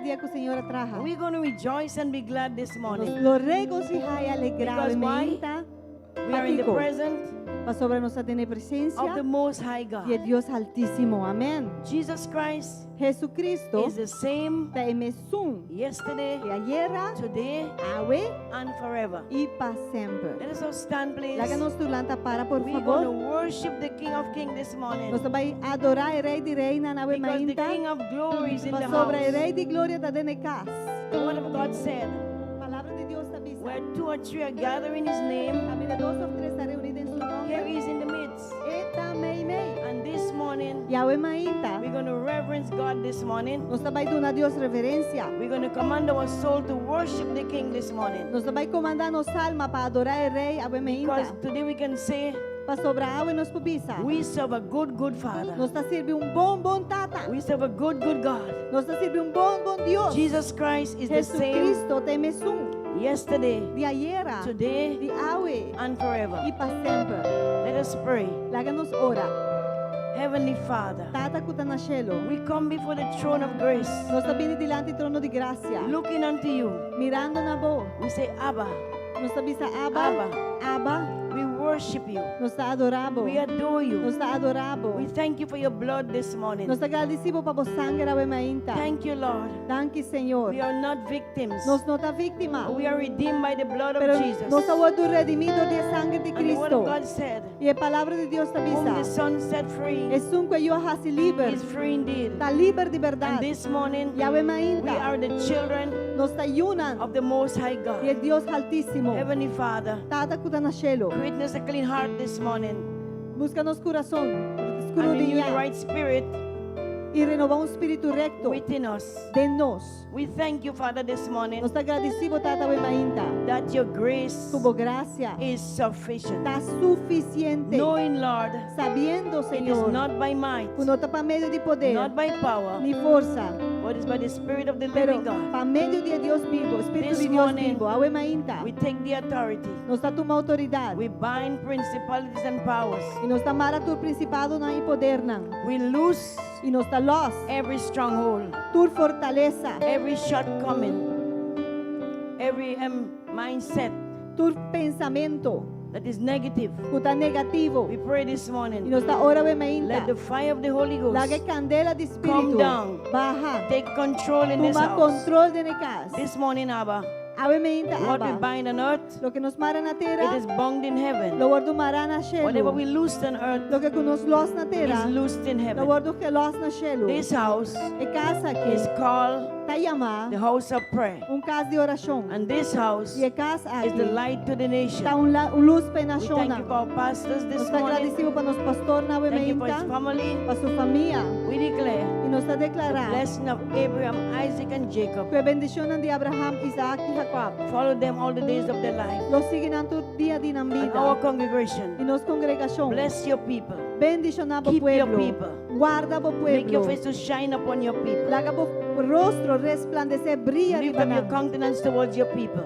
dia ku Señor a traha. We're going to rejoice and be glad this Nos morning. lo regosihá i alegrá Because why? mainta. We are in the Pakiko? presence Pasobra nos ta den of the presensia Most High di God. Dios Altísimo. Amèn. Jesus Christ Jesucristo is the same ta e mesun yesterday, di ayera, today, awe and forever. i pa semper. Let us all stand, please. Laga nos tur lanta para, por We're going to fabor. worship the King of Kings this morning. Nos ta bai adorá e Rei di Reinan awe Because the mainta. King of Glory is in the Pasobra e house. Rei di Gloria ta den e kas. The Word of God said, Palabra di Dios ta bisa. where two or three are gathered in His name, Kaminda dos òf tres ta reuní den su here nòmber. He is in the midst. E ta meimei. And this morning, I awe mainta. we're going to reverence God this morning. Nos ta bai duna Dios reverensia. We're going to command our soul to worship the King this morning. Nos ta bai komandá nos alma pa adorá e Rei awe Because mainta. today we can say, Pasobra awe nos por bisa. we serve a good, good Father. Nos ta sirbi un bon, bon Tata. We serve a good, good God. Nos ta sirbi un bon, bon Dios. Jesus Christ is the same Jesucristo ta e mesun yesterday, di ayera, today, di awe and forever. i pa semper. Let us pray. Laga nos ora. Heavenly Father, Tata ku ta na shelu. we come before the throne of grace, Nos ta bini dilanti trono di grasia. looking unto you. Mirando na bo. We say, Abba, Nos ta bisa Abba. Abba. Abba. We worship you. Nos ta adorá bo. We adore you. Nos ta adorá bo. We thank you for your blood this morning. Nos ta gradisí bo pa bo sanger awe mainta. Thank you, Lord. Danki, Señor. We are not victims. Nos no ta víktima. We are redeemed by the blood of Pero Jesus. nos a wòrdu redimí dor di e sanger di And the word of Kristu. God said, I e palabra di Dios ta Whom the bisa. Son set free Esun ku e Yu a hasi liber. is free indeed. Ta liber di And bèrdat. this morning, I awe we mainta. are the children Nos ta yunan of the Most High di God. e Dios Altísimo. Heavenly Father, Tata ku ta na shelu. create in us a clean heart this morning Buska nos kurason. and renew the Skrudiñá. right spirit I renobá un spiritu rekto within us. den nos. We thank you, Father, this morning Nos ta gradisí bo, Tata, awe mainta. that your grace Ku bo grasia is sufficient. ta sufisiente. Knowing, Lord, Sabiendo, it is Señor, not by might, ku no ta pa medio di poder, not by power, ni forsa, but it's by the Spirit of the pero living God. pa medio di Dios bibu, Spiritu This di Dios morning, bibu, awe mainta. We take the authority. Nos ta tuma outoridat We bind principalities and powers. i nos ta mara tur prinsipadonan i podernan. We loose I nos ta lòs every stronghold, tur fortalesa, every shortcoming, every mindset tur pensamentu that is negative. ku ta negativo. We pray this I morning. nos ta ora awe Let mainta. the fire of the Holy Laga Ghost kandela di come Spiritu down. baha. Take control in this Tuma house. kontròl den e kas. This morning, Abba, Awe mainta what we Abba. bind on earth, Loke nos mara na it tera, is bound in heaven. lo wòrdu mará na Whatever shelu. we loose on earth Loke ku nos lòs na is tera, loosed in lo heaven. wòrdu gelòs na shelu. This house E kas aki is called ta yamá the house of prayer. un kas di orashon. And this house I e kas is the aki light to the nation. ta un, la, un lus pa We thank you nashonnan. for our pastors this Nos ta morning. gradisí pa nos pastornan awe Thank you for his mainta, family. pa su famia. We declare I nos ta the deklará blessing of Abraham, Isaac, and Jacob. ku e bendishonnan di Abraham, Isaac i Jacob Follow them all the days of their life. lo sigui nan tur dia di nan And bida. our congregation, I nos kongregashon, bless your people. bendishoná bo Keep your pueblo. people. Warda bo Make your pueblo. face to shine upon your people. Laga bo rostro resplandesé, bria Lift riba up your nan. countenance towards your people.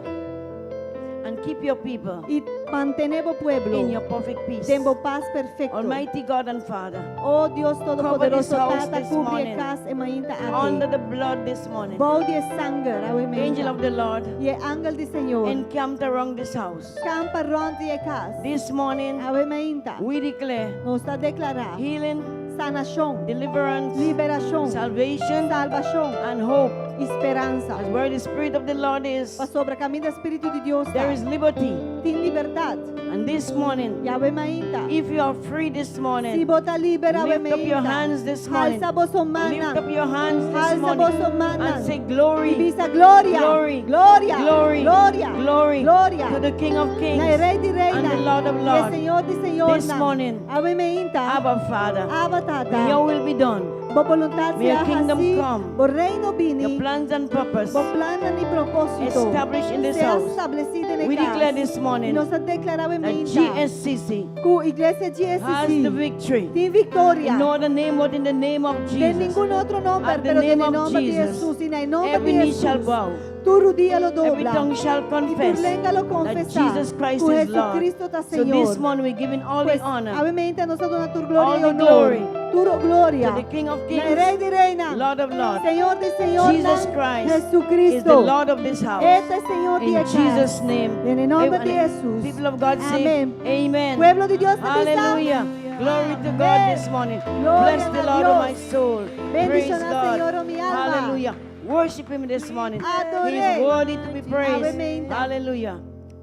And keep your people I mantené bo in pueblo your perfect peace. den bo pas perfekto. Almighty God and Father, Oh Dios Cover this Todopoderoso, house Tata, this kubri e morning. kas e mainta under aki. the blood this morning, Bou di e sanger, awe angel mainta. of the Lord, I e angel di Señor, encamped around this house. kampa rònt di e kas. This morning, Awe mainta. we declare Nos ta deklará healing, sanashon, deliverance, liberashon, salvation, salvashon and hope. i speransa. As where the Spirit of the Lord is, Pasobra kaminda Spiritu di Dios there ta, is liberty. tin libertat. And this morning, I awe mainta. if you are free this Si morning, bo ta liber awe lift up your mainta. hands this morning. Alsa boso mannan. Lift up your hands this Alsa morning boso mannan. and say glory, I bisa gloria. glory, Gloria. glory, Gloria. glory Gloria. to the King of Kings Na e Rei di and the Reinan. Lord of E Lords. Señor di Señornan. This morning, Awe mainta. Abba Father, Abba Tata. may your will be done. Bo boluntat May your sea kingdom hasí. come. Bo reino Your bini. plans and purpose Bo plannan i propósito. established in this Sea house. establesí den e We kas. declare this morning Nos ta deklará that mainta. GSCC Ku Iglesia has the GSCC victory. tin viktoria. In no other name but in the name of Den Jesus. ningun otro nòmber, At the pero den name e of nòmber di Jesus, Jesus. I na e nòmber every di knee shall Jesus. bow. Tur rudia lo Every dobla. tongue shall I tur confess lenga lo that konfesá Jesus Christ ku is Lord. Jesucristo ta So this Señor. morning we're giving all Pues, the honor obviamente nos ta duna tur gloria All i the honor. glory Tur gloria. to the King of Na Kings, Rei di Reinan. Lord of Lords. Señor di Señor. Jesus Christ is the Jesucristo. Lord of this house. E ta Señor di In e kas. Jesus' name. Den nòmber di Amen. Jesus. People of God say, Amén. Amen. Pueblo di Dios, ta bisa. Hallelujah. Glory to God Amén. this morning. Gloria Bless the a Lord, oh my Dios. soul. Praise Bendiciona al God. Señor, oh mi alma. Hallelujah. Worship Him this morning. Adoré. He is worthy to be praised. Amén. Hallelujah.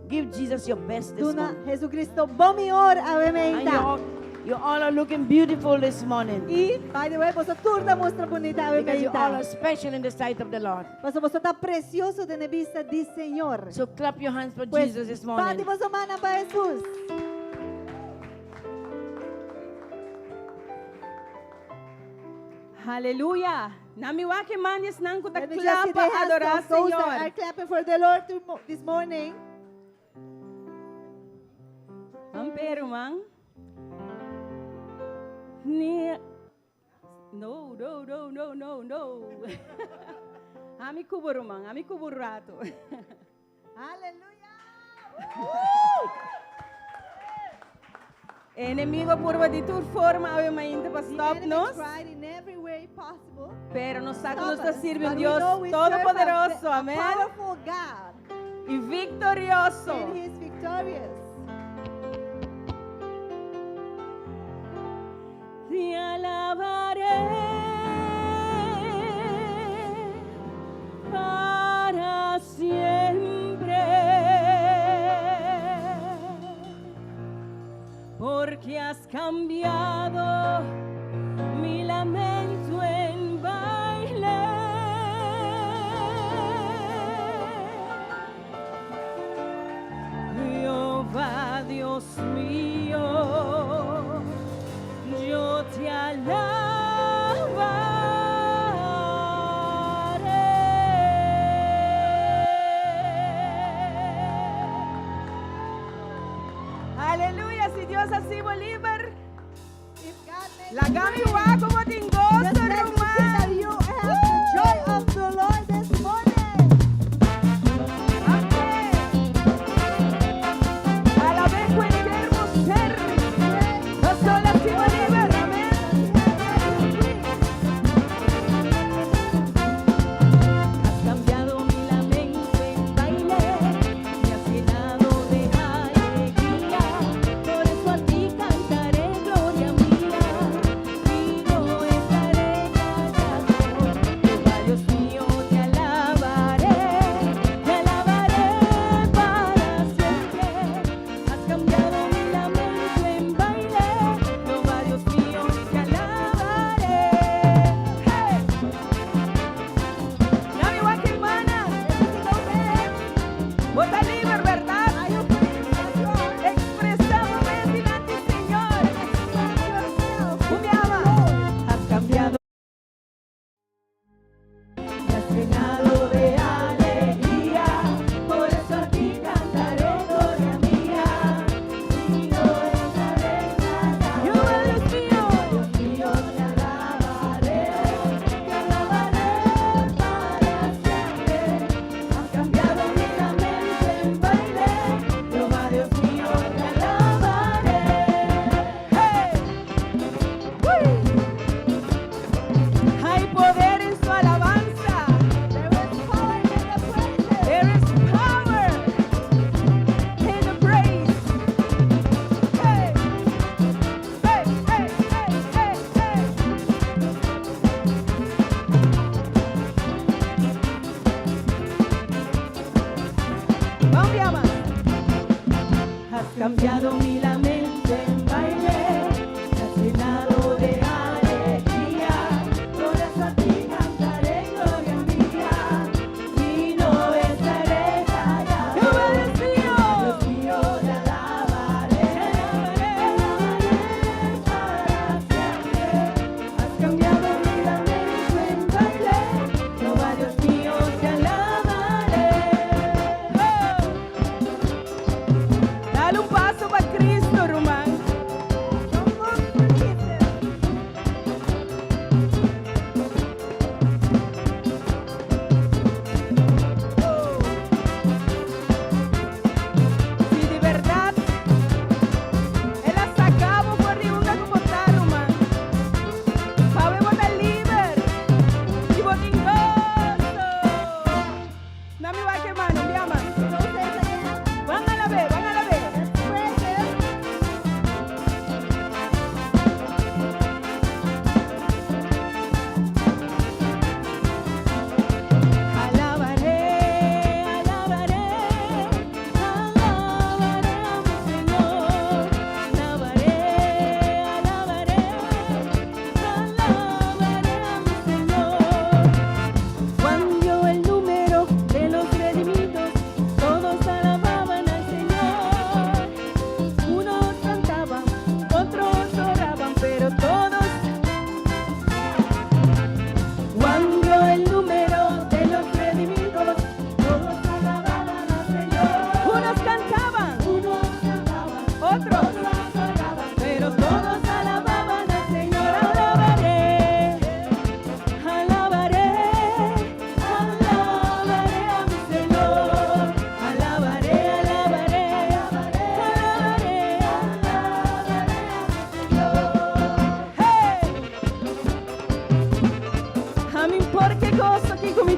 Give Jesus your best this Duna morning. Jesucristo bo mihó, And you all are looking beautiful this morning. I, by the way, boso tur ta mustra bunita, Because you all amén. are special in the sight of the Lord. Paso boso ta presioso den bista di Señor. So clap your hands for Pues, Jesus this bati morning. boso man pa Jesus. Aleluya. Nami wak e man esnan ku ta Let me just see klap the hands adorá of those that are Señor. clapping for the Lord this morning. Ampero man. Ni No, no, no, no, no, no. Ami ku bo ruman, ami ku bo rato. Aleluya. Enemigu a purba di tur forma awe mainta pa The stop enemy nos. tried in every way possible. Pero nos sa ku Stop nos ta us. sirbi But we Dios know we serve todopoderoso. a Amèn. powerful God. I viktorioso. And He is victorious. Te alabaré para siempre, porque has cambiado mi lamento en baile. Jehová Dios mío, yo te alabaré. Aleluya, si Dios hasi bo liber, If God makes laga mi wak ku bo tin goso, Just let me see that ruman. you have the joy of the Lord this morning. Amèn. Alab'é ku henter bo ser. Paso el a hasi bo liber. Amèn. Has cambiado mi lamento en baile, me has llenado de alegría. Por eso a ti cantaré, gloria mía. Digno es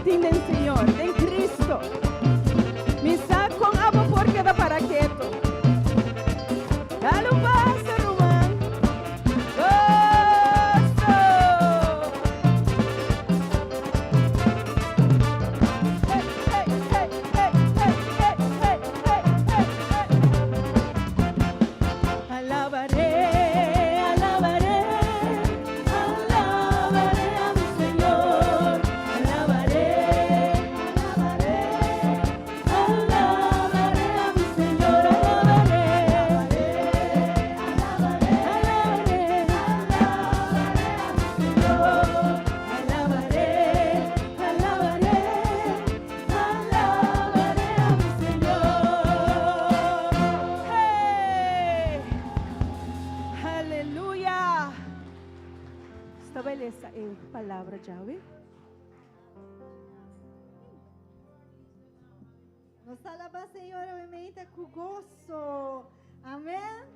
tin den Señor, den Cristo. Mi sa con abo por keda para keto. Dal un paso, ruman. Goso! Hey, hey, hey, hey, hey, hey, hey, hey, hey, hey. Alabaré, alabaré, alabaré a mi Señor. Alabaré, alabaré, alabaré a mi Señor. Alabaré, alabaré, alabaré, alabaré a mi Señor. Alabaré, alabaré, alabaré a mi Señor. Hey! Aleluya! Establece e palabra, Yahweh. Nos ta alabá Señor obviamente ku goso. Amèn.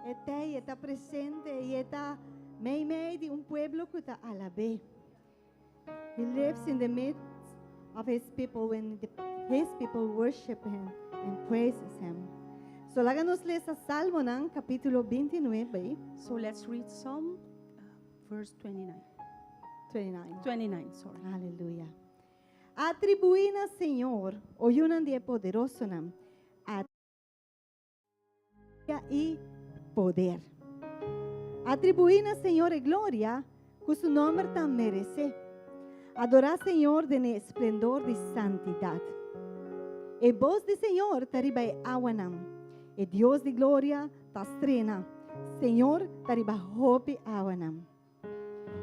E t'ei, ta presente i e ta meimei di un pueblo ku ta alab'é. He lives in the midst of his people when his people worship him and praises him. So laga nos lesa Salmonan, kapítulo 29, So let's read Psalm verse 29. 29. 29, sorry. Aleluya. Atribuí na Señor, o yunan di e poderosonan, a i poder. Atribuí na Señor e gloria, ku su nòmber ta meresé. Adorá Señor den esplendor di santidat. E bos di Señor ta riba e awanan. E Dios di gloria ta strena. Señor ta riba hopi awanan.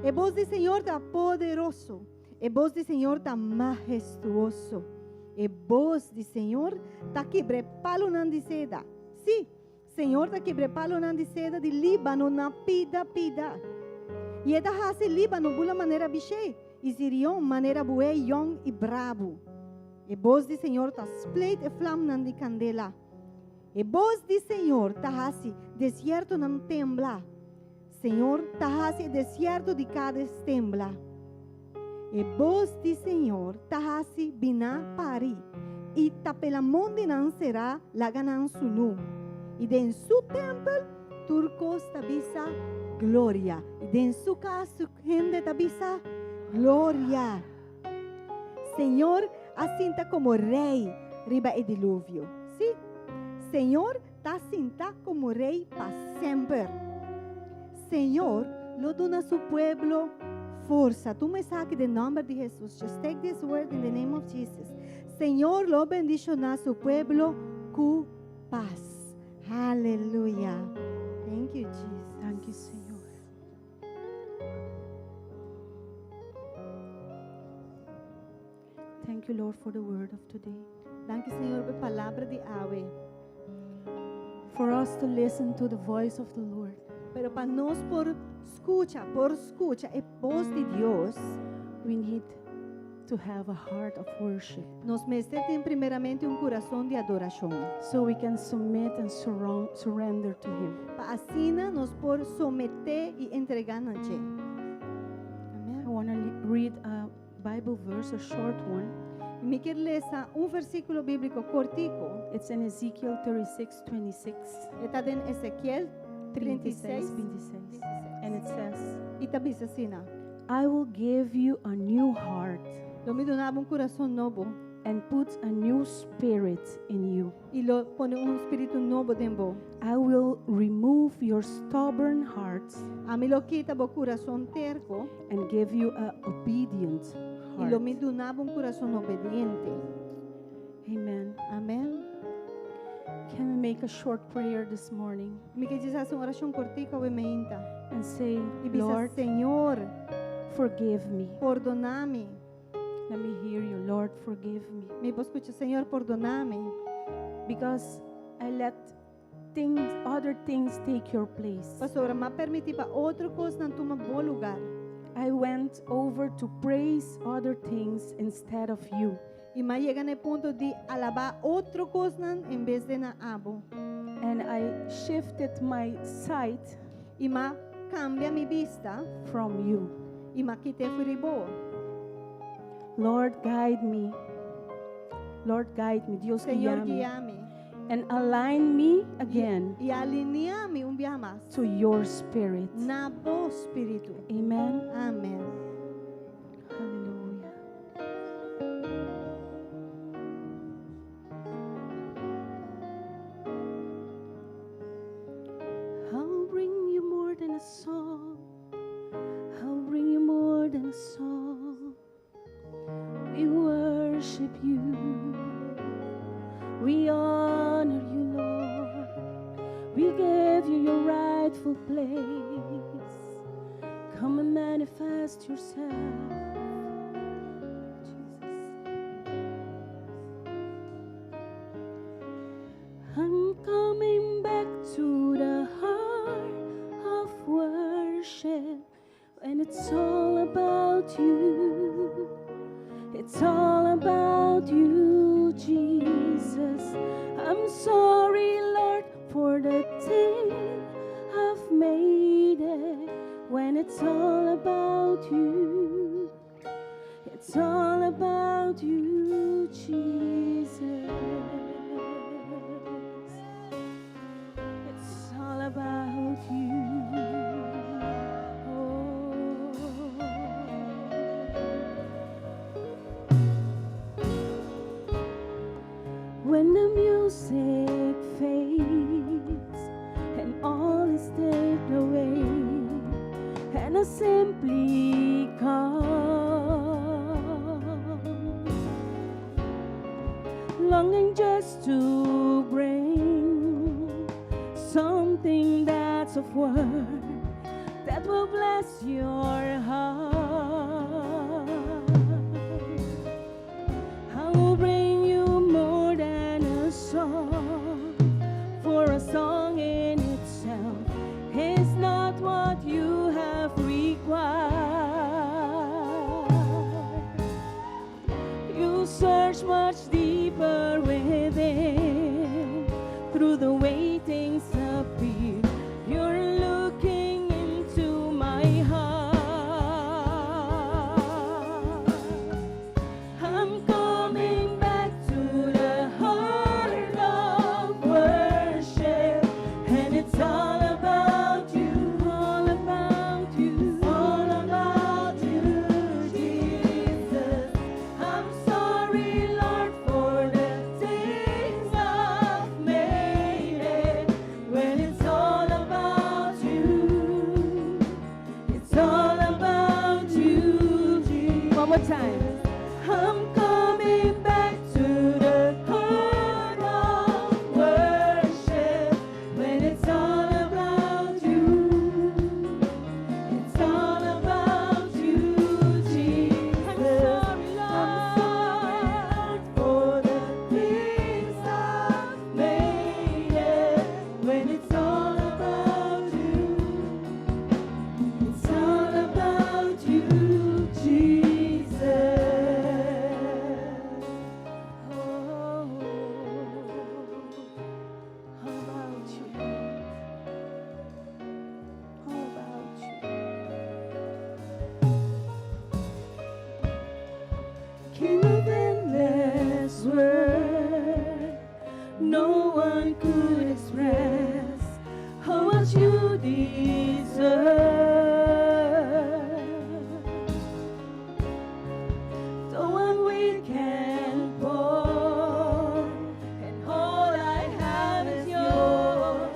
E bos di Señor ta poderoso. E bos di Señor ta mahestuoso. E bos di Señor ta kibra palunan di seda. Sí, Señor ta kibra palunan di seda di Líbano na pida pida. I e ta hasi Líbano bula manera bishé. I Sirion manera buey yòn i brabu. E bos di Señor ta split e vlamnan di kandela. E bos di Señor ta hasi desiertonan tembla. Señor ta hasi desierto di Kades tembla. E bos di Señor ta hasi biña pari. I ta pela mondinan será laganan sunu. I den su tèmpel tur kos ta bisa gloria. I den su kas hende ta bisa gloria. Señor a sinta komo rei riba e diluvio. Sí, Señor ta sinta komo rei pa semper. Señor lo duna su pueblo forsa. Tuma esaki den nòmber di Jesus. Just take this word in the name of Jesus. Señor lo bendishoná su pueblo ku pas. Aleluya. Thank you, Jesus. Thank you, Señor. Thank you, Lord, for the word of today. Danki, Señor, pa e palabra di awe. For us to listen to the voice of the Lord. Pero pa nos por skucha e bos di Dios, We need to have a heart of worship nos mester tin primeramente un kurason di adorashon. So we can submit and surrender to Him. Pa asina nos por someté i entregá na dje. I Amèn. Want to read a Bible verse, a short one. Mi ke lesa un versíkulo bíbliko kòrtiku. It's in Ezekiel 36 26. Ta den Ezekiel 36 36, 26. And it says, I ta bisa asina. "I will give you a new heart Lo mi duna bo un kurason nobo and put a new spirit in you. I lo pone un spiritu nobo den bo. I will remove your stubborn heart Ami lo kita bo kurason terko and give you a obedient i lo mi heart." duna bo un kurason obediente. Amen. Amèn. Can we make a short prayer this morning Mi ke hasi un orashon kòrtiku awe mainta. And say, I bisa, "Lord, Señor, forgive me"? Pordoná mi. Let me hear you. "Lord, forgive me." Mi por skucha, Señor, pordoná mi. Because I let things, other things take your place. Pasobra m'a permití pa otro kosnan tuma bo lugá. I went over to praise other things instead of you. I m'a yega na punto di alabá otro kosnan en bes di na abo. And I shifted my sight I m'a kambia mi bista from you. I m'a kit'é for di bo. Lord, guide me. Lord, guide me. Dios Señor, guia mi. guia mi. And align me again I alineá mi un biaha mas. To your spirit. Na bo spiritu. Amen. Amèn. Hallelujah. I'll bring you more than a song. I'll bring you more than a song. We worship you. We honor you, Lord. We give you your rightful place. Come and manifest yourself. Jesus. I'm coming back to the heart of worship, and it's all about you. It's all about you, Jesus. I'm sorry, Lord, for the thing I've made it when it's all about you. It's all about you, Jesus. It's all about you. Oh. When the music fades and all is taken away, and I simply come, longing just to bring something that's of worth that will bless your heart. I will bring you more than a song, for a song in itself is not what you have required. You search much deeper within, through the way things appear. You're looking into my heart. I'm coming back to the heart of worship, and it's all about you, all about you, all about you, Jesus. I'm sorry, Lord, for the things I've made it. When it's all about you, it's all about you, Jesus. One more time. I'm coming back to the heart of worship when it's all about you. It's all about you, Jesus. I'm sorry, Lord, for the things I've made it. When it's all about you. It's all about you, Jesus. Oh, all about you, all about you. King of endless worth, no one could express how much you deserve. The one we can pour, and all I have is yours,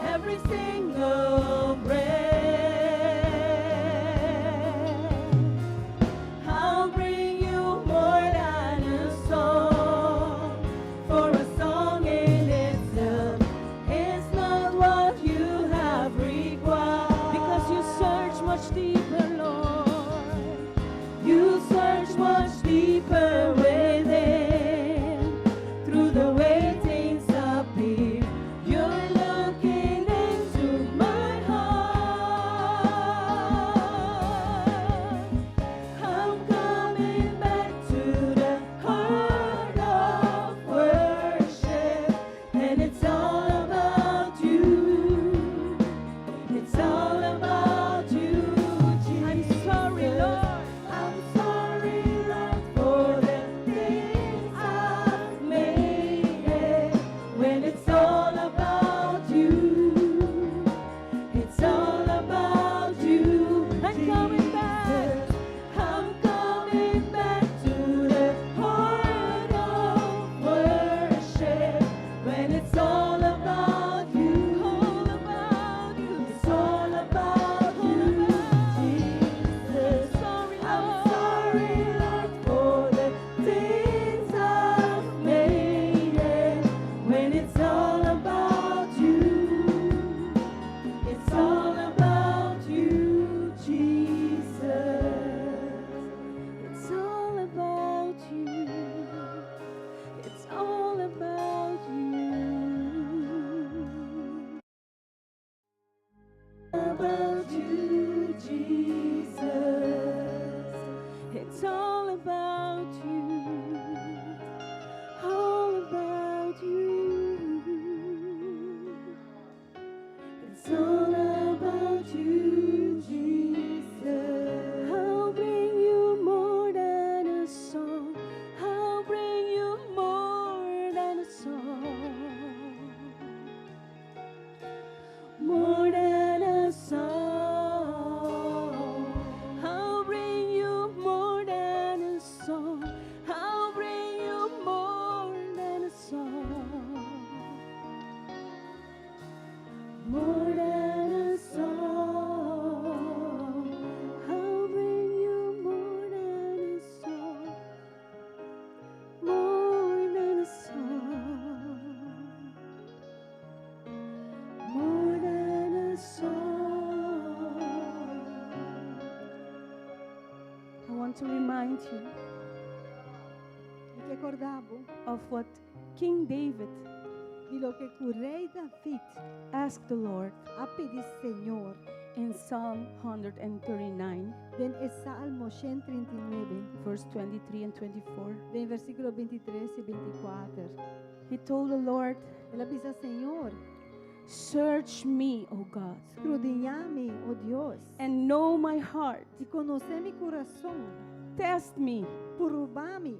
every single breath. I'll bring you more than a song, for a song in itself is not what you have required. Because you about you. All about you. It's all about you, Jesus. I'll bring you more than a song. I'll bring you more than a song. More than a song. I'll bring you more than a song. I'll bring you more than a song. More than a song. I'll bring you more than a song. More than a song. More than a song. I want to remind you Mi ke kòrda bo of what King David di loke ku Rei David asked the Lord a pidi Señor in Psalm 139, den e Salmo 139, verse 23 and 24. den versíkulo 23 i 24. He told the Lord, El a bisa Señor, "Search me, O God, Skrudiñá mi, o Dios, and know my heart. I konosé mi kurason, Test me Prueba mi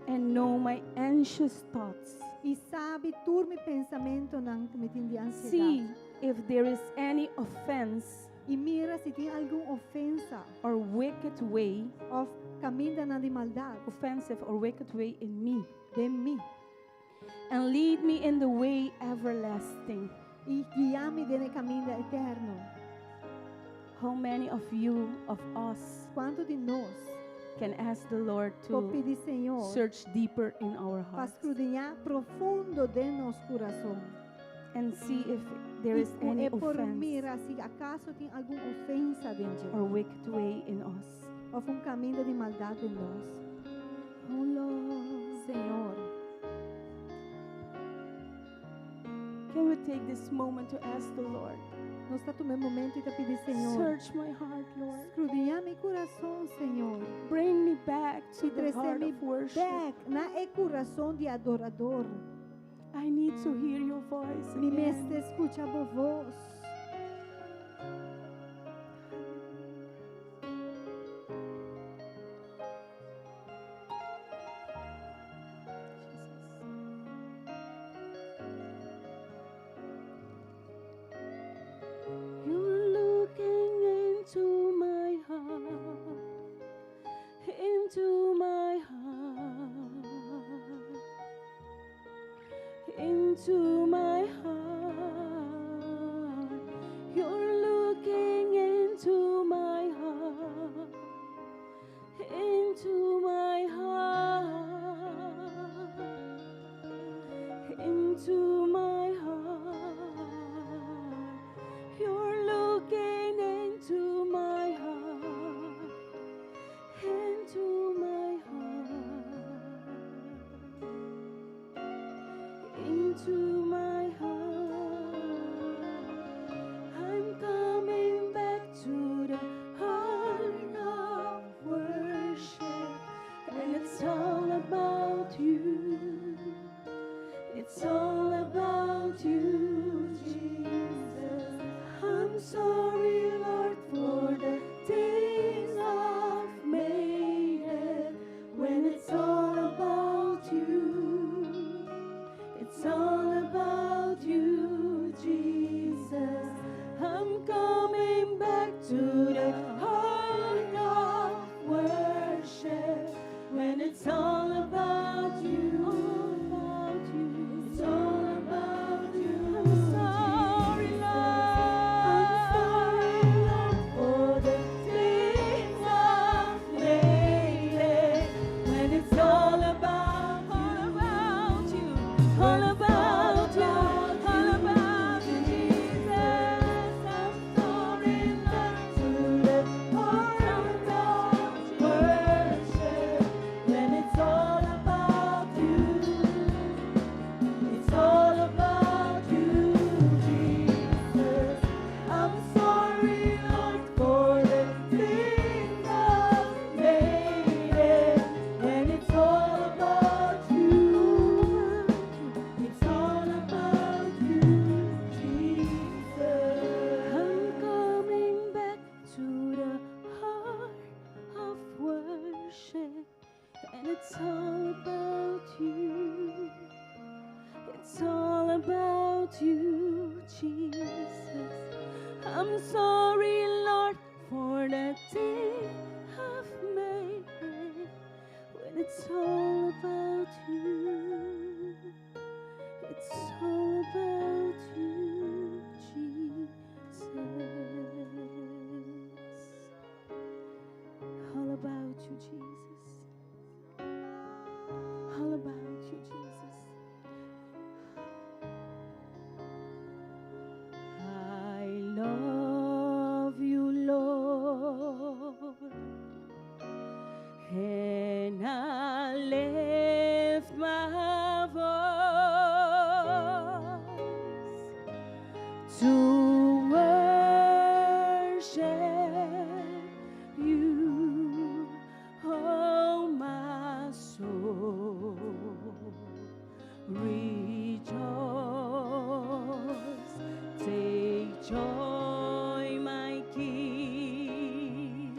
and know my anxious thoughts. I sabi tur mi pensamentunan ku mi tin di ansiedat. See if there is any offense I mira si tin algun ofensa or wicked way, òf kamindanan di maldat offensive or wicked way in me, den mi. and lead me in the way everlasting." I guia mi den e kaminda eterno. How many of you, of us, Kuantu di nos can ask the Lord por to pidi Señor search deeper in our pa hearts skrudiñá profundo den nos kurason and see if there is I any e por offense mira si akaso tin algun ofensa den dje or wicked way in us? Òf un kaminda di maldat den nos. Oh Lord, Señor, can we take this moment to ask the Lord, nos ta tuma e momento i ta pidi Señor, "Search my heart, Lord. Skrudiñá mi kurason, Señor. Bring me back to I the trese heart mi of worship. Bèk na e kurason di adorador. I need to hear your voice Mi again." mester skucha bo bos. Jesus. You're looking into my heart, into my heart, into my heart. You're looking into my heart, into my heart, into my heart. You're looking into my heart, into my heart, into my heart. I'm coming back to the heart of worship, and it's all about you. It's all about you, Jesus. I'm sorry, Lord, for the things I've made it. When it's all about you, it's all about you, Jesus. I'm coming back to the heart of worship. When it's all about you, all about you, it's all about you. I'm sorry, Lord. I'm It's all about you. It's all about you, Jesus. I'm sorry, Lord, for the day I've made. When it's all about you. It's all about you, Jesus. All about you, Jesus. All about you, Jesus. I love you, Lord, and I lift my voice to worship you, oh my soul. Rejoice, take joy, my King,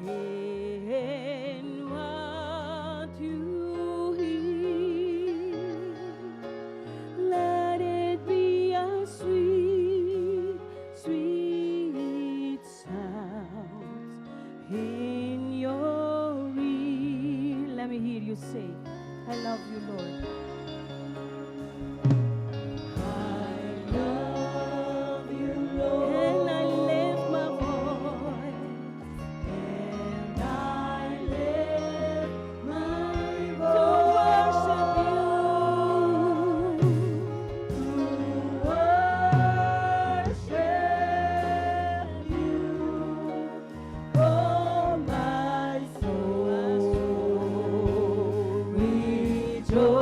in what you hear. Let it be a sweet, sweet sound in your ear. Let me hear you say, "I love you, Lord." I love you, Lord. And I lift my voice. And I lift my voice to worship you. To worship you. Oh, my soul, rejoice.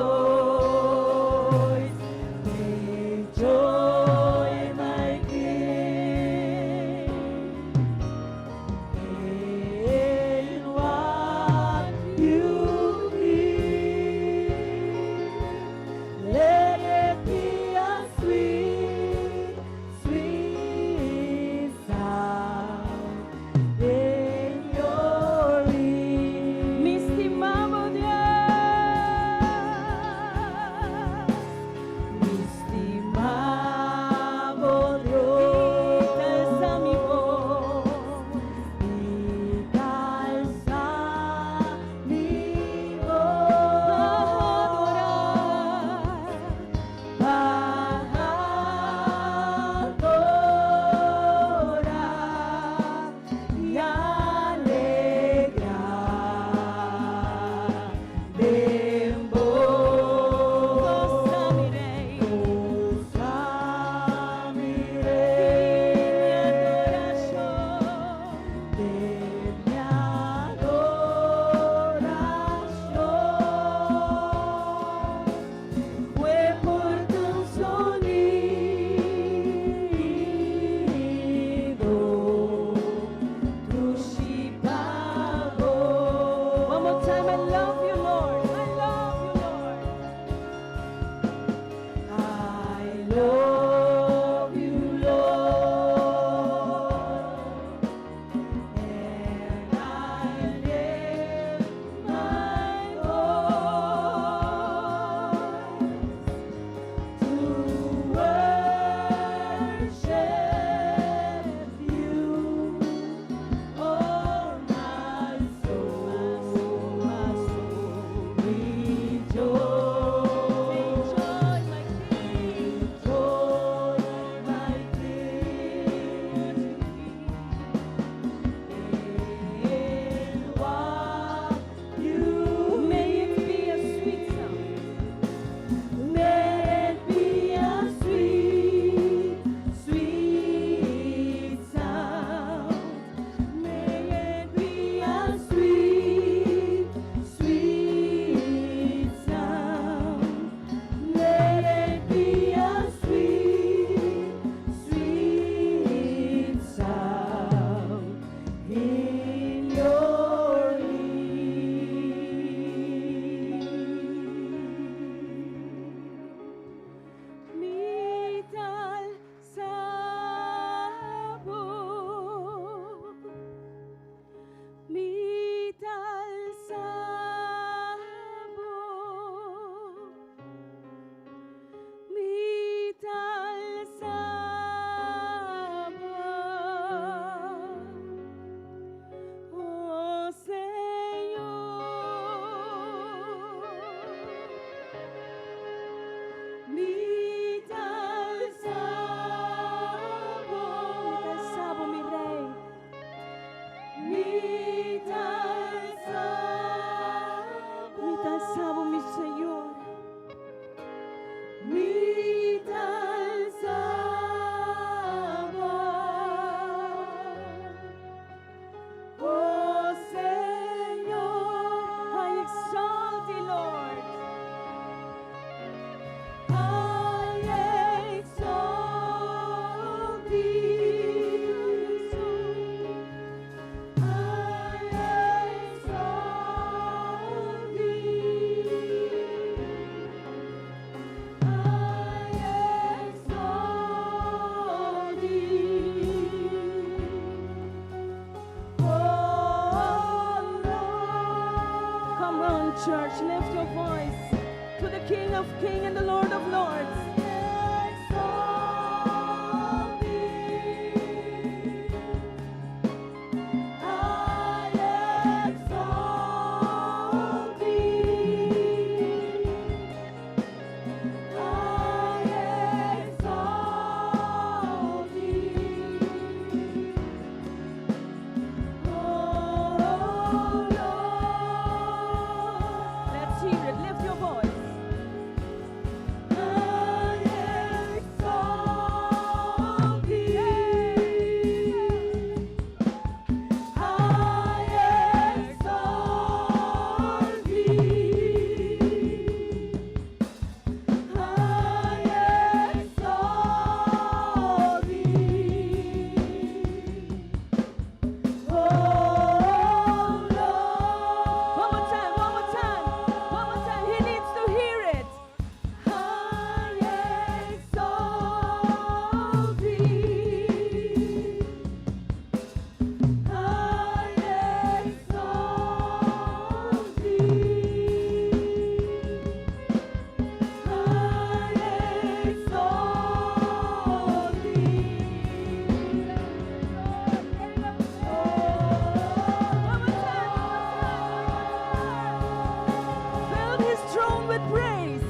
Church, lift your voice to the King of Kings and the Lord of Lords. Exalt thee. I exalt thee. I exalt thee. Oh Lord. Let's hear it. Lift your voice. I exalt thee. I exalt thee. I exalt thee. Oh Lord. One more time, one more time, one more time. He needs to hear it. I exalt thee. I exalt thee. I exalt thee. One more time, one more time. Fill his throne with praise.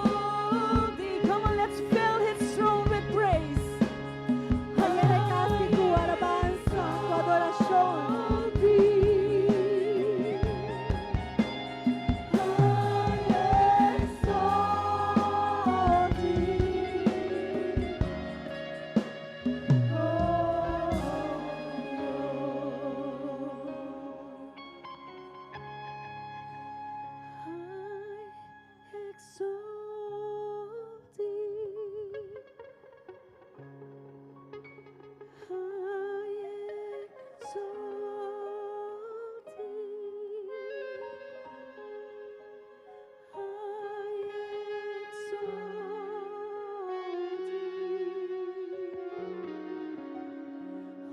Exalt thee. Come on, let's fill his throne with praise. Yena e kas ku alabansa, ku adorashon. Thee. I exalt thee. Oh Lord. I exalt thee. I exalt thee. I exalt thee.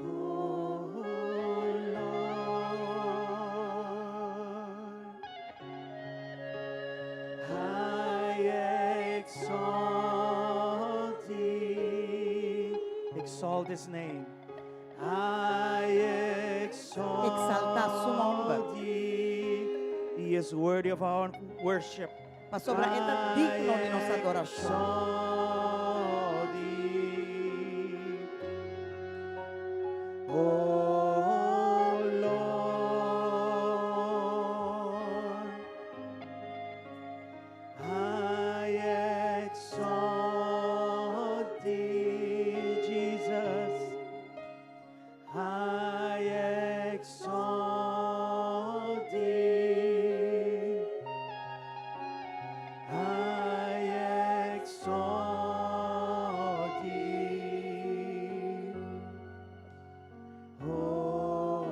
Oh Lord, I exalt thee. Exalt his name. I exalt Eksaltá su nòmber. thee. He is worthy of our worship. Pasobra e ta digno di nos adorashon. Exalt thee. Oh Lord, I exalt thee, Jesus. I exalt thee. I exalt thee. Oh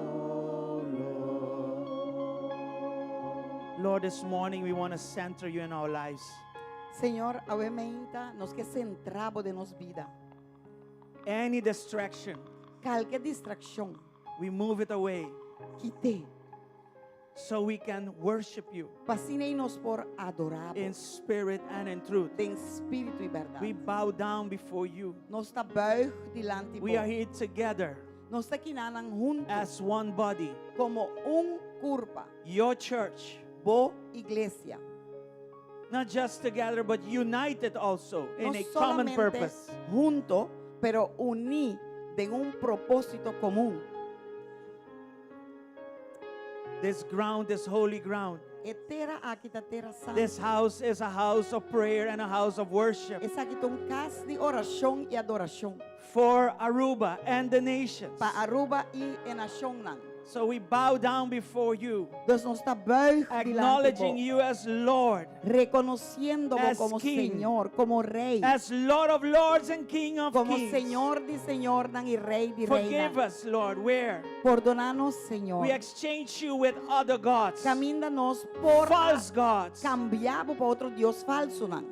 Lord. Lord, this morning we want to center you in our lives. Señor, awe mainta nos ke sentra bo den nos bida. Any distraction, Kualke distrakshon, we move it away kit'é. So we can worship you P'asina nos por adorá in spirit and in truth. den spiritu i bèrdat. We bow down before you. Nos ta buig dilanti We are here together Nos ta akinan huntu as one body, komo un kurpa, your church. Bo iglesia. Not just together, but united also in No a common solamente purpose. huntu, pero uní den un propósito komun. This ground is holy ground. E tera aki ta tera santu. This house is a house of prayer and a house of worship Esaki ta un kas di orashon i adorashon. For Aruba and the nations. Pa Aruba i e nashonnan. So we bow down before you, Dus nos ta buig acknowledging you as Lord, rekonosiendo as komo King, Señor, komo Rei, as Lord of Lords and King of komo Kings. Señor di Señornan i Rei di Forgive Reinan. us, Lord, where Pordoná nos, Señor. We exchange you with other gods, Kaminda nos por false gods, kambia bo pa otro dios falsunan.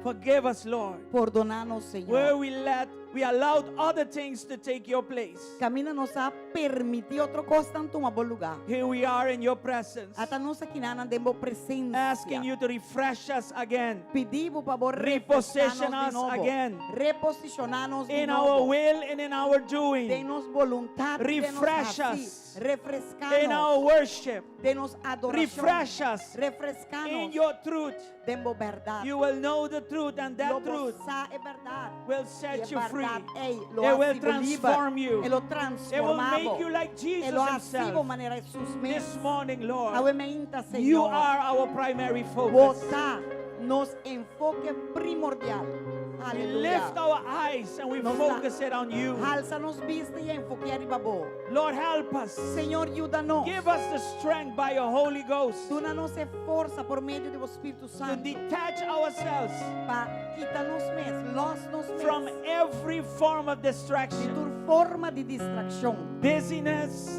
Forgive us, Lord, Pordoná nos, where Señor. we allowed other things to take your place. Kaminda nos a permití otro kosnan tuma bo lugá. Here we are in your presence, Ata nos akinan den bo presensia. Asking you to refresh us again Pidi bo pa bo Reposition refreská nos us di nobo. again. Reposishoná nos di in our nobo. will and in our doing, Den nos boluntat, den nos Refresh hasi. us. Refreská in our nos. worship. Den nos adorashon. Refresh us Refreská in nos. your truth. Den bo bèrdat. You will know the truth, and Lo that truth bo sa e bèrdat. will E set you free. bèrdat ei lo It will hasi bo liber. transform you. E lo It will transformá bo. make you like E Jesus lo hasi bo Himself. manera Jesus mes. This morning, Lord, Awe mainta, Señor. you are our primary focus. Bo ta nos enfoke primordial. We Aleluya. lift our eyes and we Nos ta focus it on you. Halsa nos bista i enfok'é riba bo. Lord, help us. Señor, yuda nos. Give us the strength by your Holy Ghost Duna nos e forsa por medio di bo Spiritu to Santu. detach ourselves Pa kita nos mes, los nos mes. from every form of Di distraction, tur forma di distrakshon. busyness,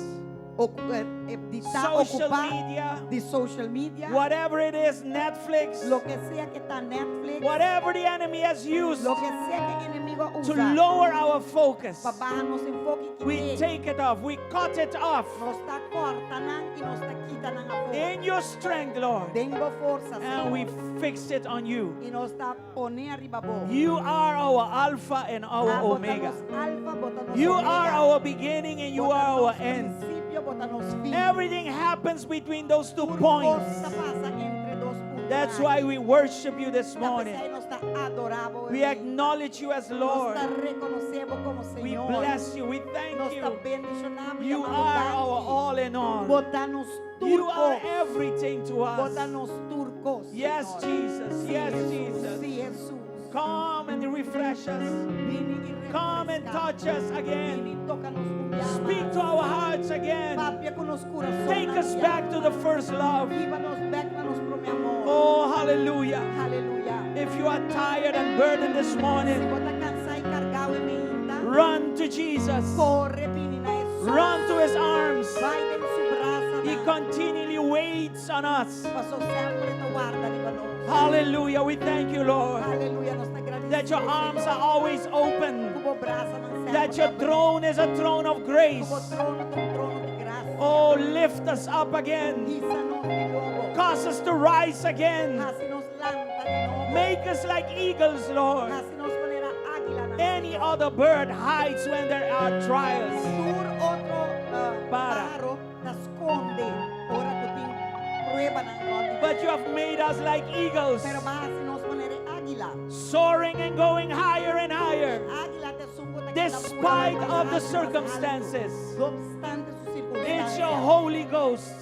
Di ta social okupá media, di social media. Whatever it is, Netflix, Loke sea ku ta Netflix. Whatever the enemy has used Loke sea ku enemigu to usa. lower our focus, Pa baha nos enfoke we ku take it off, we cut it off Nos ta kòrta nan i nos ta kita nan afó. In your strength, Lord, Den bo forsa, and we Señor. Fix it on you. I nos ta pon'é riba bo. You are our Alpha and our Ah, bo ta Omega. nos alfa, bo ta nos You omega. are our beginning and you Bo ta are our nos end. prinsipio, bo ta nos fin. Everything happens between those two Tur points. kos ta pasa entre dos puntonan. That's why we worship you this morning. Ta p'esei nos ta adorá bo. We acknowledge you as Lord. Nos ta rekonosé bo komo We Señor. Bless you. We thank Nos ta you. bendishoná bo. You are our all in all. Bo ta nos You are tur kos. Everything to us. Bo ta nos tur kos. Yes, Señor. Jesus. Sí, Yes, Jesús. Jesus. Sí, Jesús. Come and refresh us. Bini i Come and refreská. Touch us again. Bini toka nos un biaha Speak mas. to our hearts again. Papia ku nos kurason. Take us back to the first love. Hiba nos bèk na nos promé amor. Oh, hallelujah. Aleluya. If you are tired and burdened this Si morning, bo ta kansá i kargá awe mainta, run to Jesus. Kore bini na Jesus. Run to his arms. Bai den su brasa. He continually waits on us. Paso semper e ta warda riba nos. Hallelujah. We thank you, Lord, Aleluya. Nos ta gradisido. That your arms are always open, Ku bo brasanan semper that your habrí. Throne is a throne of grace. Ku bo trono ta un trono di grasia. Oh, lift us up again. Hisa nos di nobo. Cause us to rise again. Hasi nos lanta di nobo. Make us like eagles, Lord. Hasi nos manera águila. Any other bird hides when there are trials. Tur otro Para. páharo ta skonde ora ku tin pruebanan rònt di But you have made us like eagles, Pero b'a hasi nos manera águila. Soaring and going higher and higher, Águila ta esun ku ta despite of the circumstances. No opstante su It's your sirkunstansia. Holy Ghost.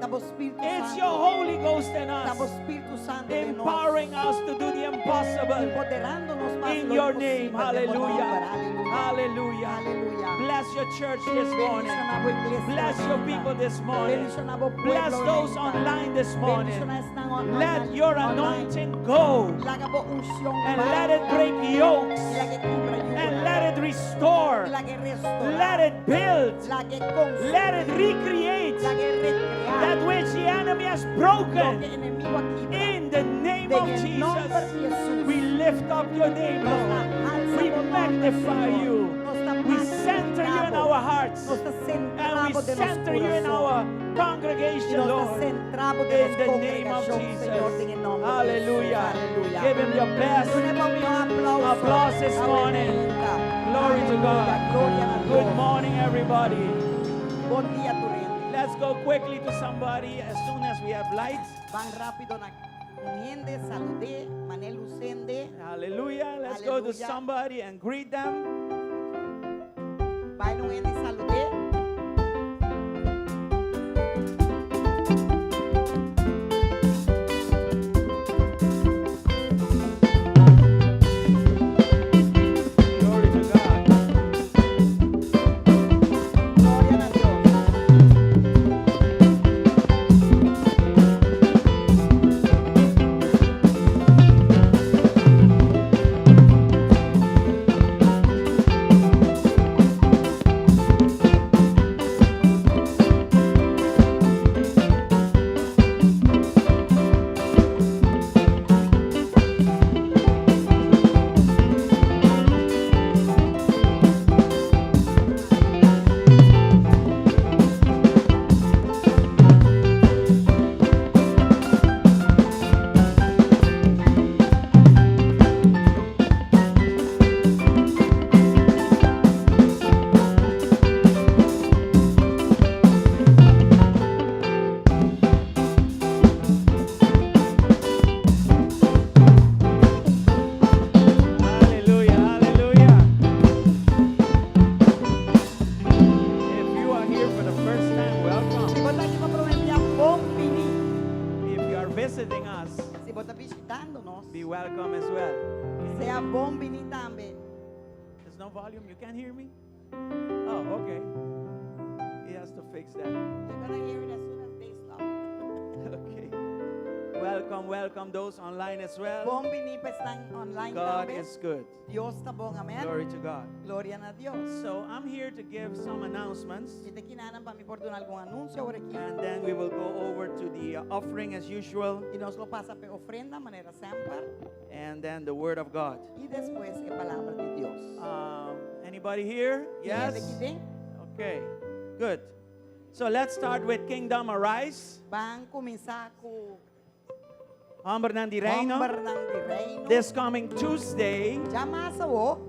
Ta bo Spiritu It's Santu. your Holy Ghost in Ta bo us, Spiritu Santu den nos. Empowering us to do the impossible. Empoderando nos pa In lo your name, imposibel den bo hallelujah. nòmber. Aleluya. Hallelujah. Aleluya. Bless your church this morning. Bendishoná bo iglesia. Bless your people this morning. Bendishoná bo pueblo. Bless those online this morning. Bendishoná esnan online. Let your Online. Anointing go Laga bo unshon and bai. Let it break yokes Lag'é kibra yugo. And let it restore. Lag'é restourá. Let it build. Lag'é konstruí. Let it recreate Lag'é rekreá. That which the enemy has Loke broken. enemigu a kibra. In the name of Den e nòmber Jesus, di Jesus. We lift up your name, Nos Lord. ta halsa We bo nòmber, magnify Señor. you. Nos ta We center you in magnifiká bo. Our hearts. Nos ta And sentrá we bo den nos center you in kurason. Our congregation, I nos ta Lord. sentrá bo den In nos the name of kongregashon, Jesus. Señor, den e nòmber di Jesus. Hallelujah. Aleluya. Give him your best Dun'é bo mihó aplauso. Applause this morning. Aleluya. Glory to God. Gloria na Good Dios. Morning, everybody. Bon dia, tur hende. Let's go quickly to somebody as soon as we have lights. Ban rápido na un hende, salud'é, manera lus sende. Hallelujah. Let's go to Hallelujah. Somebody and greet them. Bai na un hende salud'é. Glory to God. Gloria na Dios. No volume? You can't hear me? Oh, okay. He has to fix that. They're gonna hear it as soon as they stop. Okay. Welcome, welcome those online as well. Bon bini pa esnan online God tambe. is good. Dios ta bon, amen. Glory to God. Gloria na Dios. So I'm here to give some announcements, Mi ta akinan pa mi por duna algun anunsio awor aki. and then we will go over to the offering as usual, I nos lo pasa pa ofrenda, manera semper. And then the Word of God. I despues e palabra di Dios. Anybody here? Yes? Tin hende aki den? Okay, good. So let's start with Kingdom Arise. Ban kuminsá ku Hòmbernan di Reino. Hòmbernan di Reino. This coming Tuesday. Djamars awo,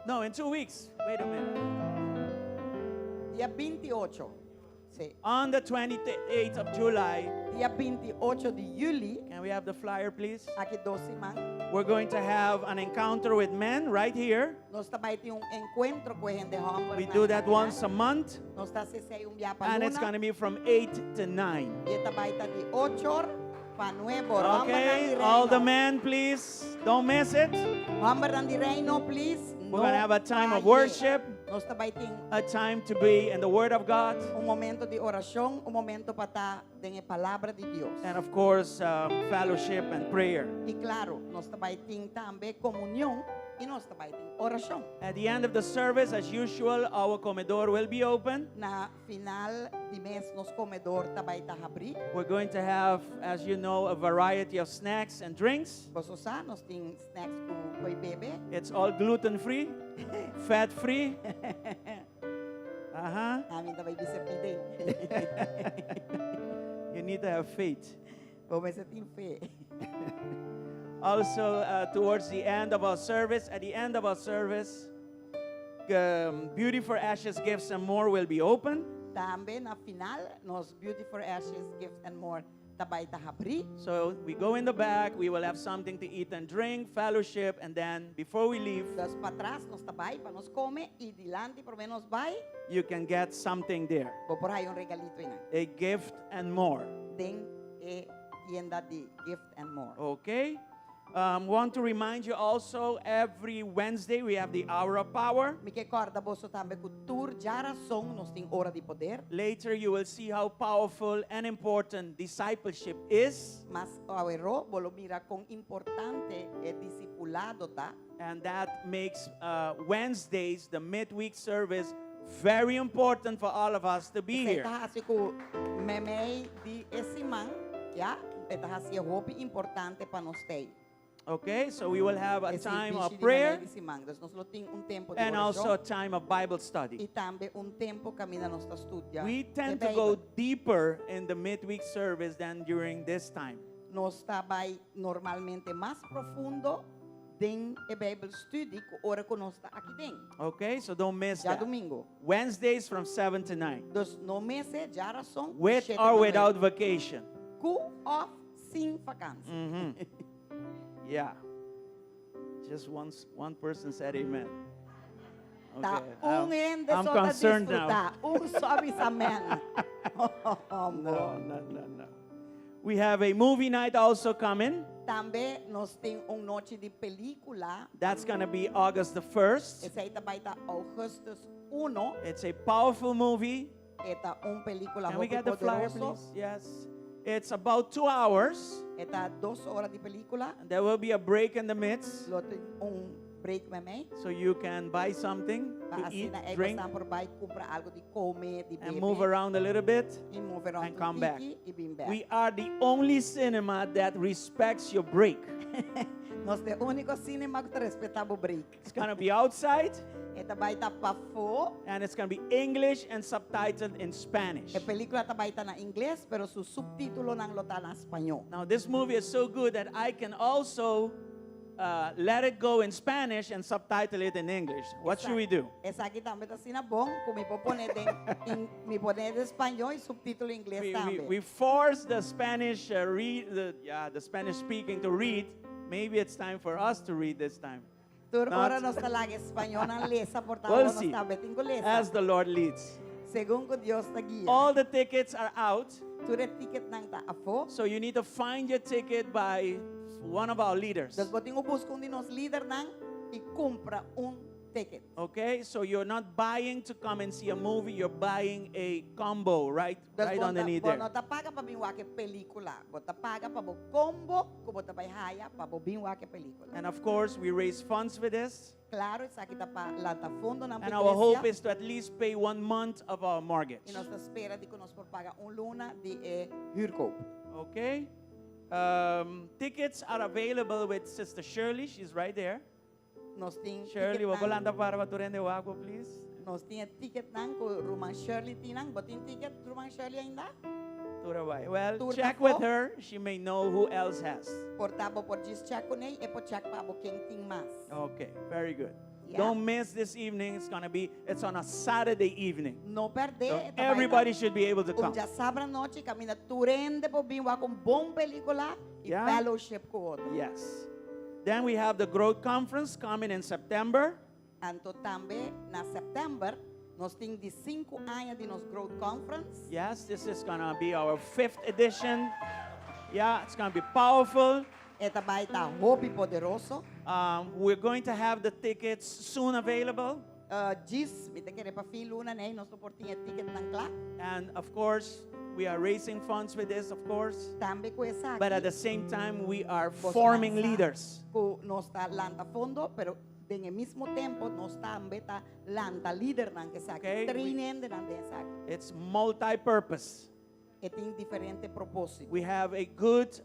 No, in 2 weeks. Wait a minute. Dia 28. Si. On the 28th of July, Dia 28 di yüli, can we have the flyer, please? Aki 2 siman, We're going to have an encounter with men right here. Nos ta bai tin un enkuentro ku hende hòmber. We do that once a month, Nos ta hasi esei un bia pa and it's luna. going to be from 8 to 9. I e ta bai ta di 8 or pa 9 or. Okay, all the men, please don't miss it. Hòmbernan di Reino, please. We're going to have a time of worship, Nos ta bai tin a time to be in the Word of God, un momento di orashon, un momento pa ta den e palabra di Dios. And of course, fellowship and prayer. I klaro, nos ta bai tin tambe komunion i nos ta bai tin orashon. At the end of the service, as usual, our comedor will be open. Na final di mes, nos komedor ta bai ta habrí. We're going to have, as you know, a variety of snacks and drinks. Boso sa, nos tin snacks ku kos di bebe. It's all gluten free, fat free. Ami ta bai bisa pidi. You need to have faith. Bo mester tin fe. Also, towards the end of our service, at the end of our service, Beauty for Ashes Gifts and More will be open. Tambe na final, nos Beauty for Ashes Gifts and More ta bai ta habrí. So we go in the back, we will have something to eat and drink, fellowship, and then before we leave, Dus patras nos ta bai pa nos kome i dilanti promé nos bai, you can get something there, bo por haña un regalito einan. A gift and more. Den e tienda di Gift and More. Okay? Want to remind you also, every Wednesday we have the Hour of Power. Mi ke kòrda boso tambe ku tur djarason nos tin Ora di Poder. Later, you will see how powerful and important discipleship is. Mas aweró bo lo mira kon importante e disipulado ta. And that makes Wednesdays, the midweek service, very important for all of us to be here. Ta hasi ku meimei di siman, ya, ta hasi hopi importante pa nos t'ei. Okay, so we will have a Esse time of bichi di prayer meimei di siman. Dus nos lo tin un tempu di and also a orashon time of Bible study. I tambe un tempu kaminda nos ta studia We tend e to go Bijbel. Deeper in the midweek service than during this time. Nos ta bai normalmente mas profundo den e Bijbel study ku ora ku nos ta aki den. Okay, so don't miss Ja that. domingo. Wednesdays from 7 to 9, Dus no miss e djarason. With 7 or na 9. without vacation. Ku òf sin vakantie. Yeah. Just one person said amen. Ta Okay, un hende I'm so ta concerned now. disfrutá. Un so a bisa amen. No. We have a movie night also coming. Tambe nos tin un nochi di pelíkula. That's going to be August the 1st. Esei ta bai ta ougùstùs 1. It's a powerful movie. E ta un pelíkula Can we hopi get the flyer, poderoso. please? Yes. It's about 2 hours. E ta 2 ora di pelíkula. And there will be a break in the midst Lo tin un break meimei. So you can buy something Pa to eat, asina e drink, por bai kumpra algu di kome, di and bebe. move around a little bit I move around and come back. tiki i bin bèk. We are the only cinema that respects your break. Nos ta e úniko cinema ku ta respetá bo break. It's going to be outside E ta bai ta pafó. And it's going to be English and subtitled in Spanish. E pelíkula ta bai ta na ingles, pero su suptítulonan lo ta na spañó. Now, this movie is so good that I can also let it go in Spanish and subtitle it in English. What should we do? Esaki tambe ta asina bon, ku mi por pone den, in, mi por pone den spañó i suptítulo ingles tambe. We force the Spanish read, the, yeah, the Spanish speaking to read. Maybe it's time for us to read this time. Tur Not- ora nos ta laga spañónan lesa, por tantu We'll nos see. tambe tin ku lesa. As the Lord leads. Segun ku Dios ta guia. All the tickets are out, Tur e ticketnan ta afó. So you need to find your ticket by one of our leaders. Dus bo tin ku buska un di nos lidernan i kumpra un ticket. Okay, so you're not buying to come and see a movie, you're buying a combo right, Dus right bo ta, underneath bo there. no ta paga pa bin wak e pelikula. Bo ta paga pa bo combo ku bo ta bai haya pa bo bin wak e pelikula. And of course, we raise funds for this. Klaro, esaki ta pa lanta fondonan pa And our hope iglesia. is to at least pay one month of our mortgage. I nos ta spera di ku nos por paga un luna di e huurkoop. Okay? Tickets are available with Sister Shirley. She's right there. Nos tin Shirley, ticketnan. bo por lanta para pa tur hende wak bo, please. Nos tin e ticketnan ku Ruman Shirley tin nan. Bo tin ticket, Ruman Shirley, ainda? Tur a bai. Well, Tur check ta with fo. her. She may know who else has. Por ta bo por djis check kuné, e por check pa bo ken tin mas. Okay, very good. Yeah. Don't miss this evening. It's gonna be, it's on a Saturday evening. No pèrdè. So E ta bai everybody should be able to un come. djasabra anochi kaminda tur hende por bin wak un bon pelíkula i Yeah. fellowship ku otro. Yes. Then we have the Growth Conference coming in September. Anto tambe na sèptèmber nos tin di sinku aña di nos Growth Conference. Yes, this is gonna be our fifth edition. Yeah, it's gonna be powerful. E ta bai ta hopi poderoso. We're going to have the tickets soon available. Djis, mi ta kere pa fin luna nei nos lo por tin e ticketnan kla. And of course, we are raising funds for this, of course. Tambe ku esaki. But at the same time, we are Boso forming nan sa leaders. Ku nos ta lanta fondo, pero den e mismo tempo nos tambe ta lanta lidernan ku esaki. Okay, we- Train hendenan den esaki. It's multi-purpose. E tin diferente propósito. We have a good,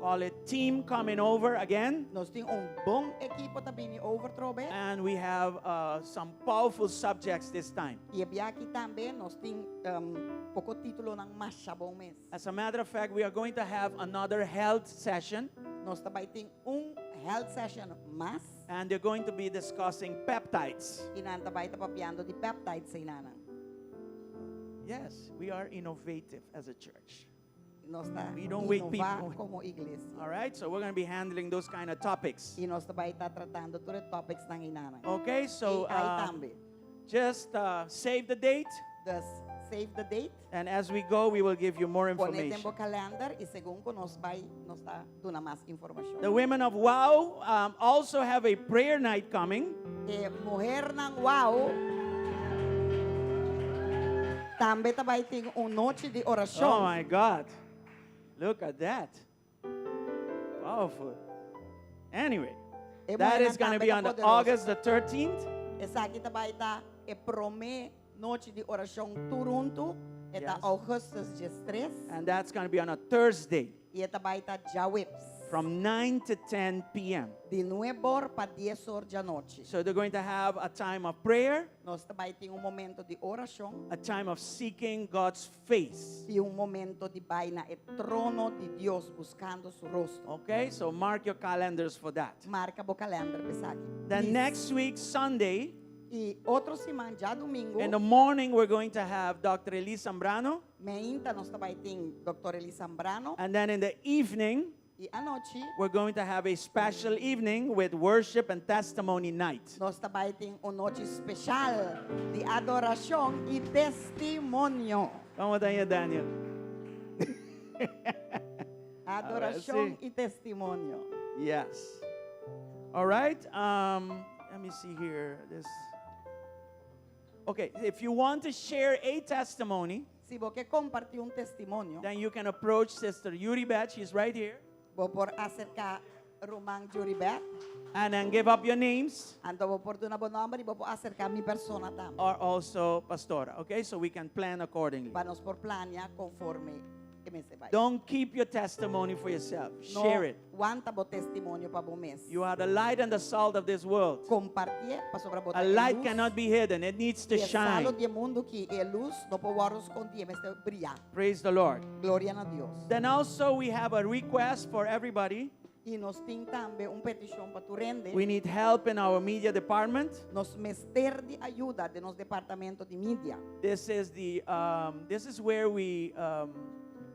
call it team coming over again. Nos tin un bon ekipo ta bini over trobe. And we have some powerful subjects this time. I e bia aki tambe nos tin um, poko títulonan masha bon mes. As a matter of fact, we are going to have another health session. Nos ta bai tin un health session mas. And they're going to be discussing peptides. I nan ta bai ta papiando di peptides einanan. Yes, we are innovative as a church. Nos ta We don't wait inová people. komo iglesia. All right, so we're going to be handling those kind of topics. I nos ta bai ta tratando tur e topics nan einanan. Okay, so AI tambe. just save the date. Dus save the date. And as we go, we will give you more Pone information. den bo kalender i segun ku nos bai, nos ta duna mas informashon. The women of WOW also have a prayer night coming. E muhernan WOW tambe ta bai tin un nochi di orashon. Oh my God. Look at that. Powerful. Anyway, E that muhernan is going to tambe be ta on the poderoso. August the 13th. Esaki ta bai ta e promé nochi di orashon tur huntu. E ta Yes. augustus 13. And that's going to be on a Thursday. I e ta bai ta djaweps. From 9 to 10 p.m. Di nueb'or pa 10 or di anochi. So they're going to have a time of prayer, Nos ta bai tin un momento di orashon. a time of seeking God's face. I un momento di bai na e trono di Dios buskando su rostro. Okay, so mark your calendars for that. Marka bo kalender pa esaki. Then Please. next week, Sunday, I otro siman djadumingu. In the morning, we're going to have Dr. Elise Zambrano. Mainta nos ta bai tin Dr. Elise Zambrano. And then in the evening, I anochi, we're going to have a special evening with worship and testimony night. Nos ta bai tin un nochi spesial di adorashon i testimonio. Vamos Daniel, Daniel. Adorashon sí. i testimonio. Yes. All right. Let me see here. This. Okay, if you want to share a testimony, Si bo ke kompartí un testimonio, then you can approach Sister Yuribet. She's right here. Bo por aserká Ruman Yuribet. And then give up your names. Anto bo por duna bo nòmber i bo por aserká mi persona tambe. Or also Pastora. Okay, so we can plan accordingly. Pa nos por plania konforme e mester bai. Don't keep your testimony for yourself. No Share it. Wanta bo testimonio pa bo mes. You are the light and the salt of this world. Kompartié pasobra bo ta A e light luz. cannot be hidden. It needs to E shine. salu di mundu akí e lus no por wòrdu skondí, mester bria. Praise the Lord. Gloria na Dios. Then also we have a request for everybody. I nos tin tambe un petishon pa tur hende. We need help in our media department. Nos mester di ayudo den nos departamento di media. This is where we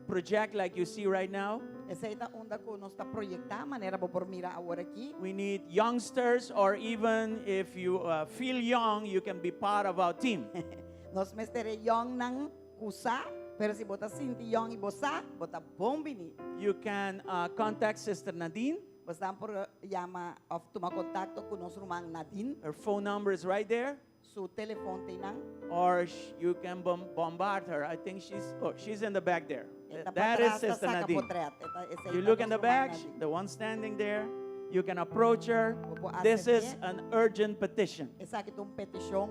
project like you see right now. Esei ta unda ku nos ta proyektá manera bo por mira awor aki. We need youngsters, or even if you feel young, you can be part of our team. Nos mester yòngnan ku sa, pero si bo ta sinti yòn i bo sa, bo ta bon bini. You can contact Sister Nadine. Boso por yama òf tuma kontakto ku nos ruman Nadine. Her phone number is right there. Su telefòn t'einan. Or you can bombard her. I think she's, oh, she's in the back there. E ta That is patras, Sister Nadine. You look in the back, the one standing there, you can approach her. This is an urgent petition. Esaki ta un petishon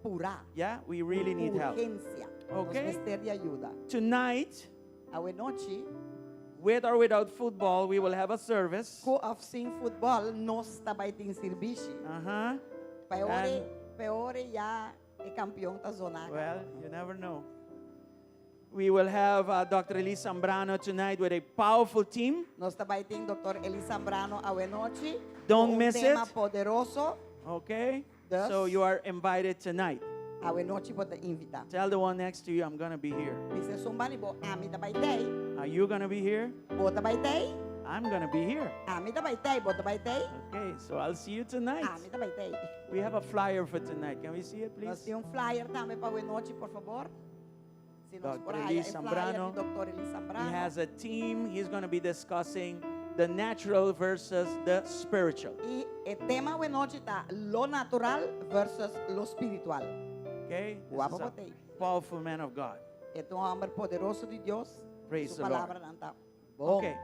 purá. Yeah, we really need help. Urgensia. Okay. Nos mester di ayudo. Tonight, Awe nochi, with or without football, we will have a service. ku òf sin futbòl, nos ta bai tin servisio. Peor, peor ya e kampeon ta zona. Well, you never know. We will have Dr. Elise Zambrano tonight with a powerful team. Nos ta bai tin Dr. Elisa Zambrano awe nochi. Don't un miss tema it. poderoso. Okay? Dus. So you are invited tonight. Awe nochi bo ta invitá. Tell the one next to you, "I'm going to be here." Bisa esun band'i bo, "Ami ta bai tei." Are you going to be here? Bo ta bai tei? I'm going to be here. Ami ta bai tei, bo ta bai tei? Okay, so I'll see you tonight. Ami ta bai tei. We have a flyer for tonight. Can we see it, Nos please? tin un flyer tambe pa awe nochi, por fabor. Si nos Dr. por ahí, Elise e flyer Zambrano. di Dr. Elise Zambrano. He has a team. He's going to be discussing the natural versus the spiritual. I e tema awe nochi ta lo natural versus lo spiritual. Okay? This Guapo is a bo tei. powerful man of God. E ta un hòmber poderoso di Dios. Praise Su the Lord. palabranan ta bon. Okay.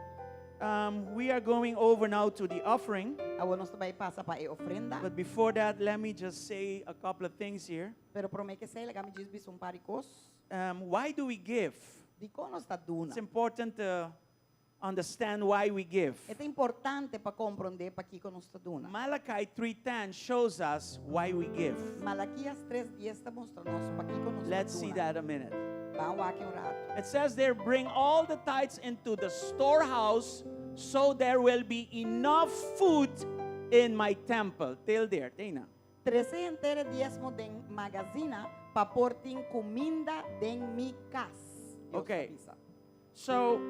We are going over now to the offering. Awor nos ta bai pasa pa e ofrenda. But before that, let me just say a couple of things here. Pero promé ku esei, laga mi djis bisa un par di kos. Why do we give? Dikon nos ta duna? It's important to understand why we give. Ta importante pa komprondé pakiko nos ta duna. Malachi 3:10 shows us why we give. Malakias 3:10 ta mustra nos pakiko nos Let's see ta duna. that a minute. Ban wak un ratu. It says there, "Bring all the tithes into the storehouse so there will be enough food in my temple." Till there, Tina. "Trese henter e diesmo den magazina pa por tin kuminda den mi kas." Dios Okay. ta bisa. So,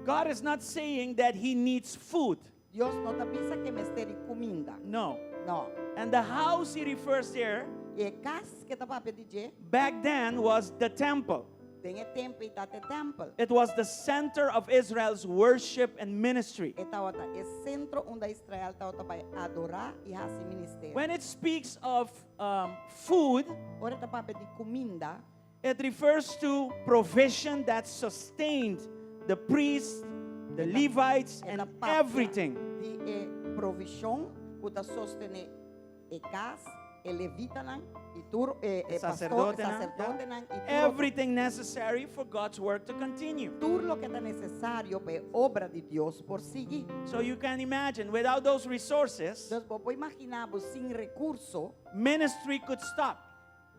God is not saying that he needs food. Dios no ta bisa ku e mester di kuminda. No. No. And the house he refers there E kas ku e ta papia di dje, back then was the temple. Den e tempu ei tabata e tèmpel. It was the center of Israel's worship and ministry. E tabata e sentro unda Israel tabata bai adorá i hasi ministerio. When it speaks of food, Ora ta papia di kuminda, it refers to provision that sustained the priests, the Levites, e and ta papia everything. di e provishon ku ta sostené e kas, e levitanan, i tur e, e pastor, Saserdotenan, saserdotenan i tur Everything necessary for God's work to continue. Tur loke ta nesesario pa e obra di Dios por sigui. So you can imagine, without those resources, Anto, bo por imaginá sin rekurso, ministry could stop.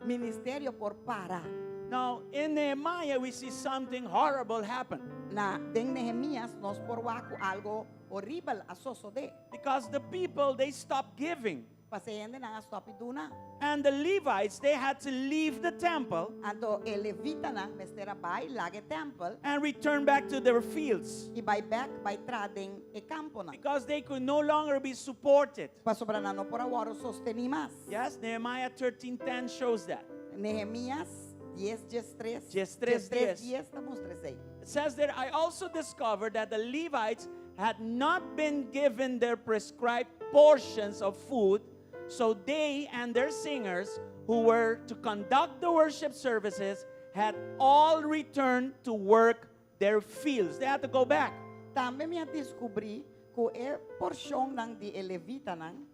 Ministerio por para. Now, in Nehemiah, we see something horrible happen Na den Nehemias nos por wak algu horibel a sosodé. because the people, they stopped giving. Pasobra e hendenan a stòp di duna. And the Levites, they had to leave the temple Anto e levitanan mester a bai laga e tèmpel and return back to their fields i bai bèk bai traha den e kamponan. because they could no longer be supported. Pasobra nan no por a wòrdu sostené mas. Yes, Nehemiah 13:10 shows that. Nehemias 10, 13. 13, 13, 10. 10 ta mustra esei. It says there, "I also discovered that the Levites had not been given their prescribed portions of food, so they and their singers who were to conduct the worship services had all returned to work their fields." They had to go back. Tambe mi a deskubrí ku e porshonnan di e levitanan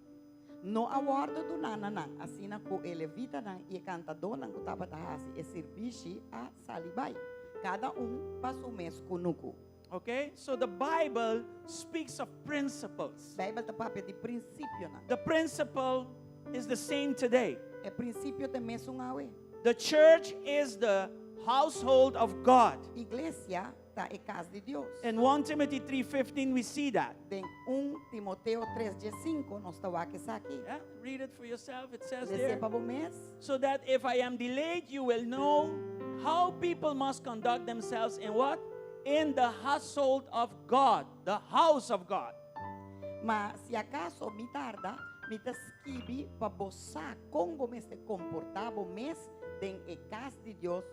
no a wòrdu duná na nan, asina ku e levitanan i e kantadónan ku tabata hasi e sirbishi a sali bai. Kada un pa su mes kunuku. Okay? So the Bible speaks of principles. Beibel ta papia di prinsipionan. The principle is the same today. E prinsipio ta mesun awe. The church is the household of God. Iglesia ta e kas di Dios. In 1 Timothy 3:15 we see that. Den 1 Timoteo 3:5 nos ta wak esaki. Yeah, read it for yourself. It says Les'é there. pa bo mes. "So that if I am delayed, you will know how people must conduct themselves in what? In the household of God, the house of God." "Ma si akaso mi tarda, mi ta skibi pa bo sa kon bo mester komportá bo mes den e kas di Dios."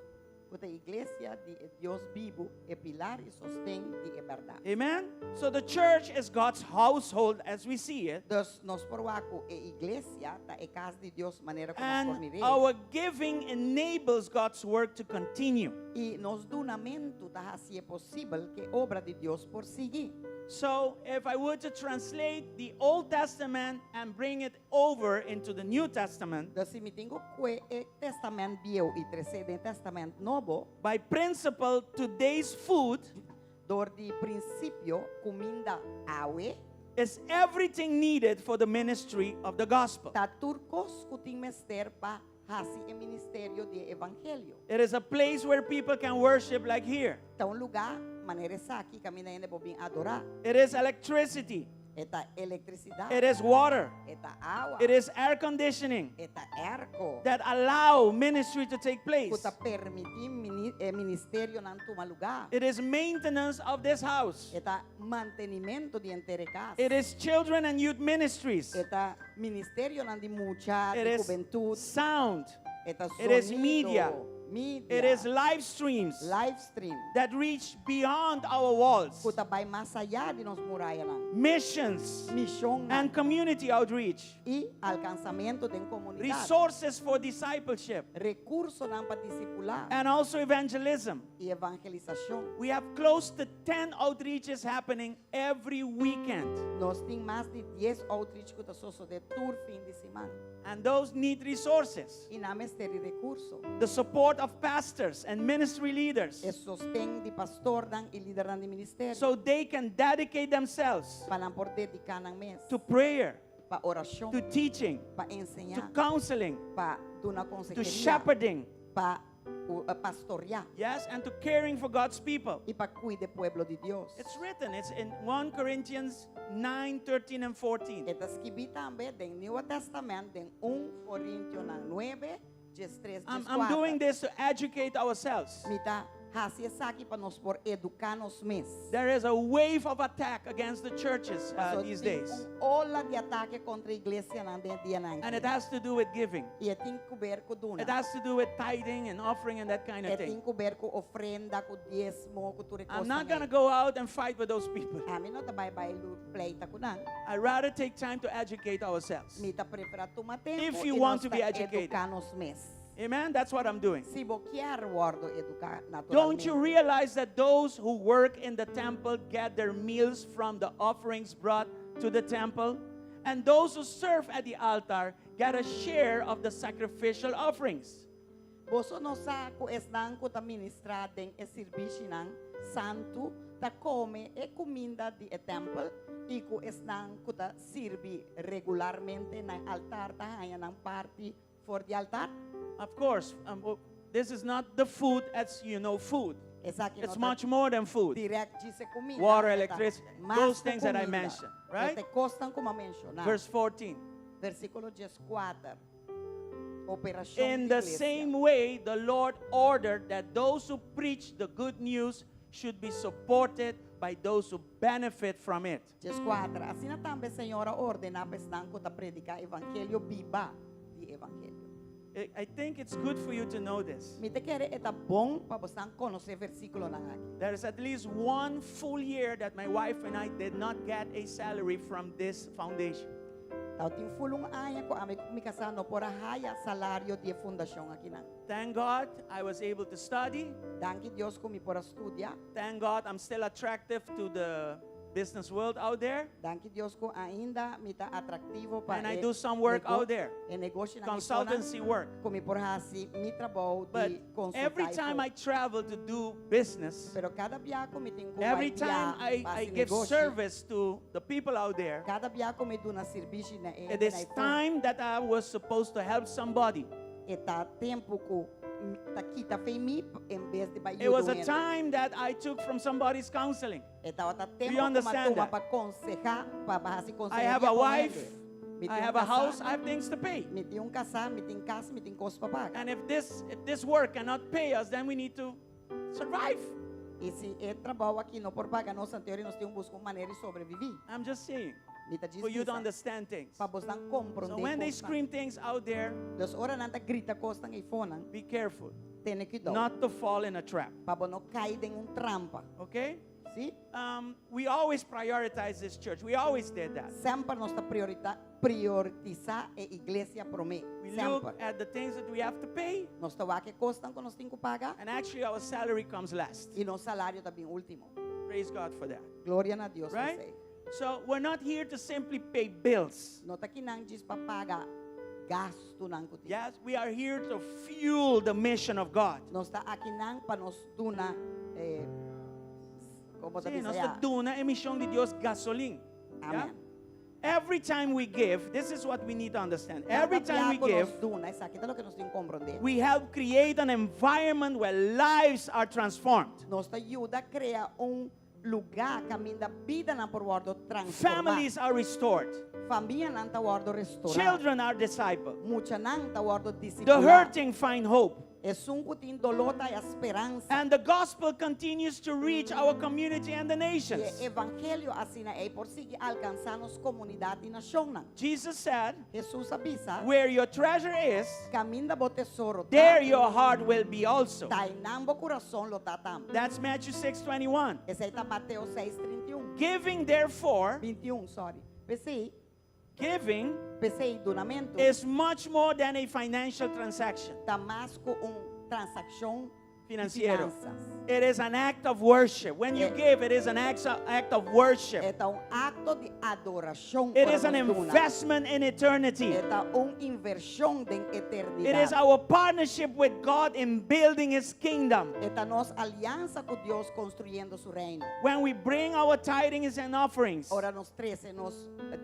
Ku ta iglesia di e Dios bibu, e pilar i sosten di e bèrdat. Amen? So the church is God's household as we see it. Dus nos por wak ku e iglesia ta e kas di Dios manera ku nos por And mir'é. our giving enables God's work to continue. I nos dunamentu ta hasié posibel ku e obra di Dios por sigui. So if I were to translate the Old Testament and bring it over into the New Testament, Dus si mi tin ku kue e Tèstamènt Bieu i tres'é den Tèstamènt Nobo, by principle, today's food dor di prinsipio, kuminda awe is everything needed for the ministry of the gospel. ta tur kos ku tin mester pa hasi e ministerio di e evangelio. It is a place where people can worship like here. Ta un lugá manera esaki kaminda hende por bin adorá. It is electricity. E ta elektrisidat. It is water. E ta awa. It is air conditioning E ta airco. that allow ministry to take place. Ku ta permití e ministerionan tuma lugá. It is maintenance of this house. E ta mantenimentu di henter e kas. It is children and youth ministries. E ta ministerionan di mucha, It di is hubentut. sound. E ta It is sonido, media. media. It is live streams live stream. that reach beyond our walls. Ku ta bai mas ayá di nos murayanan. Missions Mishonnan and community outreach. i alkansamentu den komunidat. Resources for discipleship Rekursonan pa disipulá and also evangelism. i evangelisashon. We have close to 10 outreaches happening every weekend. Nos tin mas di 10 outreach ku ta sosodé tur fin di siman. And those need resources. I nan mester di rekurso. The support of pastors and ministry leaders E sosten di pastornan i lidernan di ministerio. so they can dedicate themselves Pa nan por dediká nan mes. to prayer, Pa orashon. to teaching, Pa to enseñá. counseling, Pa duna to konseheria. shepherding, Pa pastoriá. yes, and to caring for God's people. I pa kuida e pueblo di Dios. It's written, it's in 1 Corinthians 9 13 and 14. E ta skibí tambe den Nieuwe Tèstamènt den 1 Korintionan 9, 13, I'm doing 14. this to educate ourselves. Mi ta hasi esaki pa nos por eduká nos mes. There is a wave of attack against the churches Paso these tin days, un ola di atake kontra iglesianan den dianan. and it has to do with giving. I e tin ku ber ku duna. It has to do with tithing and offering and that kind E of tin thing. ku ber ku ofrenda, ku diesmo, ku tur e I'm kosnan not going to ei. go out and fight with those people. Ami no ta bai bai pleita ku nan. I'd rather take time to educate ourselves. Mi ta preferá tuma tempu If you i want nos to be ta educated. eduká nos mes. Amen? That's what I'm doing. Si bo kier wòrdu eduká Don't you naturalmente. realize that those who work in the temple get their meals from the offerings brought to the temple? And those who serve at the altar get a share of the sacrificial offerings. Boso no sa ku esnan ku ta ministrá den e sirbishinan santu ta kome e kuminda di e tèmpel i ku esnan ku ta sirbi regularmente na altar ta haña nan parti for di altar? Of course, this is not the food as you know food. Esaki no It's ta much more than food. direct djis kuminda. Water, E ta electricity, mas those ku things that I kuminda. mentioned, right? E ta kosnan ku m'a menshoná. Verse 14. Versíkulo 14. Operashon In di the iglesia. same way, the Lord ordered that those who preach the good news should be supported by those who benefit from it. 14. Asina tambe Señor a ordená pa esnan ku ta prediká evangelio biba di evangelio. I think it's good for you to know this. Mi ta kere e ta bon pa boso konosé e versíkulonan aki. There is at least one full year that my wife and I did not get a salary from this foundation. Tabatin full un aña ku ami ku mi kasá no por a haya salario di e fundashon akinan. Thank God I was able to study. Danki Dios ku mi por a studia. Thank God I'm still attractive to the business world out there. Danki Dios ku ainda mi ta atraktivo pa And I e do some work nego out there. e negoshonan Consultancy work. ku mi por hasi mi trabou But di konsultá every time I travel to do business, Pero kada bia ku mi tin ku every bai time bia I, pa I hasi give negoshi, service to the people out there, kada bia ku mi duna servisio na it is time that I was supposed to help somebody. E ta tempu ku ta kita fo'i mi en bes di bai It was a yuda hende. time that I took from somebody's counseling. E tabata you tempu ku m'a understand tuma that? pa konsehá, pa hasi I konseheria have a ku wife, hende. Mi I tin un have a kasá, house, I have things to pay. mi tin un kasá, mi tin kas, mi tin kos pa paga. And if this work cannot pay us, then we need to survive. I si e trabou aki no por paga nos, anto nos tin ku buska un manera di sobreviví. I'm just saying. Mi ta djis for you to bisa, understand things. Pa boso komprondé. So when they kosnan. scream things out there, Dus ora nan ta grita kosnan eifonan, be careful tene kuidou. not to fall in a trap. Pa bo no kai den un trampa. Okay? Si? We always prioritize this church. We always did that. Semper nos ta prioritisá e iglesia promé. We look Semper. at the things that we have to pay, Nos ta wak e kosnan ku nos tin ku paga and actually our salary comes last. i nos salario ta bin último. Praise God for that. Gloria na Dios Right? pa esei. So we're not here to simply pay bills. No ta akinan djis pa paga gastunan ku tin. Yes, we are here to fuel the mission of God. Nos ta akinan pa nos duna kon ta Si, bisa nos ya? ta duna e mishon di Dios gasolin. Amen. Yeah? Every time we give, this is what we need to understand. Every time we give, Nos duna, esaki ta loke nos tin ku komprondé. we help create an environment where lives are transformed. Nos ta yuda krea un lugá kaminda bidanan por wòrdu transformá. Families are restored. Famianan ta wòrdu restourá. Children are discipled. Muchanan ta wòrdu The disipulá. hurting find hope. Esun ku tin doló ta haña speransa. And the gospel continues to reach our community and the E nations. evangelio asina ei por sigui alkansá nos komunidat i nashonnan. Jesus said, Hesus a bisa, Where your treasure is, kaminda bo tesoro ta, there your heart will be also. ta einan bo kurason lo ta tambe. That's Matthew 6:21. Esei ta Mateo 6:31. Giving, therefore, 21, sorry. P'esei, giving p'esei dunamentu is much more than a financial transaction. ta mas ku un transakshon Finansiero. finansas. It is an act of worship. When you give, it is an act of worship. E ta un akto di adorashon. It is an Ora nos duna. investment in eternity. E ta un invershon den eternidat. It is our partnership with God in building His kingdom. E ta nos aliansa ku Dios konstruyendo su reino. When we bring our tithings and offerings, Ora nos trese nos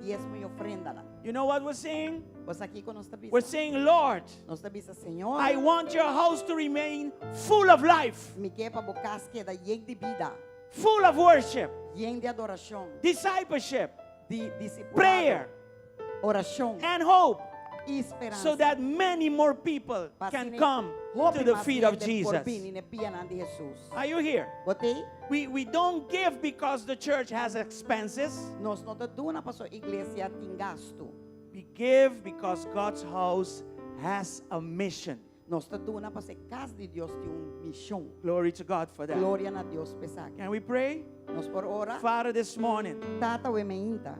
diesmo i ofrendanan. you know what we're saying? Bo sa kiko nos ta bisa. We're saying, Lord, Nos ta bisa, Señor, I want your house to remain full of life, mi ke pa bo kas keda yen di bida, full of worship, yen di adorashon, discipleship, di disipulado, prayer, orashon and hope, i speransa. so that many more people can come to the feet of Jesus. Bini na pianan di Jesus. Are you here? Bo t'ei? We don't give because the church has expenses. Nos no ta duna paso iglesia tin gastu. We give because God's house has a mission. Nos ta duna paso e kas di Dios tin un mishon. Glory to God for that. Gloria na Dios p'esaki. Can we pray? Nos por ora. Father, this morning, Tata awe mainta.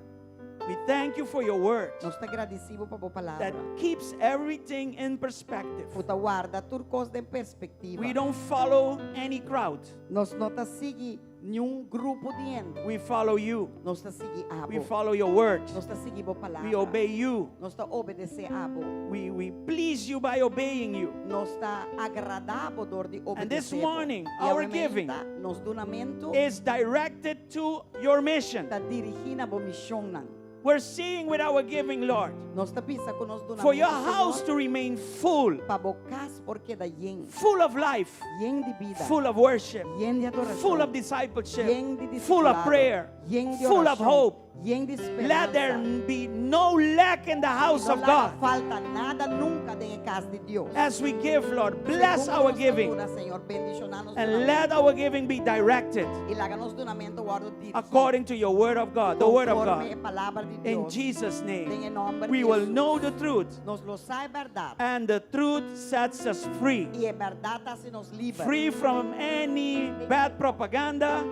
we thank you for your word Nos ta gradisí bo pa bo palabra. that keeps everything in perspective. Ku ta warda tur kos den perspektiva. We don't follow any crowd. Nos no ta sigui ningun grupo di hende. We follow you. Nos ta sigui abo. We follow your word. Nos ta sigui bo palabra. We obey you. Nos ta obedesé abo. We please you by obeying you. Nos ta agradá bo dor di And this obedesé bo. morning, I our awe giving mainta, nos dunamentu is directed to your mission. ta dirigí na bo mishonnan. We're seeing with our giving, Lord, Nos ta bisa ku nos dunamentu, for your house Señor, to remain full, pa bo kas por keda yen, full of life, yen di bida, full of worship, yen di adorashon, full of discipleship, yen di full of disipulado, prayer, yen di full of orashon, hope. yen di Let there speransa. be no lack in the house No of laga God. falta nada nunka den e kas di Dios. As we give, Lord, bless Segun our nos ta giving duna, Señor, bendishoná nos and let dunamentu. our giving be directed I laga nos dunamentu wòrdu dirigí according to your word of God, the word of konforme e God. palabra di In Dios. Jesus' Den name, e nòmber we di will Jesus. know the truth, Nos lo sa e bèrdat. and the truth sets us free. I e bèrdat ta hasi nos liber. Free from any bad propaganda,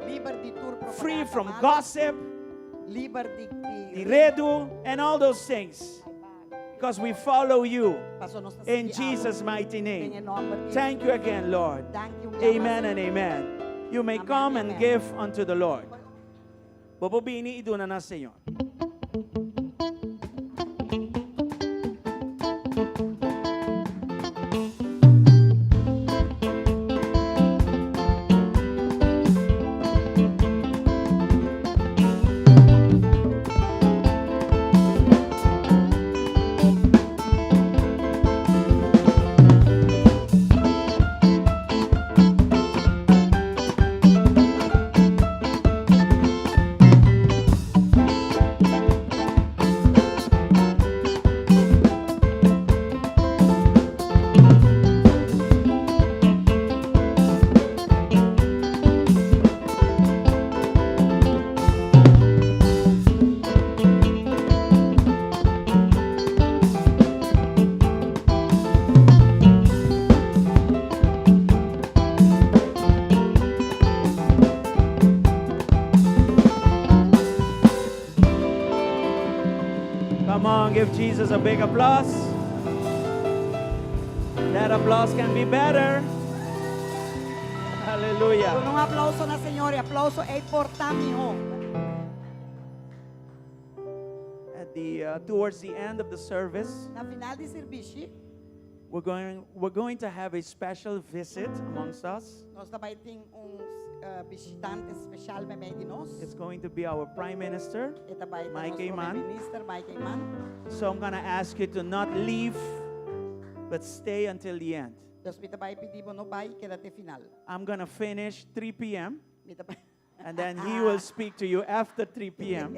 Liber di tur propaganda free from malu, gossip, Liber di, di di redu, and all those things. Because we follow you Paso nos ta in sigui abo. Jesus' mighty Den e name. nòmber di Thank you again, Lord. Thank you, Amen and amen. You may Amen, come and amen. give unto the Lord. Bo por bini i duna na Señor. Jesus a big applause. That applause can be better. Hallelujah. Duna un aplouso na Señor, e aplouso ei por ta mihó. At the towards the end of the service, Na final di servisio, we're going to have a special visit amongst us. Nos ta bai tin un bishitante spesial meimei di nos. It's going to be our Prime Minister. E ta bai Mike nos Eman. Minister Mike Eman. So I'm going to ask you to not leave, but stay until the end. Dus mi ta bai pidi bo no bai, keda te final. I'm going to finish 3 p.m. Mi ta bai and then he will speak to you after 3 p.m.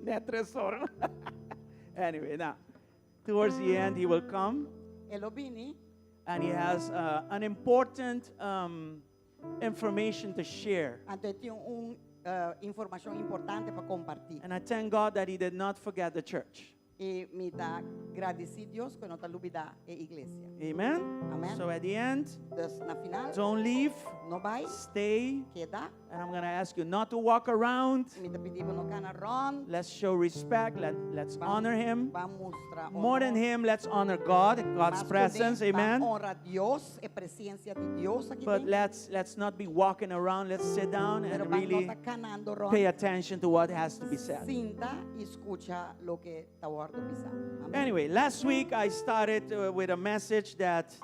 Net 3 or. Anyway, now, towards the end, he will come E lo bini and he has an important information to share. Anto e tin un informashon importante pa kompartí. And I thank God that he did not forget the church. I mi ta gradisí Dios ku e no a lubidá e iglesia. Amen? Amen. So at the end, Dus na final, don't leave, no bai, stay. Keda. And I'm going to ask you not to walk around. Mi ta pidi no kana rònt. Let's show respect. Let's honor him. Ban mustra More than him, let's honor God, God's presence. Amen. Honra Dios, e presensia di Dios aki. But let's not be walking around. Let's sit down Pero and ban really no ta kanando rònt. Pay attention to what has to be said. Sinta i skucha loke ta wòrdu bisá. Amèn. Anyway, last week I started with a message that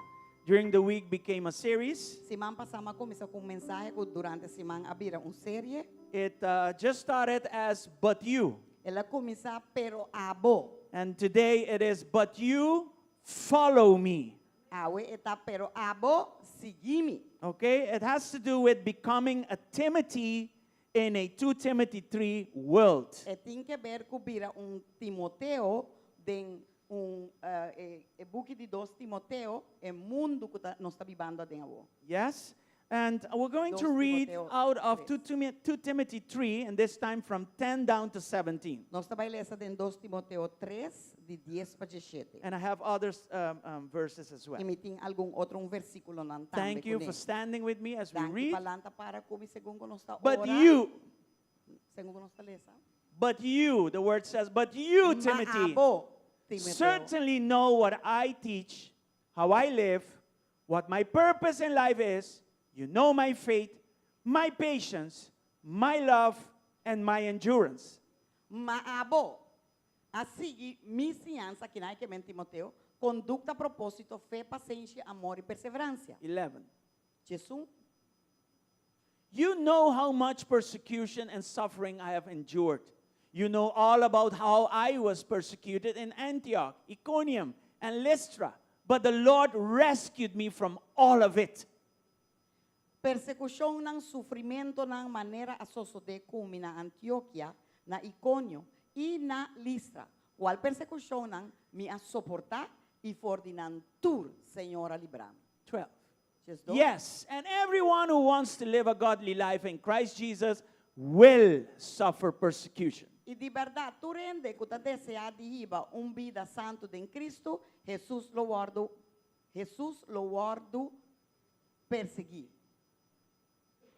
during the week became a series. Siman pasá m'a kuminsá ku un mensahe ku durante siman a bira un serie. It just started as "But You." El a kuminsá "Pero abo". And today it is "But You Follow Me." Awe e ta "Pero abo sigui mi". Okay? It has to do with becoming a Timothy in a 2 Timothy 3 world. E tin ku ber ku bira un Timoteo den un e buki di 2 Timoteo e mundu ku ta, nos ta bibando aden awo. Yes? And we're going to 2 read Timoteo out of 3. 2 Timothy 3, and this time from 10 down to 17. Nos ta bai lesa den 2 Timoteo 3 di 10 pa 17. And I have other verses as well. I mi tin algun otro un versíkulonan tambe. Thank you for standing with me as we Danki read. pa lanta para ku mi segun ku nos ta But ora. you, Segun ku nos ta lesa. But you, the word says, but you, Timothy, Ma abo, Timoteo, certainly know what I teach, how I live, what my purpose in life is. You know my faith, my patience, my love, and my endurance. Ma abo, a sigui mi siñansa, akinan ke men Timoteo, kondukta, propósito, fe, pasenshi, amor i perseveransia. 11. 11. You know how much persecution and suffering I have endured. You know all about how I was persecuted in Antioch, Iconium, and Lystra. But the Lord rescued me from all of it. Persekushonnan, sufrimentunan, manera a sosodé ku mi na Antiokia, na Ikonio i na Listra. Kual persekushonnan mi a soportá i for di nan tur, Señor a libra mi. 12. 12. Yes, and everyone who wants to live a godly life in Christ Jesus will suffer persecution. I di berdat, tur hende ku ta deseá di hiba un bida santu den Kristu Jesus lo wòrdu persiguí.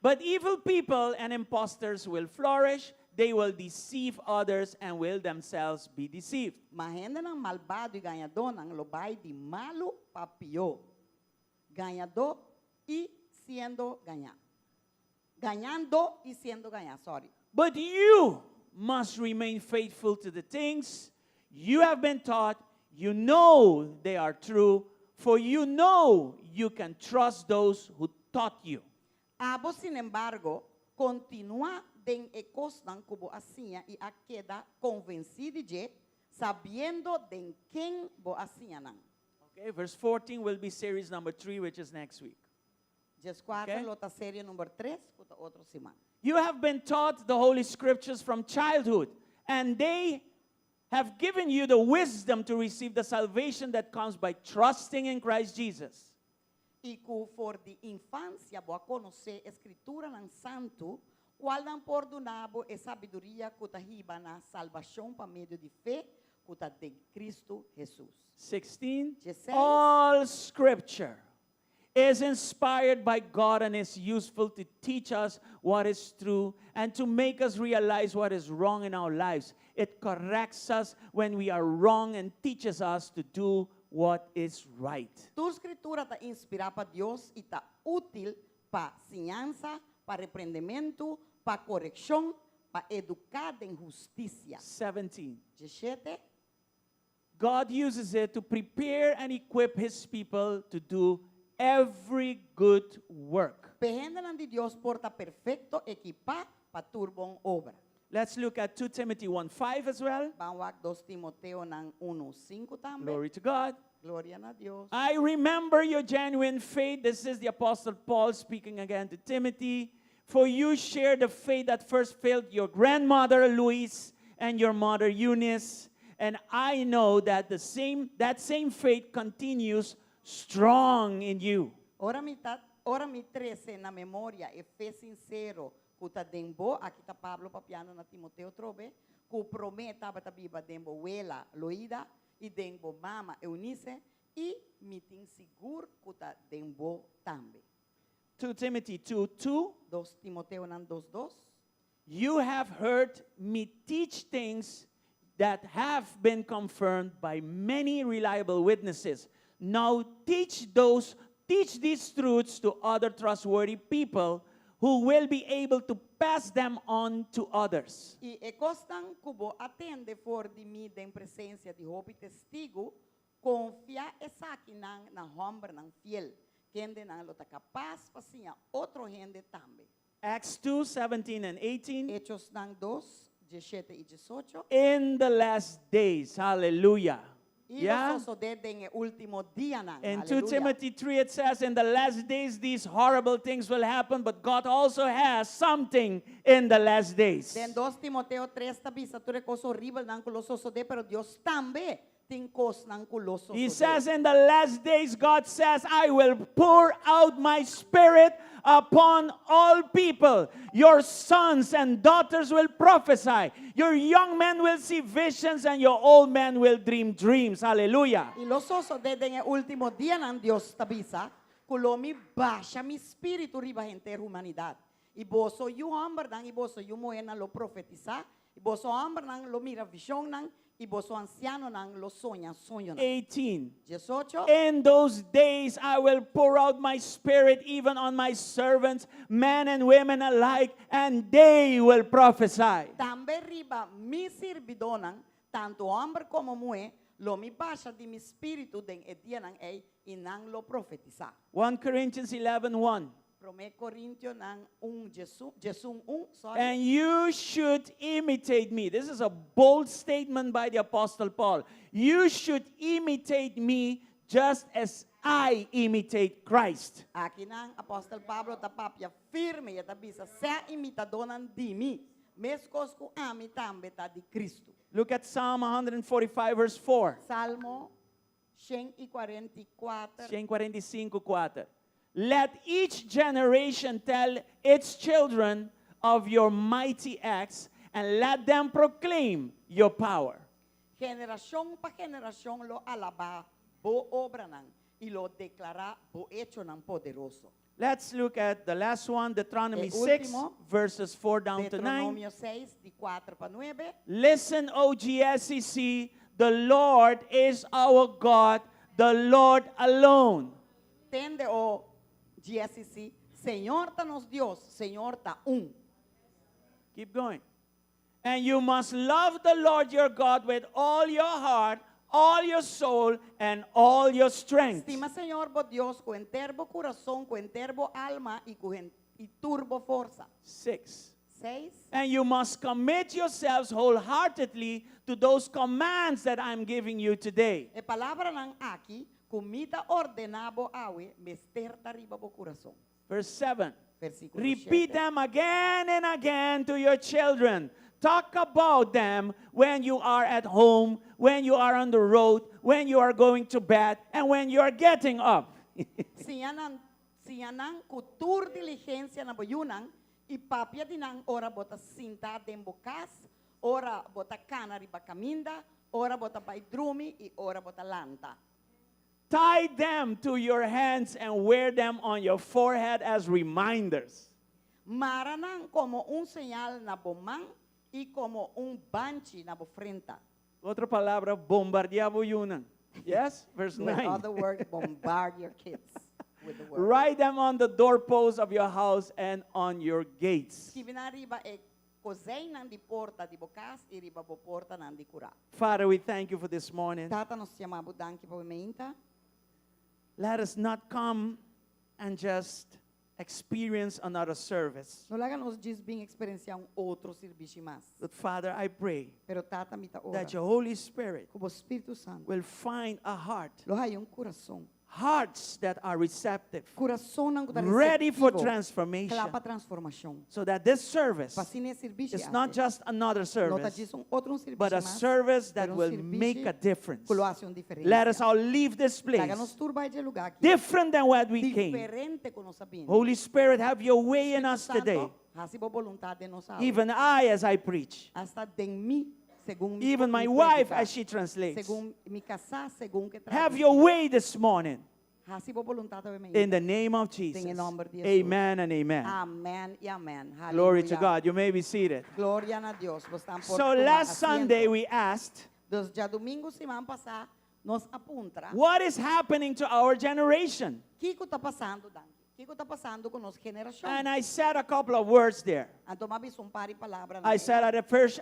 But evil people and imposters will flourish, they will deceive others and will themselves be deceived. Ma hendenan malbado i gañadónan lo bai di malu pa pió. Gañadó i siendo gañá. Gañando i siendo gañá, sorry. But you must remain faithful to the things you have been taught. You know they are true, for you know you can trust those who taught you. Abo, sin embargo, kontinuá den e kosnan ku bo a siña i a keda konvensí di dje, sabiendo den ken bo a siña nan. Okay, verse 14 will be series number 3, which is next week. 14 Okay. lo ta serie number 3, ku ta otro siman. You have been taught the Holy Scriptures from childhood, and they have given you the wisdom to receive the salvation that comes by trusting in Christ Jesus. I ku for di infansia bo a konosé Skrituranan santu, kualnan por duna bo e sabiduria ku ta hiba na salbashon pa medio di fe, ku ta den Kristu Jesus. 16. 16. All Scripture is inspired by God and is useful to teach us what is true and to make us realize what is wrong in our lives. It corrects us when we are wrong and teaches us to do what is right. Tur Skritura ta inspirá pa Dios i ta útil pa siñansa, pa reprendementu, pa korekshon, pa eduká den hustisia. 17. 17. God uses it to prepare and equip his people to do every good work. Pa e hendenan di Dios por ta perfekto ekipá pa tur bon obra. Let's look at 2 Timothy 1:5 as well. Ban wak 2 Timoteonan 1, 5 tambe. Glory to God. Gloria na Dios. I remember your genuine faith. This is the Apostle Paul speaking again to Timothy. For you share the faith that first filled your grandmother Lois and your mother Eunice. And I know that the same that same faith continues strong in you. Ora mi ta, ora mi trese na memoria e fe sinsero ku ta den bo, aki ta Pablo papiando na Timoteo trobe, ku promé tabata biba den bo wela Loida i den bo mama Eunice, i mi tin sigur ku ta den bo tambe. 2 Timothy 2:2. 2 Timoteonan 2, 2. You have heard me teach things that have been confirmed by many reliable witnesses. Now teach these truths to other trustworthy people who will be able to pass them on to others. I e kosnan ku bo a tende for di mi den presensia di hopi testigu, konfia esakinan na hòmbernan fiel, kendenan lo ta kapas pa siña otro hende tambe. Acts 2 17 and 18. Echonan 2, 17 i 18. In the last days, hallelujah. I Yeah? lo sosodé den e último dianan. In 2 Aleluya. Timothy 3, it says, In the last days, these horrible things will happen, but God also has something in the last days. Den 2 Timoteo 3 ta bisa tur e kos horibelnan ku lo sosodé, pero Dios tambe tin kosnan ku lo sosodé. He says, In the last days, God says, I will pour out my spirit upon all people. Your sons and daughters will prophesy. Your young men will see visions, and your old men will dream dreams. Hallelujah. I lo sosodé den e último dianan Dios ta bisa, ku lo mi basha mi spiritu riba henter humanidat. I boso yu hòmbernan, i boso yu muhénan lo profetisá, i boso hòmbernan lo mira vishonnan, i boso ansianonan lo soña soñonan. 18. 18. In those days I will pour out my spirit even on my servants, men and women alike, and they will prophesy. Tambe riba mi sirbidónan, tantu hòmber komo muhé, lo mi basha di mi spiritu den e dianan ei, i nan lo profetisá. 1 Corinthians 11 1. 1 Korintionan 1, 11, sorry. And you should imitate me. This is a bold statement by the Apostle Paul. You should imitate me just as I imitate Christ. Akinan Apòstel Pablo ta papia firme, e ta bisa, sea imitadónan di mi, meskos ku ami tambe ta di Kristu. Look at Psalm 145, verse 4. Salmo 144, 145, 4. Let each generation tell its children of your mighty acts and let them proclaim your power. Generashon pa generashon lo alabá bo obranan i lo deklará bo echonan poderoso. Let's look at the last one, Deuteronomy E 6, último, verses 4 down to 9. Deuteronomio 6, di 4 pa 9. Listen, O GSCC, the Lord is our God, the Lord alone. Tende o GSCC, Señor ta nos Dios, Señor ta un. Keep going. And you must love the Lord your God with all your heart, all your soul, and all your strength. Stima Señor bo Dios ku henter bo kurason, ku henter bo alma i ku i tur bo forsa. 6. 6. And you must commit yourselves wholeheartedly to those commands that I'm giving you today. E palabranan aki, ku mi ta ordená bo awe, mester ta riba bo kurason. Verse 7. Versíkulo Repeat 7. them again and again to your children. Talk about them when you are at home, when you are on the road, when you are going to bed, and when you are getting up. Siña nan, siña nan ku tur diligensia na bo yunan i papia di nan ora bo ta sintá den bo kas, ora bo ta kana riba kaminda, ora bo ta bai drumi i ora bo ta lanta. Tie them to your hands and wear them on your forehead as reminders. Mara nan komo un señal na bo man i komo un banchi na bo frenta. Otro palabra, bombardiá bo yunan. Yes? Verse With 9. other words, bombard your kids with the word. Write them on the doorposts of your house and on your gates. Skirbi nan riba e kozijnnan di porta di bo kas i riba bo portanan di kurá. Father, we thank you for this morning. Tata, nos ta yama bo danki pa e mainta. Let us not come and just experience another service. No laga nos djis bin eksperensiá un otro servisio mas. But Father, I pray Pero Tata, mi ta ora that your Holy Spirit ku bo Spiritu Santu will find a heart, lo haña un kurason. Hearts that are receptive, Kurasonnan ku ta ready for reseptivo, transformation, kla pa transformashon. So that this service Pa asina e servisio is not aki just another no ta service, djis un otro servisio but a mas, service that pero un will servisio make a difference. ku lo hasi un diferensia. Let us all leave this Laga nos place tur bai di e lugá aki different than what we came. Diferente ku nos a bini. Holy Spirit, have your way in Spiritu us today. Santu, hasi bo boluntat den nos awe. Even I, as I preach, Asta den mi, segun mi even my mi wife, prediká. as she translates. Segun mi kasá, segun ku e Have tradusí. your way this morning. Hasi bo boluntat awe mainta. In the name of Jesus. Den nòmber di Hesus. Amen and amen. Amèn i amèn. Glory to Aleluya. God. You may be seated. Gloria na Dios. Bo por So tuma last Sunday asiento. we asked, Dus djadumingu siman pasá, nos a puntra. What is happening to our generation? Kiko ta pasando, danki? Kiko ta pasando ku nos generashon? And I said a couple of words there. Anto m'a bisa un par di palabra. I said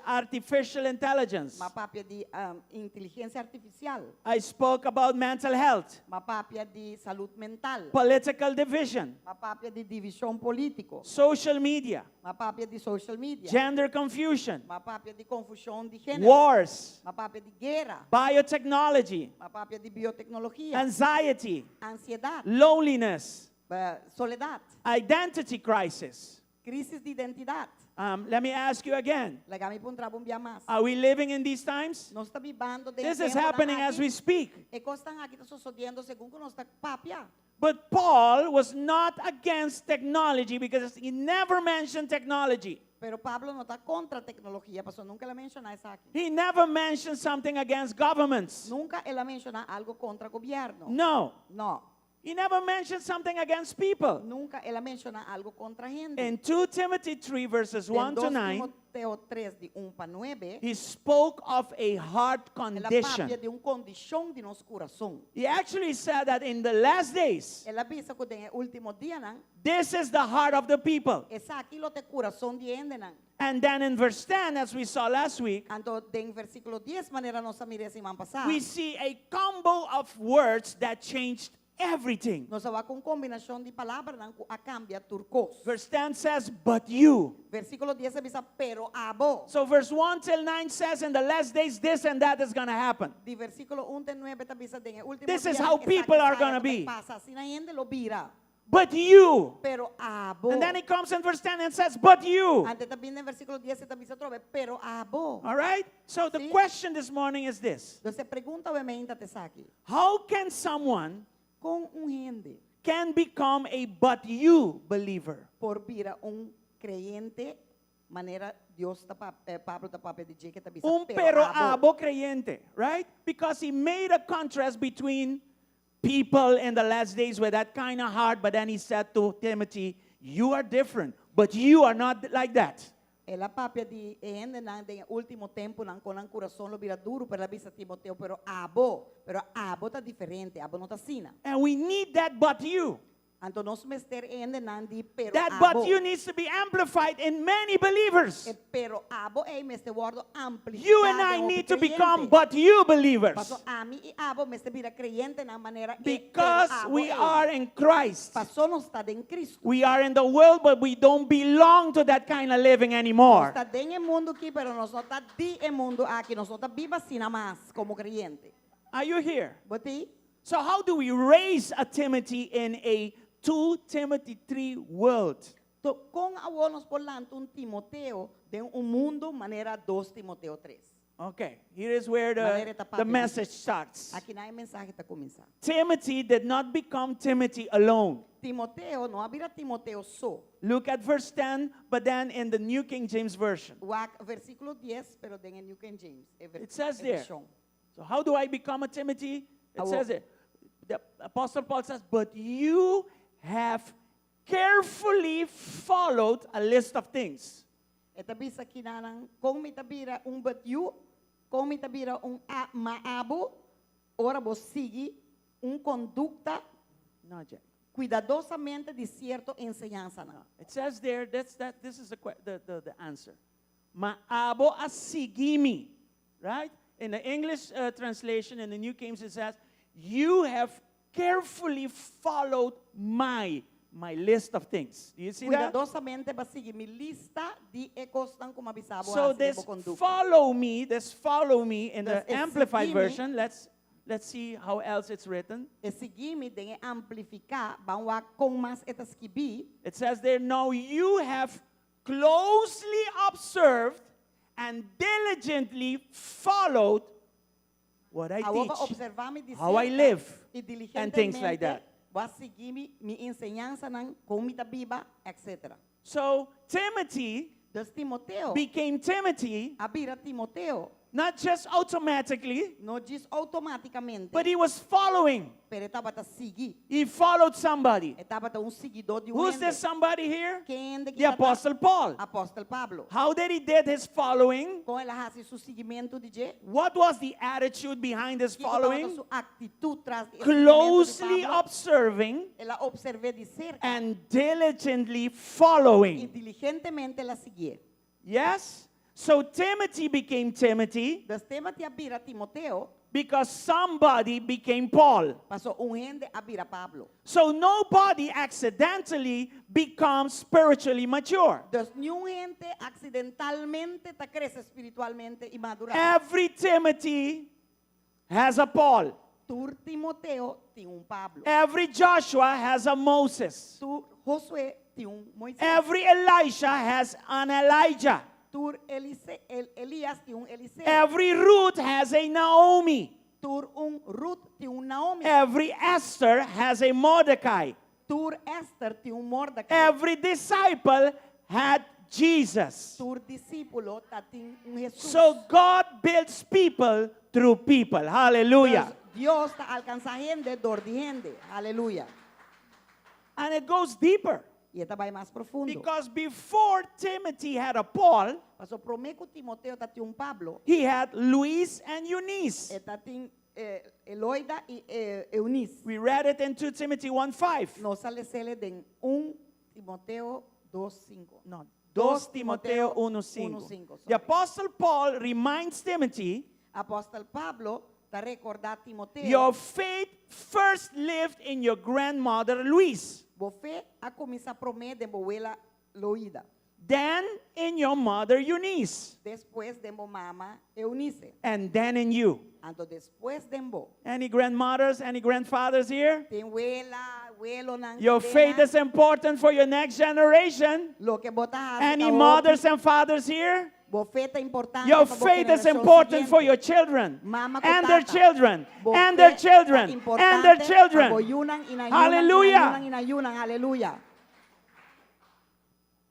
artificial intelligence. M'a papia di inteligensia artifisial. I spoke about mental health, M'a papia di salú mental. Political division, M'a papia di divishon polítiko. Social media, M'a papia di social media. Gender confusion, M'a papia di konfushon di género. Wars, M'a papia di guera. Biotechnology, M'a papia di bioteknologia. Anxiety, Ansiedat. Loneliness, Soledat. Identity crisis. Krísis di identidat. Let me ask you again. Laga mi puntra bo un bia mas. Are we living in these times? Nos ta bibando den This is temponan happening as aki. we speak. E kosnan aki ta sosodiendo segun ku nos ta papia. But Paul was not against technology because he never mentioned technology. Pero Pablo no ta kontra teknologia, pasobra nunka el a menshoná esaki. He never mentioned something against governments. Nunka el a menshoná algu kontra gobièrnu. No. No. He never mentioned something against people. Nunka el a menshoná algu kontra hende. In 2 Timothy 3, verses Den 1 to 2 9, Timoteo 3, di 1 pa 9, he spoke of a heart el a condition. papia di un kondishon di nos kurason. He actually said that in the last days, El a bisa ku den e último dianan, this is the heart of the people. Esaki lo ta e kurason di hendenan. And then in verse 10, as we saw last week, Anto, den versíkulo 10, manera nos a mira siman pasá. We see a combo of words that changed everything. Nos a wak un kombinashon di palabranan ku a kambia tur kos. Verse 10 says, But you. Versíkulo 10 ta bisa, pero abo. So verse 1 till 9 says, In the last days, this and that is going to happen. Di versíkulo 1 te 9 ta bisa den e último This is dia how esaki people are esaya gonna ta bai be. pasa. Asina hende lo bira. But you. Pero abo. And then he comes in verse 10 and says, But you. Anto e ta bin den versíkulo 10 e ta bisa atrobe, pero abo. All right? So the Sí. Question this morning is this. Entonses e pregunta awe mainta ta esaki. How can someone Kon un hende can become a but you believer? Por bira un kreyente manera Dios ta pa, eh, Pablo ta papia di dje ku ta bisa Un pero abo creyente, right? Because he made a contrast between people in the last days with that kind of heart, but then he said to Timothy, You are different, but you are not like that. El a papia di e hendenan den e último tempunan kon nan kurason lo bira duru, pero el a bisa Timoteo, pero abo, pero abo ta diferente, abo no ta asina. And we need that but you. Anto nos mester e hendenan di pero That abo. But you needs to be amplified in many believers. E pero abo ei mester wòrdu amplifiká You and I den hopi need to become kreyente. But you believers. Paso ami i abo mester bira kreyentenan manera e pero Because abo we ei. Are in Christ. Paso nos ta den Kristu. We are in the world, but we don't belong to that kind of living anymore. Nos ta den e mundu aki, pero nos no ta di e mundu aki, nos no ta biba asina mas komo kreyente. Are you here? Bo t'ei? So, how do we raise a Timothy in a 2 Timothy 3 world? To, kon awor nos por lanta un Timoteo den un mundu manera 2 Timoteo 3. Okay, here is where Manera the, ta the papia. Message starts. Akinan e mensahe ta kuminsá. Timothy did not become Timothy alone. Timoteo no a bira Timoteo so. Look at verse 10, but then in the New King James Version. Wak versíkulo 10, pero den e New King James. E ver, It says e there. vershon. So, how do I become a Timothy? It Awo. Says it. The Apostle Paul says, But you have carefully followed a list of things. E ta bisa akinan, kon mi ta bira un but you, kon mi ta bira un a, ma abo, ora bo sigui un kondukta Not yet. Kuidadosamente di sierto enseñansanan. It says there, this is the answer. Ma abo a sigui mi. Right? In the English translation, in the New King James, it says, You have carefully followed my list of things. Do you see that? Kuidadosamente bo a sigui mi lista di e kosnan ku m'a bisa bo So this kondukta. Follow me, this follow me in the Dus e Amplified sigui mi. Version, let's see how else it's written. E sigui mi den amplifiká, ban wak kon mas e ta skibí. It says there, now you have closely observed and diligently followed what I Awor teach, opservá mi di how I live, i and things like diligentemente that. bo a sigui mi enseñansanan, kon mi ta biba, etc. So Timothy Dus Timoteo became Timothy, a bira Timoteo, not just automatically, no djis outomátikamente, but he was following. pero e tabata sigui. He followed somebody. E tabata un siguidó di un Who's hende. this somebody here? Ken The Apostle Paul. Apòstel Pablo. How did he did his following? Kon el a hasi su siguimentu di dje? What was the attitude behind his Kiko tabata following? su aktitut tras di Closely Pablo? observing El a opserv'é di serka and diligently i following. diligentemente el a siguié. Yes? So Timothy became Timothy Dus Timothy a bira Timoteo, because somebody became Paul. pasó un hende a bira Pablo. So nobody accidentally becomes spiritually mature. Dus niun hende aksidentalmente ta krese spiritualmente i madurá. Every Timothy has a Paul. Tur Timoteo tin un Pablo. Every Joshua has a Moses. Tur Josué tin un Moisés. Every Elisha has an Elijah. Tur Elise, El, Elías tin un Eliseo. Every Ruth has a Naomi. Tur un Ruth tin un Naomi. Every Esther has a Mordecai. Tur Esther tin un Mordecai. Every disciple had Jesus. Tur disípulo tatin un Hesus. So God builds people through people. Hallelujah. Dios ta alkansá hende dor di hende. Aleluya. And it goes deeper. I e ta bai mas profundo. Because before Timothy had a Paul, Pasó promé ku Timoteo tatin un Pablo, he had Luis and Eunice. e tatin eh, Eloida i eh, Eunice. We read it in 2 Timothy 1:5. Nos a les'é den 1 Timoteo 2:5. No, 2 Timoteo 1:5. 1:5, The sorry. Apostle Paul reminds Timothy, Apòstel Pablo ta rekordá Timoteo, your faith first lived in your grandmother Luis, bo fe a kuminsá promé den bo wela Loida, then in your mother Eunice, despues den bo mama Eunice, and then in you. anto despues den bo. Any grandmothers, any grandfathers here? Tin wela, welonan. Your faith is important for your next generation. Loke bo ta Any mothers and fathers here? Bo fe ta importante Your pa bo faith is generashon important for siguiente. your children Mama ku and their tata. children Bo and their fe ta children and their importante pa children. bo yunan i nan yunan, Hallelujah. i nan yunan, i nan yunan. Aleluya.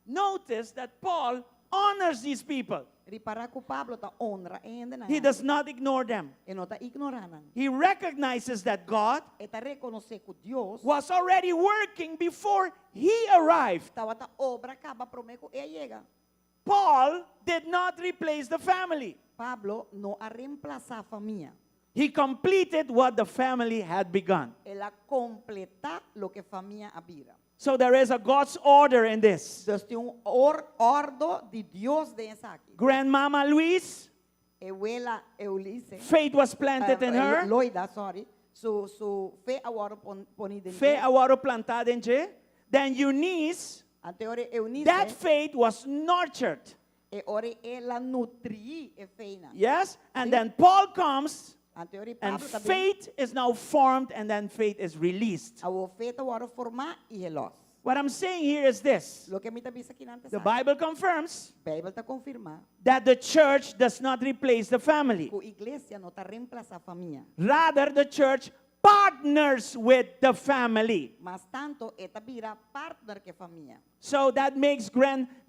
Notice that Paul honors these people. Ripará ku Pablo ta honra e hendenan. He does not ignore them. E no ta ignorá nan. He recognizes that God E ta rekonosé ku Dios was already working before he arrived. tabata obra kaba promé ku el a yega. Paul did not replace the family. Pablo no a remplasá famia. He completed what the family had begun. El a kompletá loke famia a bira. So there is a God's order in this. Dus tin un or, òrdu di Dios den esaki. Grandmama Luis, E wela Eunice. faith was planted in her. Loida, sorry. Su su fe a wòrdu pon, poní den Fe a wòrdu plantá den dje. Then Eunice, Anto ora Eunice. that faith was nurtured. E ora el a nutri e fe nan. Yes? And then Paul comes Anto ora and Pablo ta bin. faith is now formed and then faith is released. Awor fe ta wòrdu formá i e lòs. What I'm saying here is this. Loke mi ta bisa akinan The Bible confirms Beibel ta konfirmá that the church does not replace the family. ku iglesia no ta remplasá famia. Rather, the church partners with the family. Mas tantu e ta bira partner ku famia. So that makes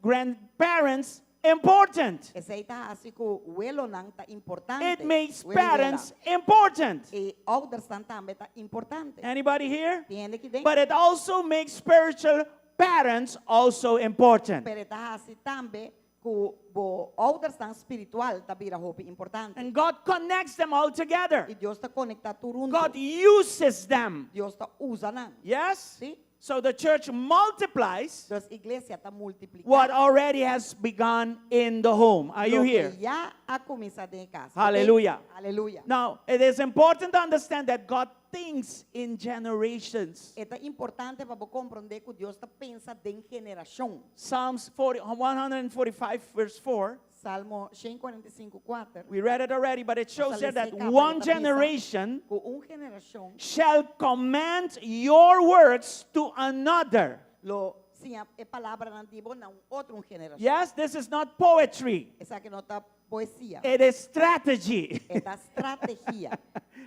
grandparents important. Esei ta hasi ku welonan ta importante. It makes Welo i wela. parents important. E oudersnan tambe ta importante. Anybody here? Tin hende aki den? But it also makes spiritual parents also important. Pero e ta hasi tambe ku bo oudersnan spiritual ta bira hopi importante. And God connects them all together. I Dios ta konektá tur huntu. God uses them. Dios ta usa nan. Yes? Si? So the church multiplies Dus iglesia ta multipliká. what already has begun in the home. Are you Loke here? ya a kuminsá den kas. Hallelujah. Aleluya. Now, it is important to understand that God thinks in generations. E ta importante pa bo komprondé ku Dios ta pensa den generashon. Psalms 40, 145, verse 4. Salmo 145, 4. We read it already, but it shows here that Nos a les'é kaba, one e ta bisa generation Ku un generashon shall command your works to another. lo siña e palabranan di bo na un otro generashon. Yes, this is not poetry. Esaki no ta poesia. It is strategy. E ta strategia.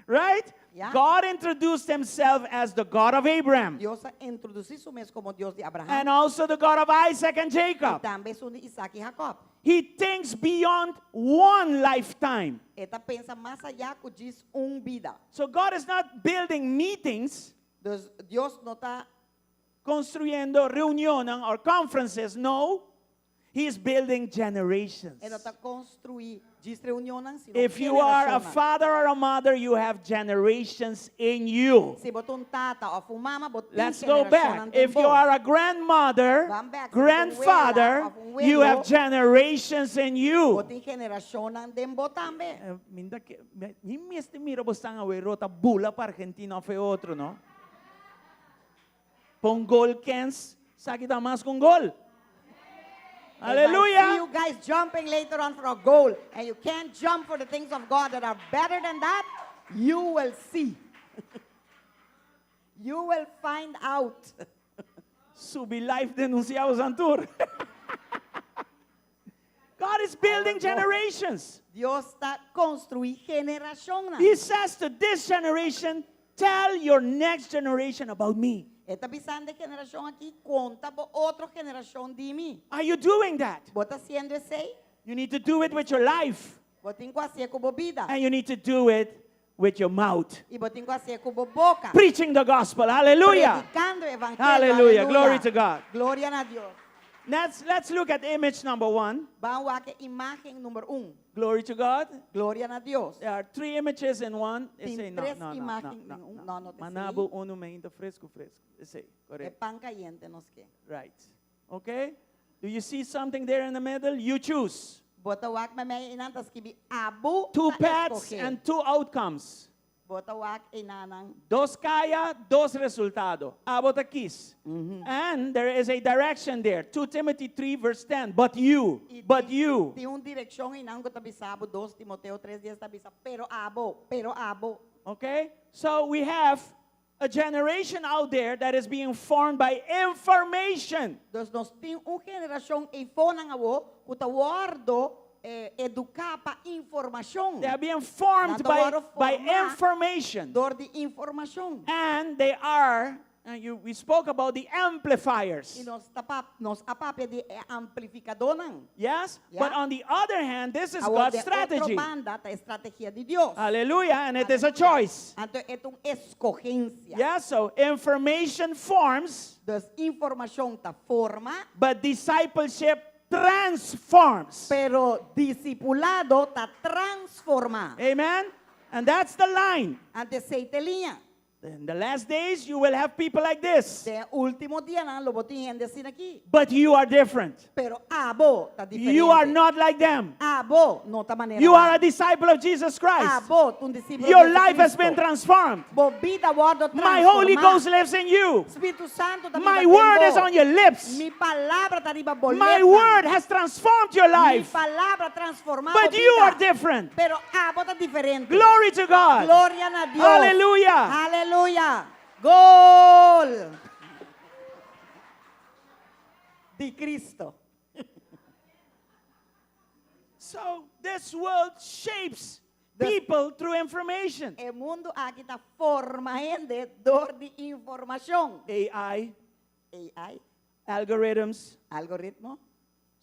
Right? Yeah. God introduced himself as the God of Abraham Dios a introdusí su mes komo Dios di Abraham. and also the God of Isaac and I Jacob. tambe esun di Isaac i Jacob. He thinks beyond one lifetime. E ta pensa mas ayá ku djis un bida. So God is not building meetings, Dus Dios no ta construyendo reuniones or conferences. No. He is building generations. E no ta konstruí djis reunionnan, sino If you are a generashonnan. father or a mother, you have generations in you. Si bo ta un tata òf un mama, bo tin Let's go back. generashonnan den If you bo. are a grandmother, Ban bèk. Si bo ta un grandfather, wela òf un you have welo, generations in bo you. tin generashonnan den bo tambe. Eh, minda ke, ni mester mira bosnan awe ta bula pa Argentina òf otro, no? Pon gol kens, esaki ta mas ku gol. If I see Aleluya. you guys jumping later on for a goal and you can't jump for the things of God that are better than that, you will see. You will find out. Subi live denunsiá anto. God is building generations. Dios ta konstruí generashon. He says to this generation, tell your next generation about me. E ta bisando e generashon aki, konta bo otro generashon di mi. Are you doing that? Bo ta hasiendo esei? You need to do it with your life. Bo tin ku hasié ku bo bida. And you need to do it with your mouth. I bo tin ku hasié ku bo boka. Preaching the gospel. Hallelujah. Predikando evangelio. Hallelujah. Aleluya. Glory to God. Gloria na Dios. Let's look at image number one. Ban wak imágen number 1. Glory to God. Gloria na Dios. There are three images in one. Tin Esei, no, tres no, no, imágen no, en no, un. no. No, no ta Manda bo esei. unu mainta fresku, fresku. Esei, E correct. pan kayente nos ke. Right. Okay? Do you see something there in the middle? You choose. Bo ta wak meimei einan ta skibí abo Two ta paths eskohé. and two outcomes. Bo ta wak einanan. Dos kaya, dos resultado. Abo ta kis. And there is a direction there. 2 Timothy 3 verse 10. But you, I but tin, you. tin un direkshon einan ku ta bisa bo 2 Timoteo 3 10 ta bisa pero abo, pero abo. Okay? So we have a generation out there that is being formed by information. Dus nos tin un generashon eifonan awo ku ta wòrdu eh, eduká pa informashon. They are being formed Nan ta by, wòrdu by formá information. dor di informashon. And they are, and you, we spoke about the amplifiers. I nos ta pap, nos a papia di e amplifikadónan. Yes? Yeah. But on the other hand, this is Awor God's di otro strategy. banda ta e strategia di Dios. Hallelujah. And it is a choice. Anto e ta un eskohensia. Yeah, so information forms, Dus informashon ta forma, but discipleship transforms. pero disipulado ta transformá. Amen? And that's the line. Anto esei ta e liña. In the last days, you will have people like this, Den último dianan lo bo tin hende asina aki. but you are different. Pero abo ta diferente. You are not like them. Abo no ta manera. You are a disciple of Jesus Christ. Abo ta un disipel Your di life has been Jesucristo. transformed. Bo bida a wòrdu My Holy transformá. Ghost lives in you. Spiritu Santu ta My biba word den is bo. on your lips. Mi palabra ta riba bo My lepnan. word has transformed your Mi life. palabra a transformá But bo you bida. are different. Pero abo ta diferente. Glory to God. Gloria na Dios. Hallelujah. Aleluya. Gol. Di Cristo. So this world shapes The- people through information. E mundu aki ta forma hende dor di informashon. AI, AI, algorithms, algoritmo,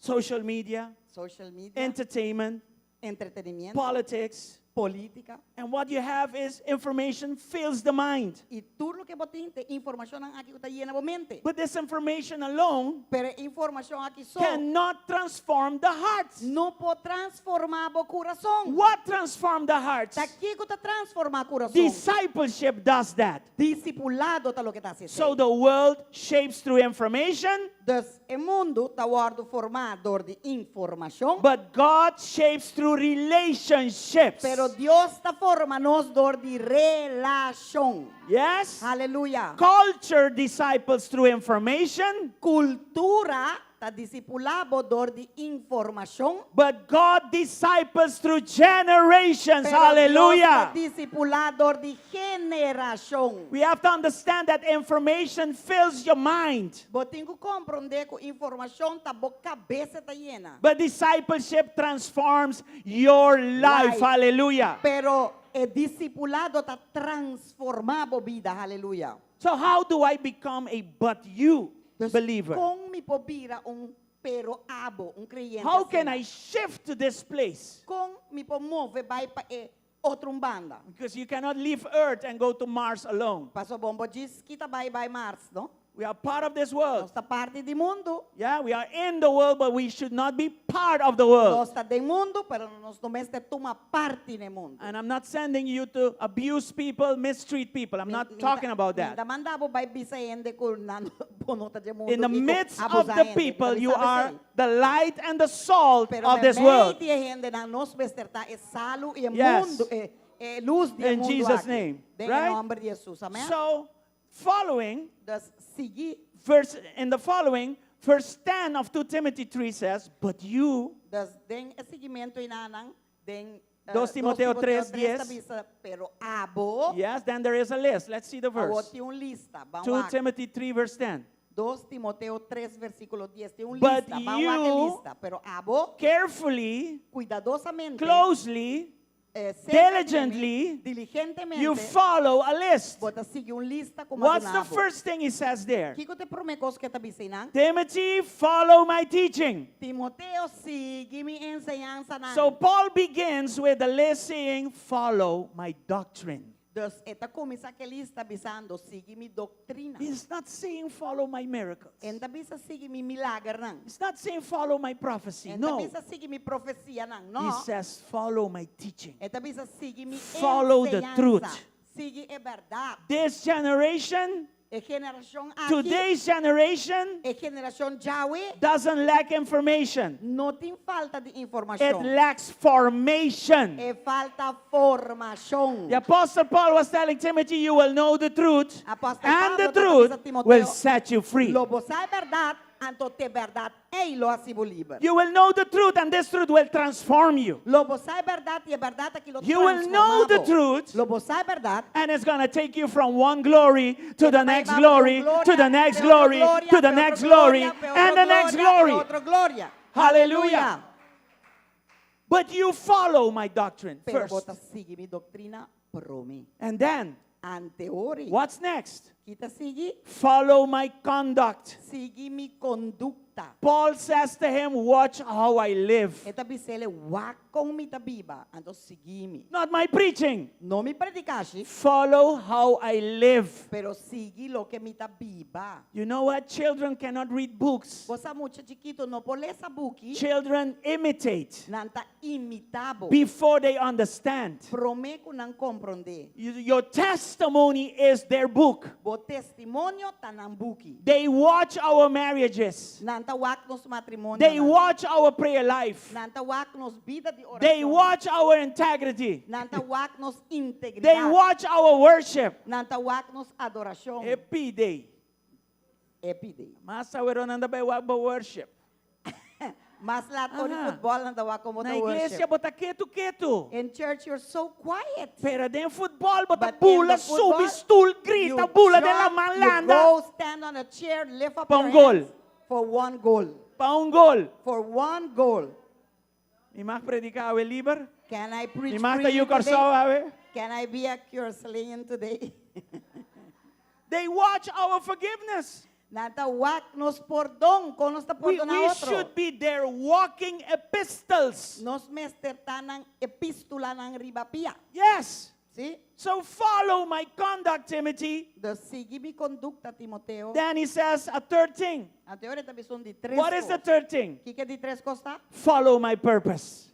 Social media, Social media, entertainment, entretenimentu, politics. Polítika. And what you have is information fills the mind. I tur loke bo tin ta informashon aki ku ta yena bo mente. But this information alone Pero informashon aki so cannot transform the hearts. No por transformá bo kurason. What transformed the hearts? Ta kiko ta transformá kurason? Discipleship does that. Disipulado ta loke ta hasi. So the world shapes through information, Dus e mundu ta wòrdu formá dor di informashon, but God shapes through relationships. Pero Dios ta forma nos dor di relashon. Yes? Aleluya. Culture disciples through information, Kultura ta disipulá bo dor di informashon, but God disciples through generations. Pero Dios Hallelujah. ta disipulá dor di generashon. We have to understand that information fills your mind, Bo tin ku komprondé ku informashon ta bo kabes ta yena. But discipleship transforms your life. Life. Hallelujah. Pero e disipulado ta transformá bo bida. Aleluya. So, how do I become a but you Dus believer? kon mi por bira un pero abo, un kreyente How can asina? I shift to this place? Kon mi por move bai pa e otro banda? Because you cannot leave Earth and go to Mars alone. Paso bo n' por djis kita bai bai Mars, no? We are part of this world. Nos ta parti di mundu. Yeah, we are in the world, but we should not be part of the world. Nos ta den mundu, pero nos no mester tuma parti na mundu. And I'm not sending you to abuse people, mistreat people. I'm not talking about that. Mi n' ta manda bo bai bisa hende ku nan no ta di mundu. In the i ku midst of abusá the hende. people, Mi you sabi are esei. the light and the salt Pero of this world. Di hende nan nos mester ta e salu i e mundu e e lus di In mundu Jesus' aki. name, Den right? nòmber di Jesus. Amèn. So, following Dus sigui verse in the following verse 10 of 2 Timothy 3 says, "But you Dus den e siguimentu einan den 2 Timoteo 3, 10. 10 bisa, pero abo Yes, then there is a list. Let's see the awor verse. tin un lista. Ban 2 wak. Timothy 3 verse 10. 2 Timoteo 3 versíkulo 10 tin un But lista. Ban wak e you- lista. Pero abo Carefully, kuidadosamente closely, serka diligently, diligentemente you follow a list. bo ta sigui un lista ku What's the first thing he says there? Kiko ta e promé kos ku e ta bisa einan? Timothy, follow my teaching. Timoteo, sigui mi enseñansanan. So Paul begins with the list saying, Follow my doctrine. Dus e ta kuminsá ku e lista bisando, sigui mi doktrina. He's not saying, Follow my miracles. E n' ta bisa sigui mi milagernan. He's not saying, Follow my prophecy. E n' ta No. bisa sigui mi profesianan. No. He says, Follow my teaching. E ta bisa sigui mi Follow the enseñansa. truth. Sigui e bèrdat. This generation, E generashon aki, today's generation, e generashon djawe, doesn't lack information. no tin falta di It informashon. lacks formation. E falta formashon. The Apostle Paul was telling Timothy, You will know the truth, Apòstel and the Pablo truth tabata bisa Timoteo, will set you free. Lo bo sa e bèrdat, anto ta e bèrdat ei lo hasi bo liber. You will know the truth, and this truth will transform you. Lo bo sa e bèrdat i e bèrdat aki lo You will know the transformá bo. truth. Lo bo sa e bèrdat. And it's going to take you from one glory to the next Bai glory, gloria, to the next pe otro glory, gloria, to the pe otro next glory, gloria, pe otro and the next gloria, pe glory. otro gloria. Hallelujah. But you follow my doctrine Pero first. bo ta sigui mi doktrina promé. And then, Anto ora. what's next? Kiko ta sigui? Follow my conduct. Sigui mi kondukta. Paul says to him, Watch how I live. E ta bis'é wak kon mi ta biba, anto sigui mi. Not my preaching. No mi predikashi, Follow how I live. pero sigui loke mi ta biba. You know what? Children cannot read books. Bo sa mucha chikitu no por lesa buki, Children imitate nan ta imitá bo. before they understand. Promé ku nan komprondé. Your testimony is their book. Bo testimonio ta nan buki. They watch our marriages. Nan ta wak nos matrimonio. They watch our prayer life. Nan ta wak nos bida di orashon. They watch our integrity. Nan ta wak nos integridat. They watch our worship. Nan ta wak nos adorashon. Happy day. Happy day. Mas awe nan ta bai wak bo worship. Mas lat ora Aha. futbòl nan ta wak kon bo Na ta iglesia worship. bo ta ketu ketu. In church you're so quiet. Pero den futbòl bo ta But in bula, the football, subi stul, grita, you bula den jump, laman you landa. go stand on a chair, lift up Pa your un gol. hands for one goal. Pa un gol. For one goal. Mi mag prediká awe liber. Can I preach Mi mag ta freely yu today? Kòrsou awe. Can I be a Curaçaoian today? They watch our forgiveness. Nan ta wak nos pordon, kon nos ta pordoná We otro. should be their walking epistles. Nos mester ta nan epístulanan riba pia. Yes. Si? So follow my conduct, Timothy. Dus sigui mi kondukta, Timoteo. Then he says a third thing. Anto e ta bisa un di tres What is the kos. third thing? Kiko e di tres kos ta? Follow my purpose.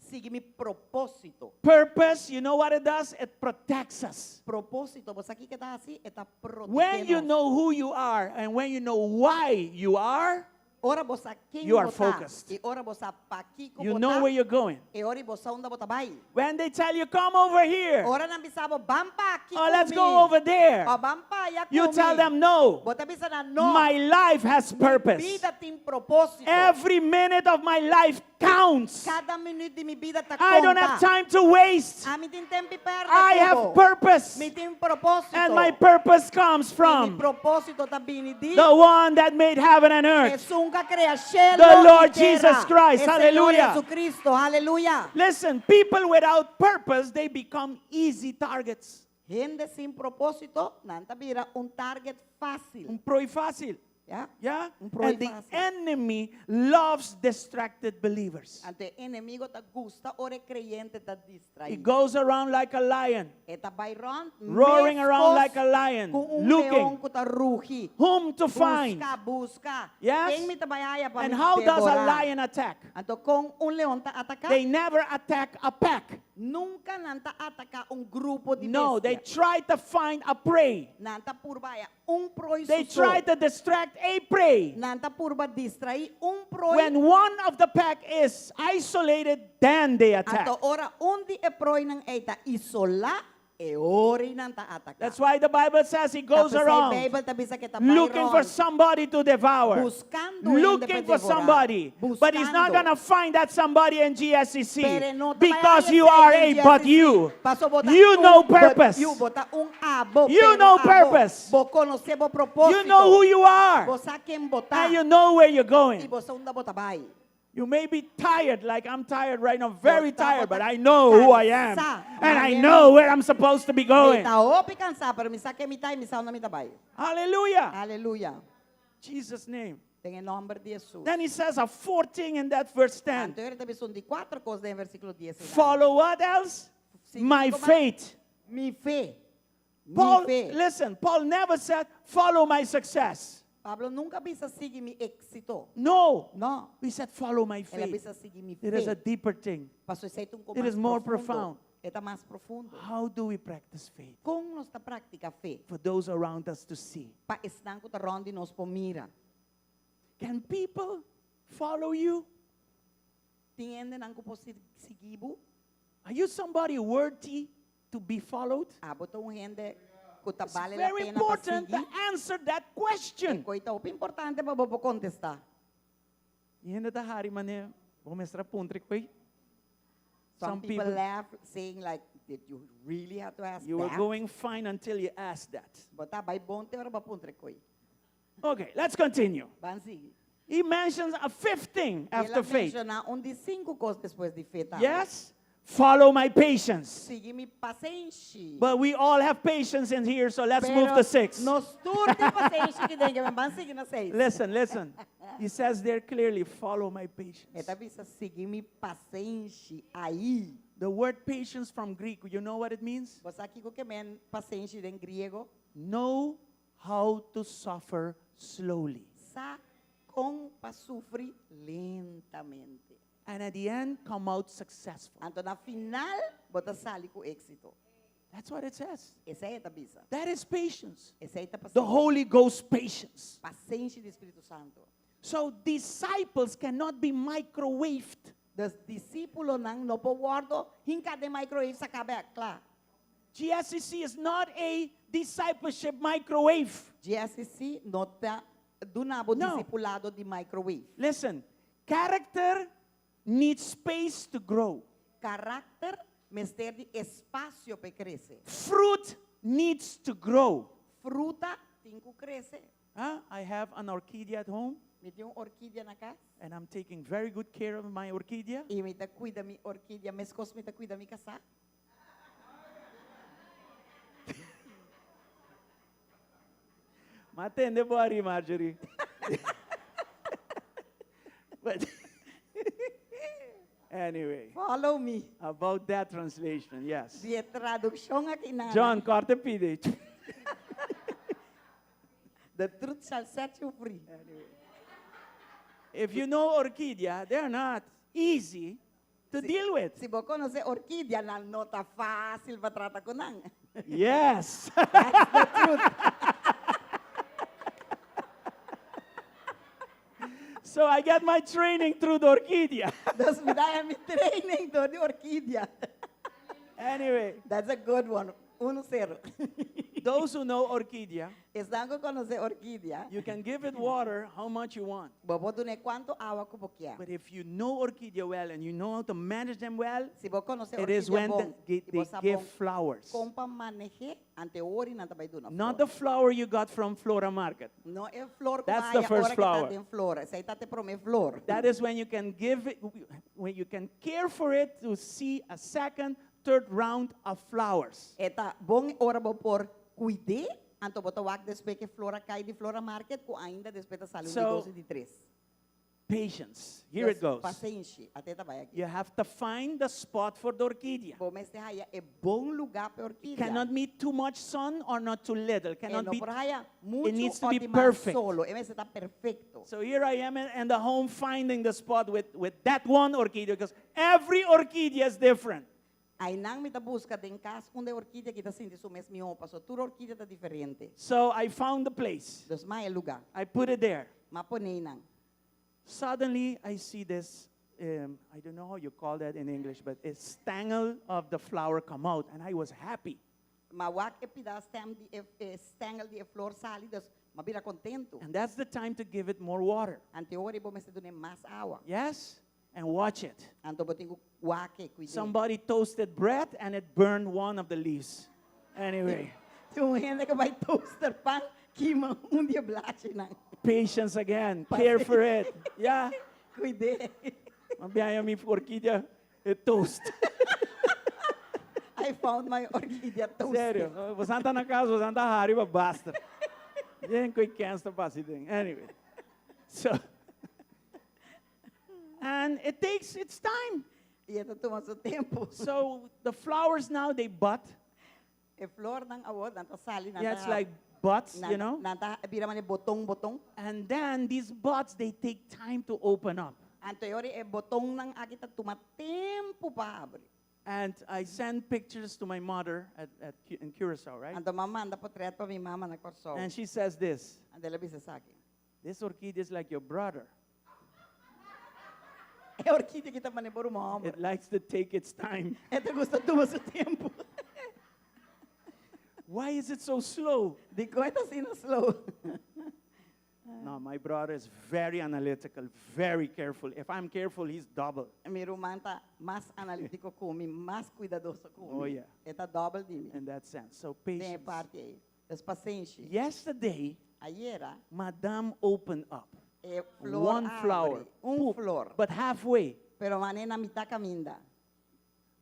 Sigui mi propósito. Purpose, you know what it does? It protects us. Propósito, bo sa kiko e ta hasi? E ta protehé When you nos. know who you are and when you know why you are, Ora bo sa ken You are bo ta, focused. i ora bo sa pakiko you bo ta, know where you're going. e ora bo sa unda bo ta bai. When they tell you, come over here, Ora nan bisa bo ban p'aki or let's ku mi. go over there, O ban p'aya you ku mi. tell them, no, Bo ta bisa nan no. my life has Mi purpose. bida tin propósito. Every minute of my life counts. Kada minüt di mi bida ta I don't konta. have time to waste. Ami n' tin temp'i pèrdè I have ku bo. purpose. Mi tin propósito. And my purpose comes I mi from propósito ta bini di the one that made heaven and earth. Esun ku a krea shelu The Lord i tera. Jesus Christ. E Señor Hallelujah. Jesucristo. Aleluya. Listen, people without purpose, they become easy targets. Hende sin propósito, nan ta bira un target fásil. Un prooi fásil. Ya? Yeah? Un prooi And the fásil. enemy loves distracted believers. Anto enemigu ta gusta ora kreyente ta distraí. He goes around like a lion, E ta bai rònt, roaring around meskos like a lion, ku un looking leon ku ta rugi. whom to find. Buska, buska. Yes? Ken mi ta bai haya pa And mi how does a devorá? lion attack? Anto kon un leon ta ataká? They never attack a pack. Nunka nan ta ataká un grupo di No, they bestia. try to find a prey. Nan ta purba haya un prooi They so. try to distract a prey. Nan ta purba distraí un prooi. When one of the pack is isolated, then they attack. Anto ora un di e prooinan ei ta isolá e ora ei nan ta ataká. That's why the Bible says he goes Ta p'esei around Beibel ta bisa ku e ta bai looking for rònt. somebody to devour. Buskando hende Looking pa for devorá. somebody. But he's not Buskando. going to find that somebody in GSCC Pero no ta bai because haya you esei are den a but GSCC. you. Paso bo ta You un know but purpose. you, bo ta un abo, You pero know abo. purpose. Bo konosé bo propósito. You know who you are. Bo sa ken bo ta. And you know where you're I going. bo sa unda bo ta bai. You may be tired, like I'm tired right now, very Bo ta tired, but bo ta I know who I am. kansá. And I Miami. know where I'm supposed to be Mi going. ta hopi kansá, pero mi sa ken mi ta i mi sa unda mi ta bai. Hallelujah. Aleluya. Jesus' name. Den e nòmber di Hesus. Then he says a fourth thing in that verse 10. Anto e ta bisa un di kuater kos den versíkulo 10. Follow what else? Sí, My koma- faith. Mi fe. Mi Paul, fe. listen, Paul never said, follow my success. Pablo nunka a bisa sigui mi éksito. No. No. He said, follow my El a faith. bisa sigui mi It is a fe. deeper thing. Paso esei ta un It is mas more profundo. profound. E ta mas profundo. How do we practice faith? Kon nos ta praktiká fe? For those around us to see. Pa esnan ku ta rònt di nos por mira. Can people follow you? Tin hendenan ku por sigui bo? Are you somebody worthy to be followed? Abo ta un hende ku ta It's bale la very pena pa important to sigui. answer that question. Kos ta hopi importante pa bo kontestá. Hende ta hari mane, bo mester a puntra e kos ei. Some, Some people, people- laugh saying like, did you really have to ask You were that? going fine until you asked that. Bo ta bai bon te ora b'a puntra e kos ei. Okay, let's continue. Ban sigui. He mentions a fifth thing E el a after faith. menshoná un di sinku kos despues di fe tambe. Yes? Follow my patience. Sigui mi pasenshi. But we all have patience in here, so let's Pero move to six. Nos tur tin pasenshi aki den, ban sigui na seis. Listen, listen. He says there clearly, follow my patience. E ta bisa sigui mi pasenshi ei. The word patience from Greek, you know what it means? Bo sa kiko ke men pasenshi den griego? Know how to suffer slowly. Sa kon pa sufri lentamente. And at the end, come out successful. Anto na final, bo ta sali ku éksito. That's what it says. Esei e ta bisa. That is patience. Esei ta The pasenshi. Holy Ghost patience. Pasenshi di Spiritu Santu. So disciples cannot be microwaved. Dus disípulonan no por wòrdu hinká den microwave saka bèk, kla. GSCC is not a discipleship microwave. GSCC no ta duna bo No. disipulado di microwave. Listen, character needs space to grow. Karakter mester di espasio pa krese. Fruit needs to grow. Fruta tin ku krese. Huh? I have an orchidea at home, Mi tin un orkidia na kas and I'm taking very good care of my orchidea. i mi ta kuida mi orkidia, meskos mi ta kuida mi kasá. M'a tende bo hari, Marjorie. But anyway, Follow me. about that translation, yes. Di e tradukshon aki nan. John, kòrta pida. The truth shall set you free. If you know orchidea, they're not easy to deal with. Si bo konosé orkidia, nan no ta fásil pa trata ku nan. Yes. That's the truth. So I get my training through the orchidea. Dus mi ta haña mi training dor di orkidia. Anyway, That's a good one. Uno sero. Those who know orchidea, Esnan ku konosé orkidia, you can give it water how much you want. Bo por dun'é kuantu awa ku bo kier. But if you know orchidea well and you know how to manage them well, Si bo konosé it is orkidia when bon, they, i bo they sa give bon flowers. kon pa maneh'é, ante ora nan ta bai duna Not flor. the flower you got from Flora Market. No e flor ku That's the bo haña first ora ku ta flower. den flor. Esei ta te promé flor. That is when you can give it, when you can care for it to see a second, third round of flowers. E ta bon ora bo por kuid'é, anto bo ta wak despues ku e flor a kai di Flora Market ku ainda despues ta sali un di So, dos i di tres. Patience. Here it Dus goes. pasenshi. Ate ta bai aki. You have to find the spot for the orquídea. Bo mester haya e bon lugá pa e orquídea. Cannot meet too much sun or not too little. E Cannot no be por haya it muchu needs to o be dimas perfect. solo. E mester ta perfecto. So here I am in, in the home finding the spot with, with that one orquídea because every orquídea is different. Einan mi ta buska den kas unda e orkidia aki ta sinti su mes mihó, pasobra tur orkidia ta diferente. So I found the place. Dus m'a e lugá. I put it there. M'a pone einan. Suddenly I see this, um, I don't know how you call that in English, but a stangel of the flower come out, and I was happy. M'a wak e pida stem di e, e stengel di e flor sali, dus m'a bira kontentu. And that's the time to give it more water. Anto e ora ei bo mester dun'é mas awa. Yes? And watch it. Anto bo tin ku wak e, kuid'é. Somebody toasted bread and it burned one of the leaves. Anyway. Tin un hende ku bai toaster pan, kima un di e blachinan. Patience again. Care for it. Yeah. Kuid'é. M'a haña mi orquídea e toast. I found my orquídea toasted. Serio. Bo ta na kas, bo ta hari, basta. Yen koi kens ta pasa den. Anyway. So, and it takes its time. I e ta tuma su tempu. So the flowers now, they bud. E flornan awor, nan ta sali, nan Yeah, ta it's like buds, nan, you know. Nan ta bira manera boton boton. And then these buds, they take time to open up. Anto e ora e botonnan aki ta tuma tempu pa habri. And I send pictures to my mother at, at, in Curacao, right? Anto m'a manda potrèt pa mi mama na Kòrsou. And she says this Anto el a bisa esaki. This orchid is like your brother. E orkidia aki ta manera bo ruman hòmber. It likes to take its time. E ta gusta tuma su tempu. Why is it so slow? Dikon e ta asina slow? No, my brother is very analytical, very careful. If I'm careful, he's double. Mi ruman ta mas analítiko ku mi, mas kuidadoso ku mi. Oh, yeah. E ta dòbel di mi. In that sense. So Den e patience. parti ei. Dus pasenshi. Yesterday, Ayera, Madame opened up. e flor One abri. flower. Un Poop, flor. But halfway. Pero mane na mitá kaminda.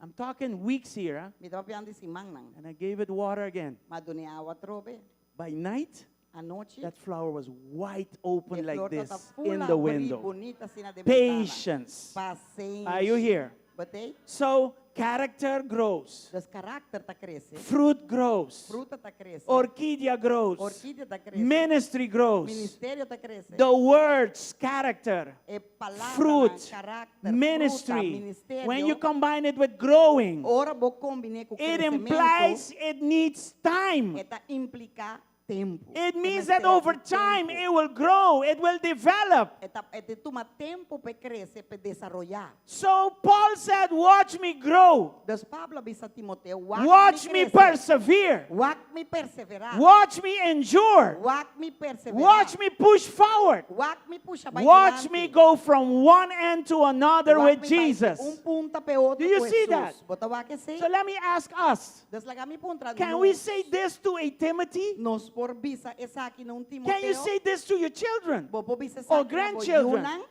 I'm talking weeks here. Huh? Mi ta papiando di simannan. And I gave it water again. M'a dun'é awa atrobe. By night, Anochi, that flower was wide open e like flor this tabata full in the abrí, window. bunita asina den bentana. Patience. Pasenshi. Are you here? Bo t'ei? So, character grows. Dus karakter ta krese. Fruit grows. Fruta ta krese. Orquídea grows. Orquídea ta krese. Ministry grows. Ministerio ta krese. The words, character, E palabranan, fruit, karakter, fruta, ministry. ministerio. When you combine it with growing, Ora bo kombin'é ku it kresementu, implies it needs time. e ta impliká tempu. It E means that mester over di time tempu. it will grow, it will develop. E ta, e ta tuma tempu pa e krese, pa e desaroyá. So Paul said, Watch me grow, Dus Pablo a bisa Timoteo, Wak watch mi me krese. persevere, Wak mi perseverá. watch me endure, Wak mi perseverá. watch me push forward, Wak mi pusha bai watch dilanti. me go from one end to another Wak with mi bai di Jesus. Un punta pa otro Do you ku see Jesus. that? Bo ta wak esei? So let me ask us Dus laga mi puntra can we nos. say this to a Timothy? Nos por bisa esaki na un Timoteo? Can you say this to your children? Bo por bisa Or esaki na bo grandchildren? yunan?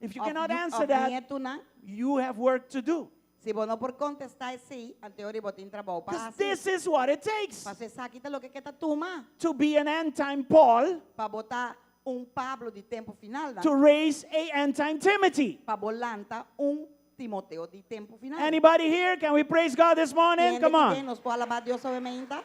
If you Of cannot yu- answer of that, nietunan? you have work to do. Si bo no por kontestá esei, anto bo tin trabou Because pa hasi. this is what it takes Paso esaki ta loke e ta tuma to be an end time Paul, pa bo ta un Pablo di tempu final, to raise a end time Timothy. pa bo lanta un Timoteo di tempu final. Anybody here? Can we praise God this morning? Hende Come ku tin, on. Nos por alabá Dios awe mainta.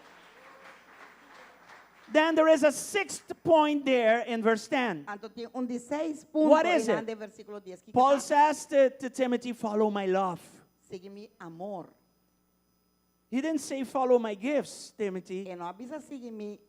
Then there is a sixth point there in verse 10. Anto tin un di seis punto What is it? den versíkulo 10. Ki Paul ta? says to Timothy, Follow my love. Sigui mi amor. He didn't say, Follow my gifts, Timothy. E no a bisa sigui mi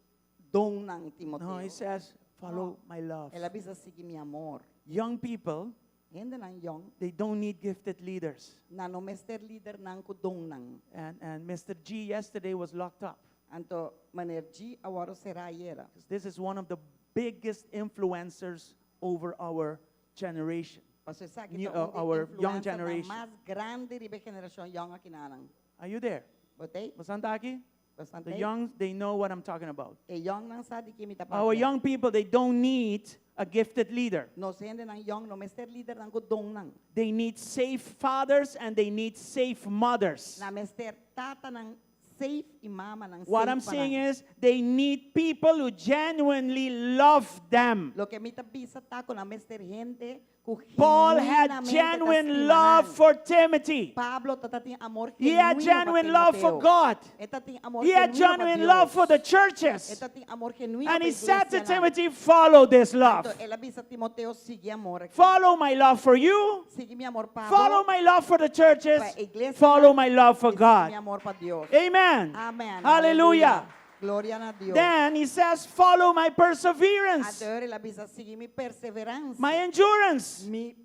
donnan, Timoteo. No, he says, Follow my love. El a bisa sigui mi amor. Young people, Hendenan yong, they don't need gifted leaders. nan no mester lidernan ku donnan. And Mr. G yesterday was locked up. Anto, meneer G a wòrdu será ayera. Because this is one of the biggest influencers over our generation. Paso esaki New- ta un our young influencer generation. mas grandi riba e generashon yong akinan. Are you there? Bo t'ei? Bo ta aki? Bastante. The young, they know what I'm talking about. E yongnan sa di ki mi ta Our papia. young people, they don't need a gifted leader. Nos hendenan yong no mester lidernan ku donnan. They need safe fathers and they need safe mothers. Nan mester tatanan safe i mamanan safe What I'm pa saying nan. is, they need people who genuinely love them. Loke mi ta bisa ta ku nan mester hende ku Paul had genuinamente ta genuine stima love nan. for Timothy. Pablo tabatin amor He had genuino pa genuine love for Timoteo. God. E tabatin amor He had genuino pa genuine love Dios. for the churches. E tabatin amor genuino And pa he said to iglesianan. Timothy, Follow this love. Anto, el a bisa Timoteo sigui amor aki. Follow my love for you. Sigui mi amor pa Follow my love for the churches. Pa iglesia Follow my love for Mi God. amor pa Dios. Amen. Amen. Hallelujah. Gloria na Dios. Then he says, Follow my perseverance, Anto el a bisa sigui mi perseveransia. my endurance. Mi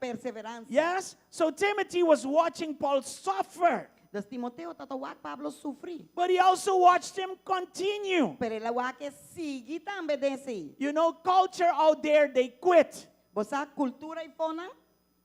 perseveransia. Yes? So Timothy was watching Paul suffer, Dus Timoteo tabata wak Pablo sufri. but he also watched him continue. Pero el a wak e sigui tambe den esei. Culture out there, they quit. Bo sa kultura eifonan,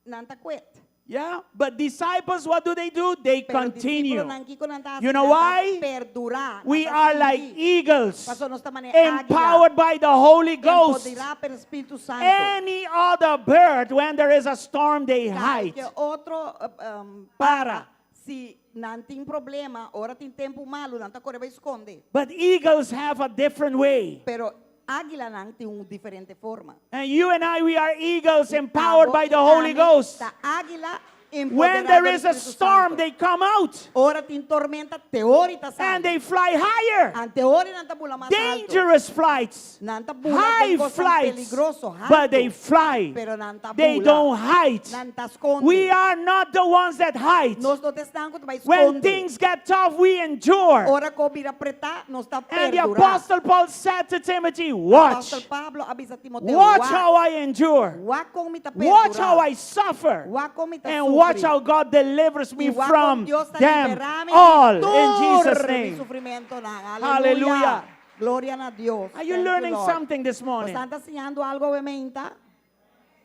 nan ta quit. Yeah? But disciples, what do they do? They Pero continue. disipelnan kiko nan ta You know nan ta why? Perdurá. We nan ta are like sigui. eagles, Paso nos ta manera águila. empowered by the Holy Ghost. Empoderá pa Spiritu Santu. Any other bird, when there is a storm, they hide. Kualke otro Para. Si nan tin problema, ora tin tempu malu, nan ta kore bai skonde. But eagles have a different way. Pero águilanan tin un diferente forma. And you and I, we are eagles empowered Abo by the i Holy ami Ghost. Ta águila When empoderá there dor is a Spiritu storm, Santu. they come out Ora tin tormenta, te ora ta sali. and they fly higher. Anto ora nan ta bula mas altu. Dangerous flights, Nan ta bula high den kos flights, peligroso, but they altu. fly. Pero nan ta They bula. don't hide. Nan ta skonde. We are not the ones that hide. Nos no ta esnan ku ta bai When skonde. things get tough, we endure. Ora kos bira pretá, nos ta And the perdurá. Apostle Paul said to Timothy, Watch, Apòstel Pablo a bisa Timoteo, watch wak, how I endure, wak kon mi ta perdurá. watch how I suffer, Wak kon mi ta and watch sufri. how God delivers me I wak from kon Dios ta them liberá mi all di in Jesus' tur mi name. sufrimentunan. Hallelujah. Aleluya. Gloria na Dios. Are you Thank learning Lord. something this morning? Boso ta siñando algu awe mainta?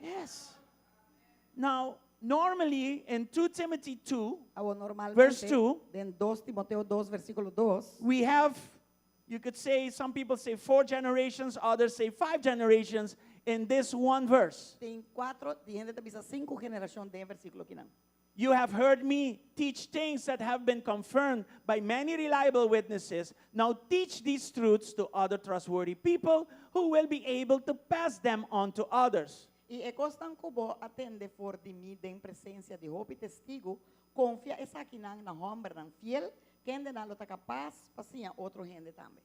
Yes. Now, normally in 2 Timothy 2, Awor normalmente, Verse 2. Den 2 Timoteo 2, versíkulo 2. we have, you could say, some people say four generations, others say five generations in this one verse. Tin kuater, tin hende ta bisa sinku generashon den e versíkulo akinan. You have heard me teach things that have been confirmed by many reliable witnesses. Now teach these truths to other trustworthy people who will be able to pass them on to others. I e kosnan ku bo a tende for di mi den presensia di hopi testigu, konfia esakinan na hòmbernan fiel, kendenan lo ta kapas pa siña otro hende tambe.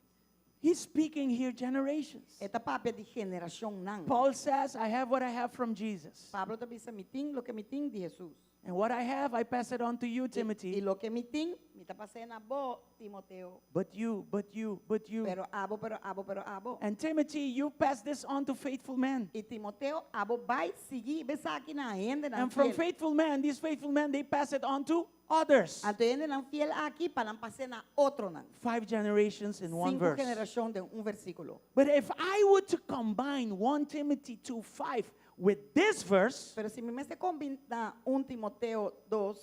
He's speaking here generations. E ta papia di generashonnan. Paul says, I have what I have from Jesus. Pablo ta bisa mi tin loke mi tin di Hesus. And what I have, I pass it on to you, I Timothy. loke mi tin, mi ta pas'é na bo, Timoteo. But you, but you, but you. Pero abo, pero abo, pero abo. And Timothy, you pass this on to faithful men. I Timoteo, abo bai sigui esaki na hendenan And from fiel. faithful men, these faithful men, they pass it on to others. Anto hendenan fiel aki pa nan pas'é na otronan. Five generations in one Sinku verse. generashon den un versíkulo. But if I were to combine 1 Timothy 2 5 with this verse, Pero si mi mester kombiná 1 Timoteo 2,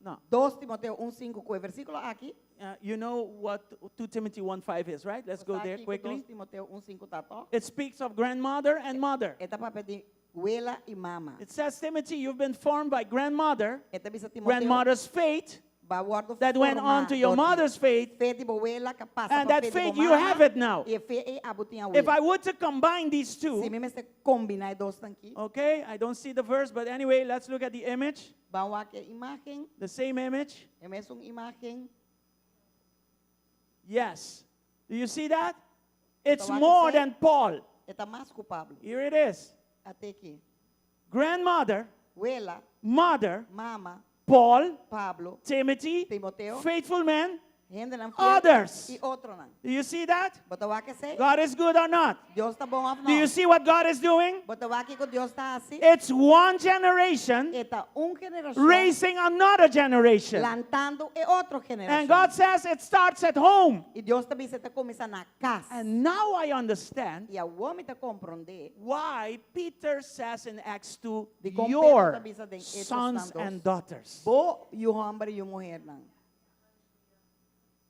no, 2 Timoteo 1, 5 ku e versíkulo aki. you know what 2 Timothy 1 5 is, right? Let's go there quickly. 2 Timoteo 1, 5 ta to. It speaks of grandmother and mother. E ta papia di Wela i mama. It says, Timothy, you've been formed by grandmother, E ta bisa Timoteo, grandmother's faith b'a wòrdu that went on to your mother's faith, Fe di bo wela ku a pasa and pa that fe di bo faith you mama, have it now. I e fe ei abo tin If I were to combine these Si two, mi mester kombiná e dos aki, okay, I don't see the verse, but anyway, let's look at the image, ban wak e imágen, the same image. e mesun imágen. Yes. Do you see that? It's wak esei? more than Paul. E ta mas ku Pablo. Here it is. At'é aki. Grandmother, Wela, mother, mama, Paul, Pablo, Timothy, Timoteo, faithful men, hendenan fiel others. i otronan. Do you see that? Bo ta wak esei? God is good or not? Dios ta bon òf Do you no? see what God is doing? Bo ta wak kiko Dios ta hasi? It's one generation E ta un generashon raising another generation. lantando e otro generashon. And God says it starts at home. I Dios ta bisa e ta kuminsá na kas. And now I understand I awor mi ta komprondé why Peter says in Acts 2, Dikon Pedro your ta bisa den Hechos sons 2. and daughters. Bo yu hòmber i yu muhénan.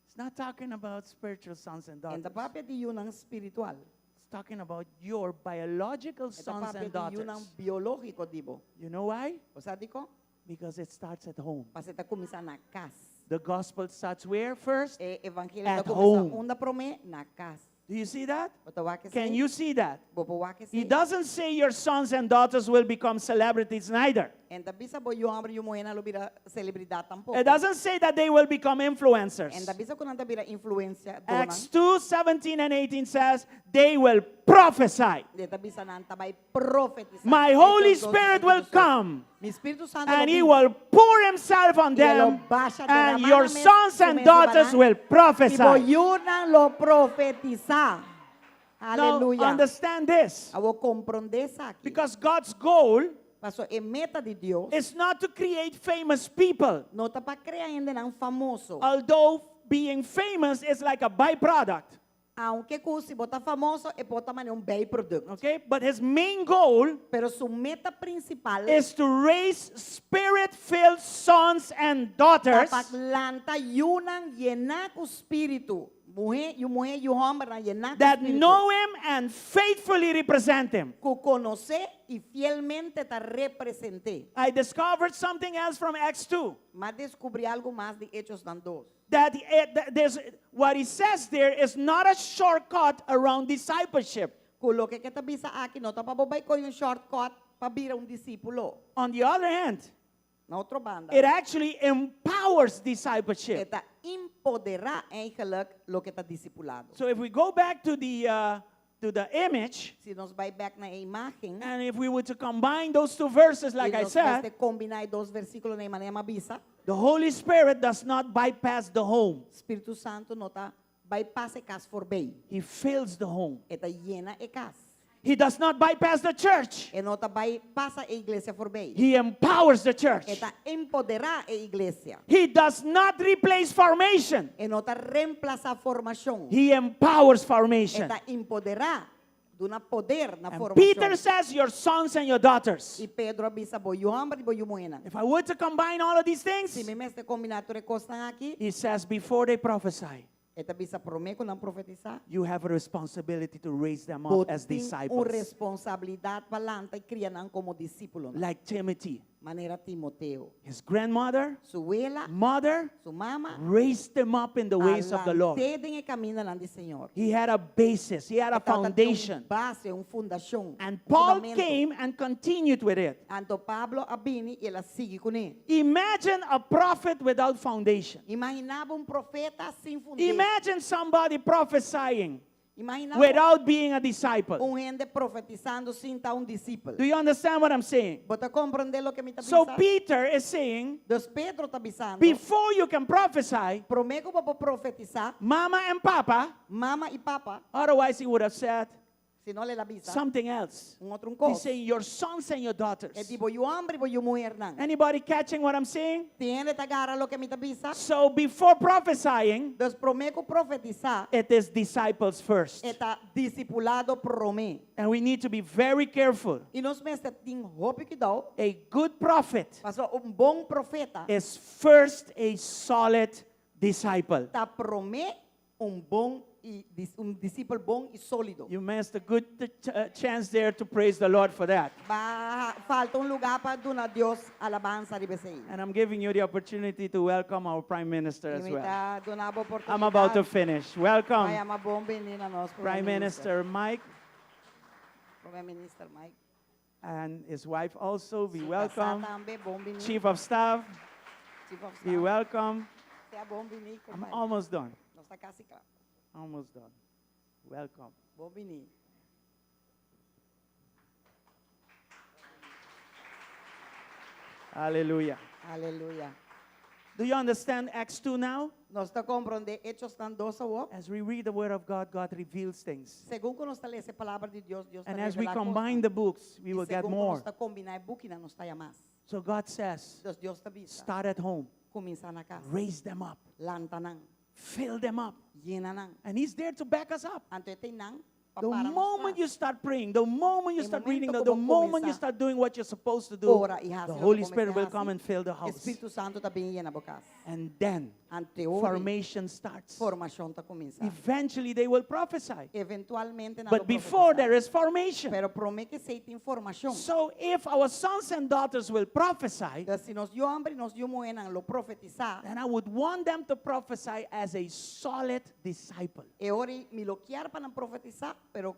It's not talking about spiritual sons and E n' daughters. ta papia di yunan spiritual. It's talking about your biological E ta sons papia and di yunan daughters. biológiko di bo. You know why? Bo sa dikon? Because it starts at home. Pasobra e ta kuminsá na kas. The gospel starts where first? E evangelio At ta kuminsá home. unda promé na kas. Do you see that? Bo ta wak Can you see that? Bo por wak He doesn't say your sons and daughters will become celebrities neither. E n' ta bisa bo yu hòmber i yu muhénan lo bira selebridat tampoko. It doesn't say that they will become influencers. E n' ta bisa ku nan ta bira influensiadó. Acts 2 17 and 18 says they will prophesy. E ta bisa nan ta bai profetisá. My Hechos Holy 2, Spirit will 18. come Mi Spiritu Santu and lo he bin. will pour himself on I e lo them, basha and derramá your nan mes sons and su mes daughters riba nan. will I bo prophesy. yunan lo profetisá. Now, Aleluya. understand this Awor komprondé esaki. because God's goal Paso e meta di Dios is not to create famous people, no ta pa krea hendenan famoso. although being famous is like a byproduct. Aunke ku si bo ta famoso e por ta manera un bijproduct. Okay? But his main goal Pero su meta prinsipal is to raise spirit filled sons and daughters ta pa lanta yunan yená ku spiritu. Muhé, yu muhé, yu hòmbernan yená ku that spiritu. know him and faithfully represent him. Ku konos'é i fielmente ta represent'é. I discovered something else from Acts 2. M'a deskubrí algu mas di Echonan 2. That there's, what he says there is not a shortcut around discipleship. Ku loke e ta bisa aki no ta pa bo bai kohe un shortcut pa bira un disípulo. On the other hand, Na otro banda. it actually empowers discipleship. E ta empoderá eigenlijk loke ta disipulado. So if we go back to the image, Si nos bai bèk na e imágen, and if we were to combine those two verses, like i I nos said, mester kombiná e dos versíkulonan manera m'a bisa, the Holy Spirit does not bypass the home. Spiritu Santu no ta bai pasa e kas voorbij. He fills the home. E ta yena e kas. He does not bypass the church. E no ta bai pasa e iglesia voorbij. He empowers the church. E ta empoderá e iglesia. He does not replace formation. E no ta reemplasá formashon. He empowers formation. E ta empoderá, duna poder na And formashon. Peter says, Your sons and your daughters. I Pedro a bisa bo yu hòmber i bo yu muhénan. If I were to combine all of these things, Si mi mester kombiná tur e kosnan aki, he says, Before they prophesy, e ta bisa promé ku nan profetisá. you have a responsibility to raise them Bo up as tin un disciples. responsabilidat pa lanta i kria nan komo disípulo. Like Timothy, Manera Timoteo. his grandmother, Su wela, mother, su mama, raised him up in the ways of the Lord. a lant'é den e kamindanan di Señor. He had a basis, he had a E tabata tin un foundation. base, un fundashon. And un Paul fundamento. came and continued with it. Anto Pablo a bini i el a sigui kuné. Imagine a prophet without foundation. Imaginá bo un profeta sin fundeshi. Imagine somebody prophesying Imaginá bo without being a disciple. un hende profetisando sin ta un disipel. Do you understand what I'm saying? Bo ta komprondé loke mi ta So bisa? Peter is saying, Dus Pedro ta bisando, before you can prophesy, promé ku bo por profetisá, mama and papa, mama i papa, otherwise he would have said sino lo el a bisa, something else. un otro un He's kos. saying your sons and your daughters. E di bo yu hòmber i bo yu muhénan. Anybody catching what I'm saying? Tin hende ta gara loke mi ta bisa? So before prophesying, Dus promé ku profetisá, it is disciples first. e ta disipulado promé. And we need to be very careful. I nos mester tin hopi kuidou, A good prophet paso un bon profeta is first a solid disciple. ta promé un bon I dis, un disipel bon i sólido. You missed a good chance there to praise the Lord for that. B'a falta un lugá pa duna Dios alabansa riba esei. And I'm giving you the opportunity to welcome our Prime Minister as well. I mi ta duna bo oportunidat. I'm about to finish. Welcome. Pa yama bon bini na nos Prime Minister Mike. Prome Minister Mike. And his wife also. Be Su welcome. kasá tambe, bon bini. Chief of Staff. Chief of Be Staff. welcome. Sea bon bini, I'm kompadre. almost done. Nos ta kasi kla. Almost done. Welcome. Bon bini. Hallelujah. Aleluya. Do you understand Acts 2 now? Nos ta komprondé Echonan 2 awor. As we read the Word of God, God reveals things. Segun ku nos ta lesa e palabra di Dios, Dios ta And as we revelá combine kosnan. the books, we I will get segun ku more. nos ta kombiná e bukinan, nos ta haña mas. So God says, Entonces Dios ta bisa. start at home, Kuminsá na kas. raise them up, Lanta nan. fill them up. Yena nan. And He's there to back us up. Anto e t'einan pa The para nos moment tras. you start praying, the moment you E start reading, momento the ku bo moment you kuminsá start doing what you're supposed to do, ora i hasi the loke Holy bo Spirit mester will hasi, come and fill the house. Spiritu Santu ta bin yena bo kas. And then Anto ora formation starts. formashon ta kuminsá. Eventually they will prophesy. Eventualmente nan lo But before profetisá. there is formation. Pero promé ku esei tin formashon. So if our sons and daughters will prophesy, Entonces, si nos yu hòmber i nos yu muhénan lo profetisá, then I would want them to prophesy as a solid disciple. E ora ei mi lo kier pa nan profetisá, pero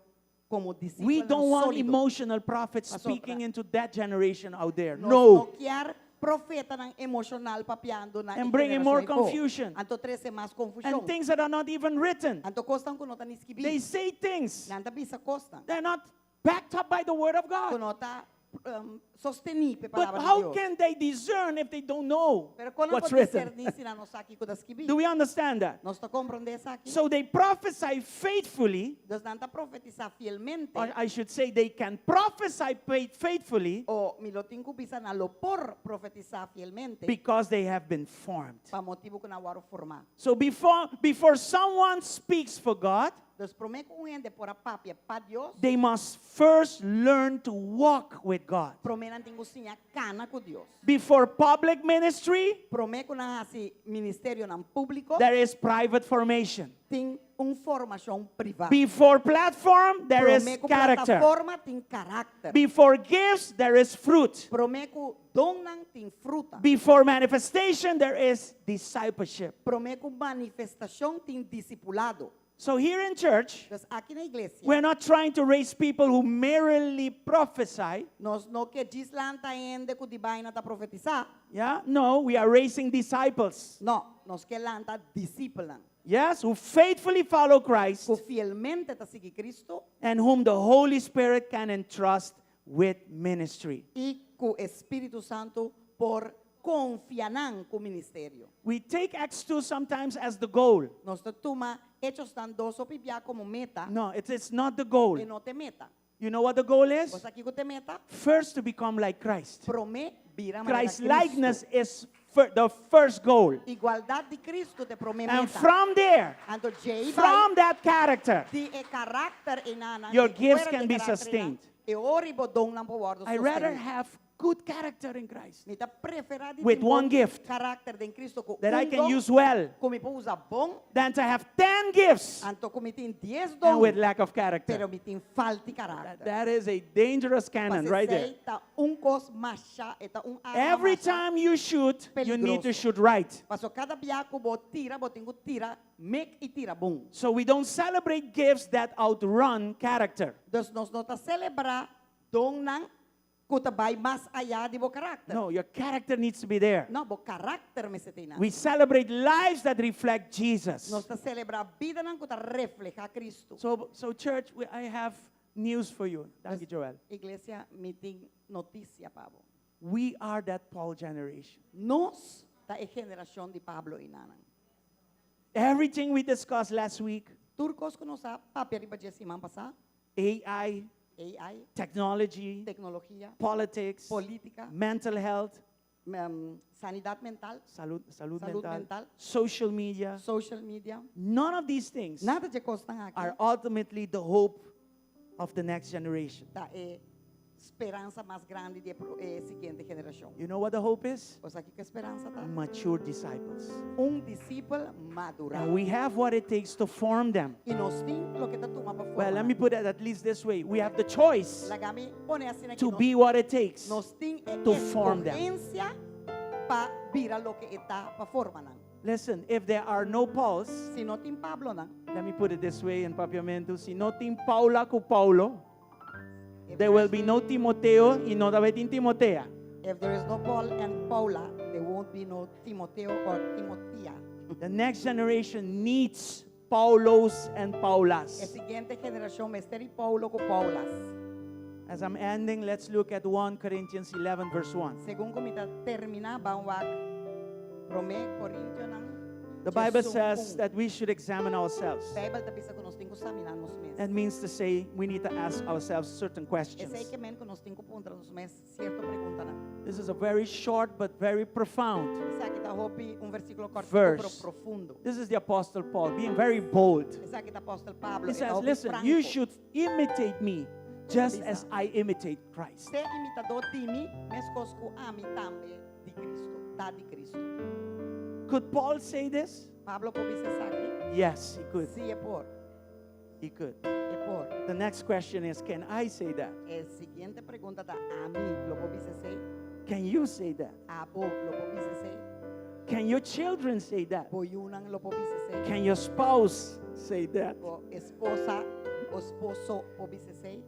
komo disipelnan We don't want sólido. emotional prophets Pasobra. speaking into that generation out there. Nos No. no kier profetanan emoshonal papiando na And e bringing more generashon ei po. confusion. Anto trese mas konfushon. And things that are not even written. Anto kosnan ku no ta ni skibí. They say things. Nan ta bisa kosnan. They're not backed up by the word of Ku God. no ta um, sostení pe But palabra di how Dios. can they discern if they don't know Pero kon nan what's por written? diserní si nan no sa kiko ta skibí? Do we understand that? Nos ta komprondé esaki? So they prophesy faithfully, Dus nan ta profetisá fielmente. or I should say they can prophesy faithfully O mi lo tin ku bisa nan lo por profetisá fielmente. because they have been formed. Pa motibu ku nan a wòrdu formá. So before someone speaks for God, Dus promé ku un hende por a papia pa Dios, they must first learn to walk with God. promé nan tin ku siña kana ku Dios. Before public ministry, Promé ku nan hasi ministerionan públiko, there is private formation. tin un formashon privá. Before platform, there is Promé ku character. plataforma tin karakter. Before gifts, there is fruit. Promé ku donnan tin fruta. Before manifestation, there is discipleship. Promé ku manifestashon tin disipulado. So here in church, Dus aki na iglesia, we're not trying to raise people who merely prophesy. nos no ke djis lanta hende ku di baina ta profetisá. Yeah? No, we are raising disciples. No, nos ke lanta disipelnan. Yes, who faithfully follow Christ Ku fielmente ta sigui Kristu and whom the Holy Spirit can entrust with ministry. i ku Spiritu Santu por konfia nan ku ministerio. We take Acts 2 sometimes as the goal. Nos ta tuma Echonan 2 hopi bia komo meta. No, it's not the goal. E no ta e meta. You know what the goal is? Bo sa kiko ta e meta? First, to become like Christ. Promé bira manera Christ Kristu. likeness is the first goal. Igualdat di Kristu ta e promé And meta. from there, Anto djei from that character, di e karakter einan, Your di gifts fuera can di be karakter einan, sustained. E ora bo donnan por wòrdu I rather sostení. have good character in Christ Mi ta preferá di with tin one bon gift karakter den Kristu ku that I un can don, use well ku mi por usa bon, than to have 10 gifts anto ku mi tin 10 don, and with lack of character. pero mi tin falta di karakter. That is a dangerous cannon Pase right there. esei ta un kos masha, e ta un arma Every masha time you shoot, you need to peligroso. shoot right. Paso kada bia ku bo tira, bo tin ku tira, mek i tira bon. So we don't celebrate gifts that outrun character. Dus nos no ta selebrá donnan ku ta bai mas ayá di bo karakter. No, your character needs to be there. No, bo karakter mester ta einan. We celebrate lives that reflect Jesus. Nos ta selebrá bidanan ku ta reflehá Kristu. So church, I have news for you. Thank you, Joel. Iglesia, mi tin notisia pa bo. We are that Paul generation. Nos ta e generashon di Pablo einan. Everything we discussed last week, Tur kos ku nos a papia riba dje siman pasá, AI, AI, technology, teknologia, politics, polítika, mental health, sanidat mental, salud, salud, Salud mental, mental. social media, social media. none of these things Nada di e kosnan aki. are ultimately the hope of the next generation. Ta e Speransa mas grandi di e siguiente generashon. You know what the hope is? Bo sa kiko e speransa ta? Mature disciples. Un disipel madurá. And we have what it takes to form them. I nos tin loke ta tuma pa forma. Well, let me put it at least this way. We have the choice Laga mi pone asina aki to nos, be what it takes. nos tin e to form them. eskohensia pa bira loke e ta pa forma nan. Listen, if there are no Pauls, Si no tin Pablonan, let me put it this way in Papiamento, si no tin Paula ku Paulo, if there will be no Timoteo i no ta bai tin Timotea. If there is no Paul and Paula, there won't be no Timoteo or Timotea. The next generation needs Paulos and E Paulas. siguiente generashon mester di Paulo ku Paulas. As I'm ending, let's look at 1 Corinthians 11, verse 1. Segun ku mi ta terminá, ban wak Promé Korintionan. The Bible says that we should examine ourselves. Beibel ta bisa ku nos tin ku saminá nos mes. That means to say we need to ask ourselves certain questions. Esei ke men ku nos tin ku puntra nos mes sierto preguntanan. This is a very short but very profound Esaki ta hopi un versíkulo kòrtiku verse. pero profundo. This is the Apostle Paul being very bold. Esaki ta Apòstel Pablo. He E ta says, hopi Listen, franko. you should imitate me just as I imitate Christ. Sea imitadó di mi, meskos ku ami tambe di Kristu, ta di Kristu. Could Paul say this? Pablo por bisa esaki? Yes, he could. Sí, e por. He could. E por. The next question is, can I say that? E siguiente pregunta ta, ami lo por bisa esei? Can you say that? Abo lo por bisa esei? Can your children say that? Bo yunan lo por bisa esei? Can your spouse say that? Bo esposa o esposo por bisa esei?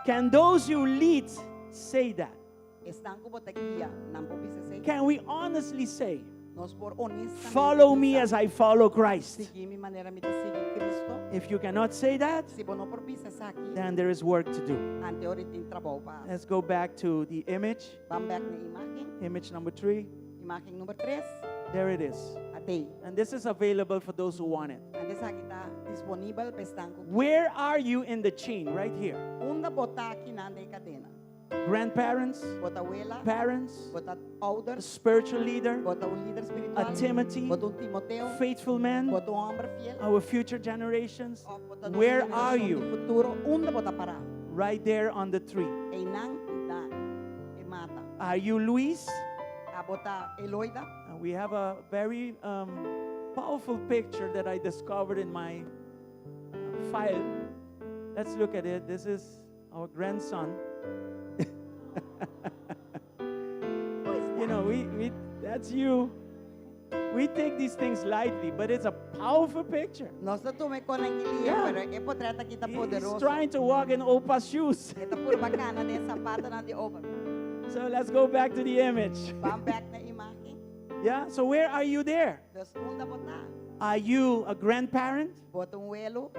Can those you lead say that? Esnan ku bo ta guia, nan por bisa esei? Can we honestly say, Nos por honestamente follow me bisa, as I follow Christ? Sigui mi manera mi ta sigui Kristu. If you cannot say that, Si bo no por bisa esaki, then there is work to do. anto ora tin trabou pa hasi. Let's go back to the image, Ban bèk na imágen, image number 3. imágen number 3, There it is. At'é. And this is available for those who want it. Anto esaki ta disponibel pa esnan ku Where are you in the chain? Right here. Unda bo ta akinan den kadena. Grandparents, Bo ta wela, parents, bo ta a ouders, spiritual leader, bo ta un lider a spiritual, Timothy, bo ta un Timoteo, faithful men, bo ta un hòmber fiel, our future generations. òf bo ta nos Where are generashon di you? futuro, unda bo ta pará? Right there on the tree. Einan na e mata. Are you Luis? Abo ta Eloida? We have a very powerful picture that I discovered in my file. Let's look at it. This is our grandson. That's you. We take these things lightly, but it's a powerful picture. Nos ta tuma e kosnan aki lihé, pero e potrèt aki ta He's poderoso. trying to walk in Opa's shoes. E ta purba kana den sapatonan di Opa. So let's go back to the image. Ban bèk na imágen. Yeah? So where are you there? Dus unda bo ta? Are you a grandparent? Bo ta un welo?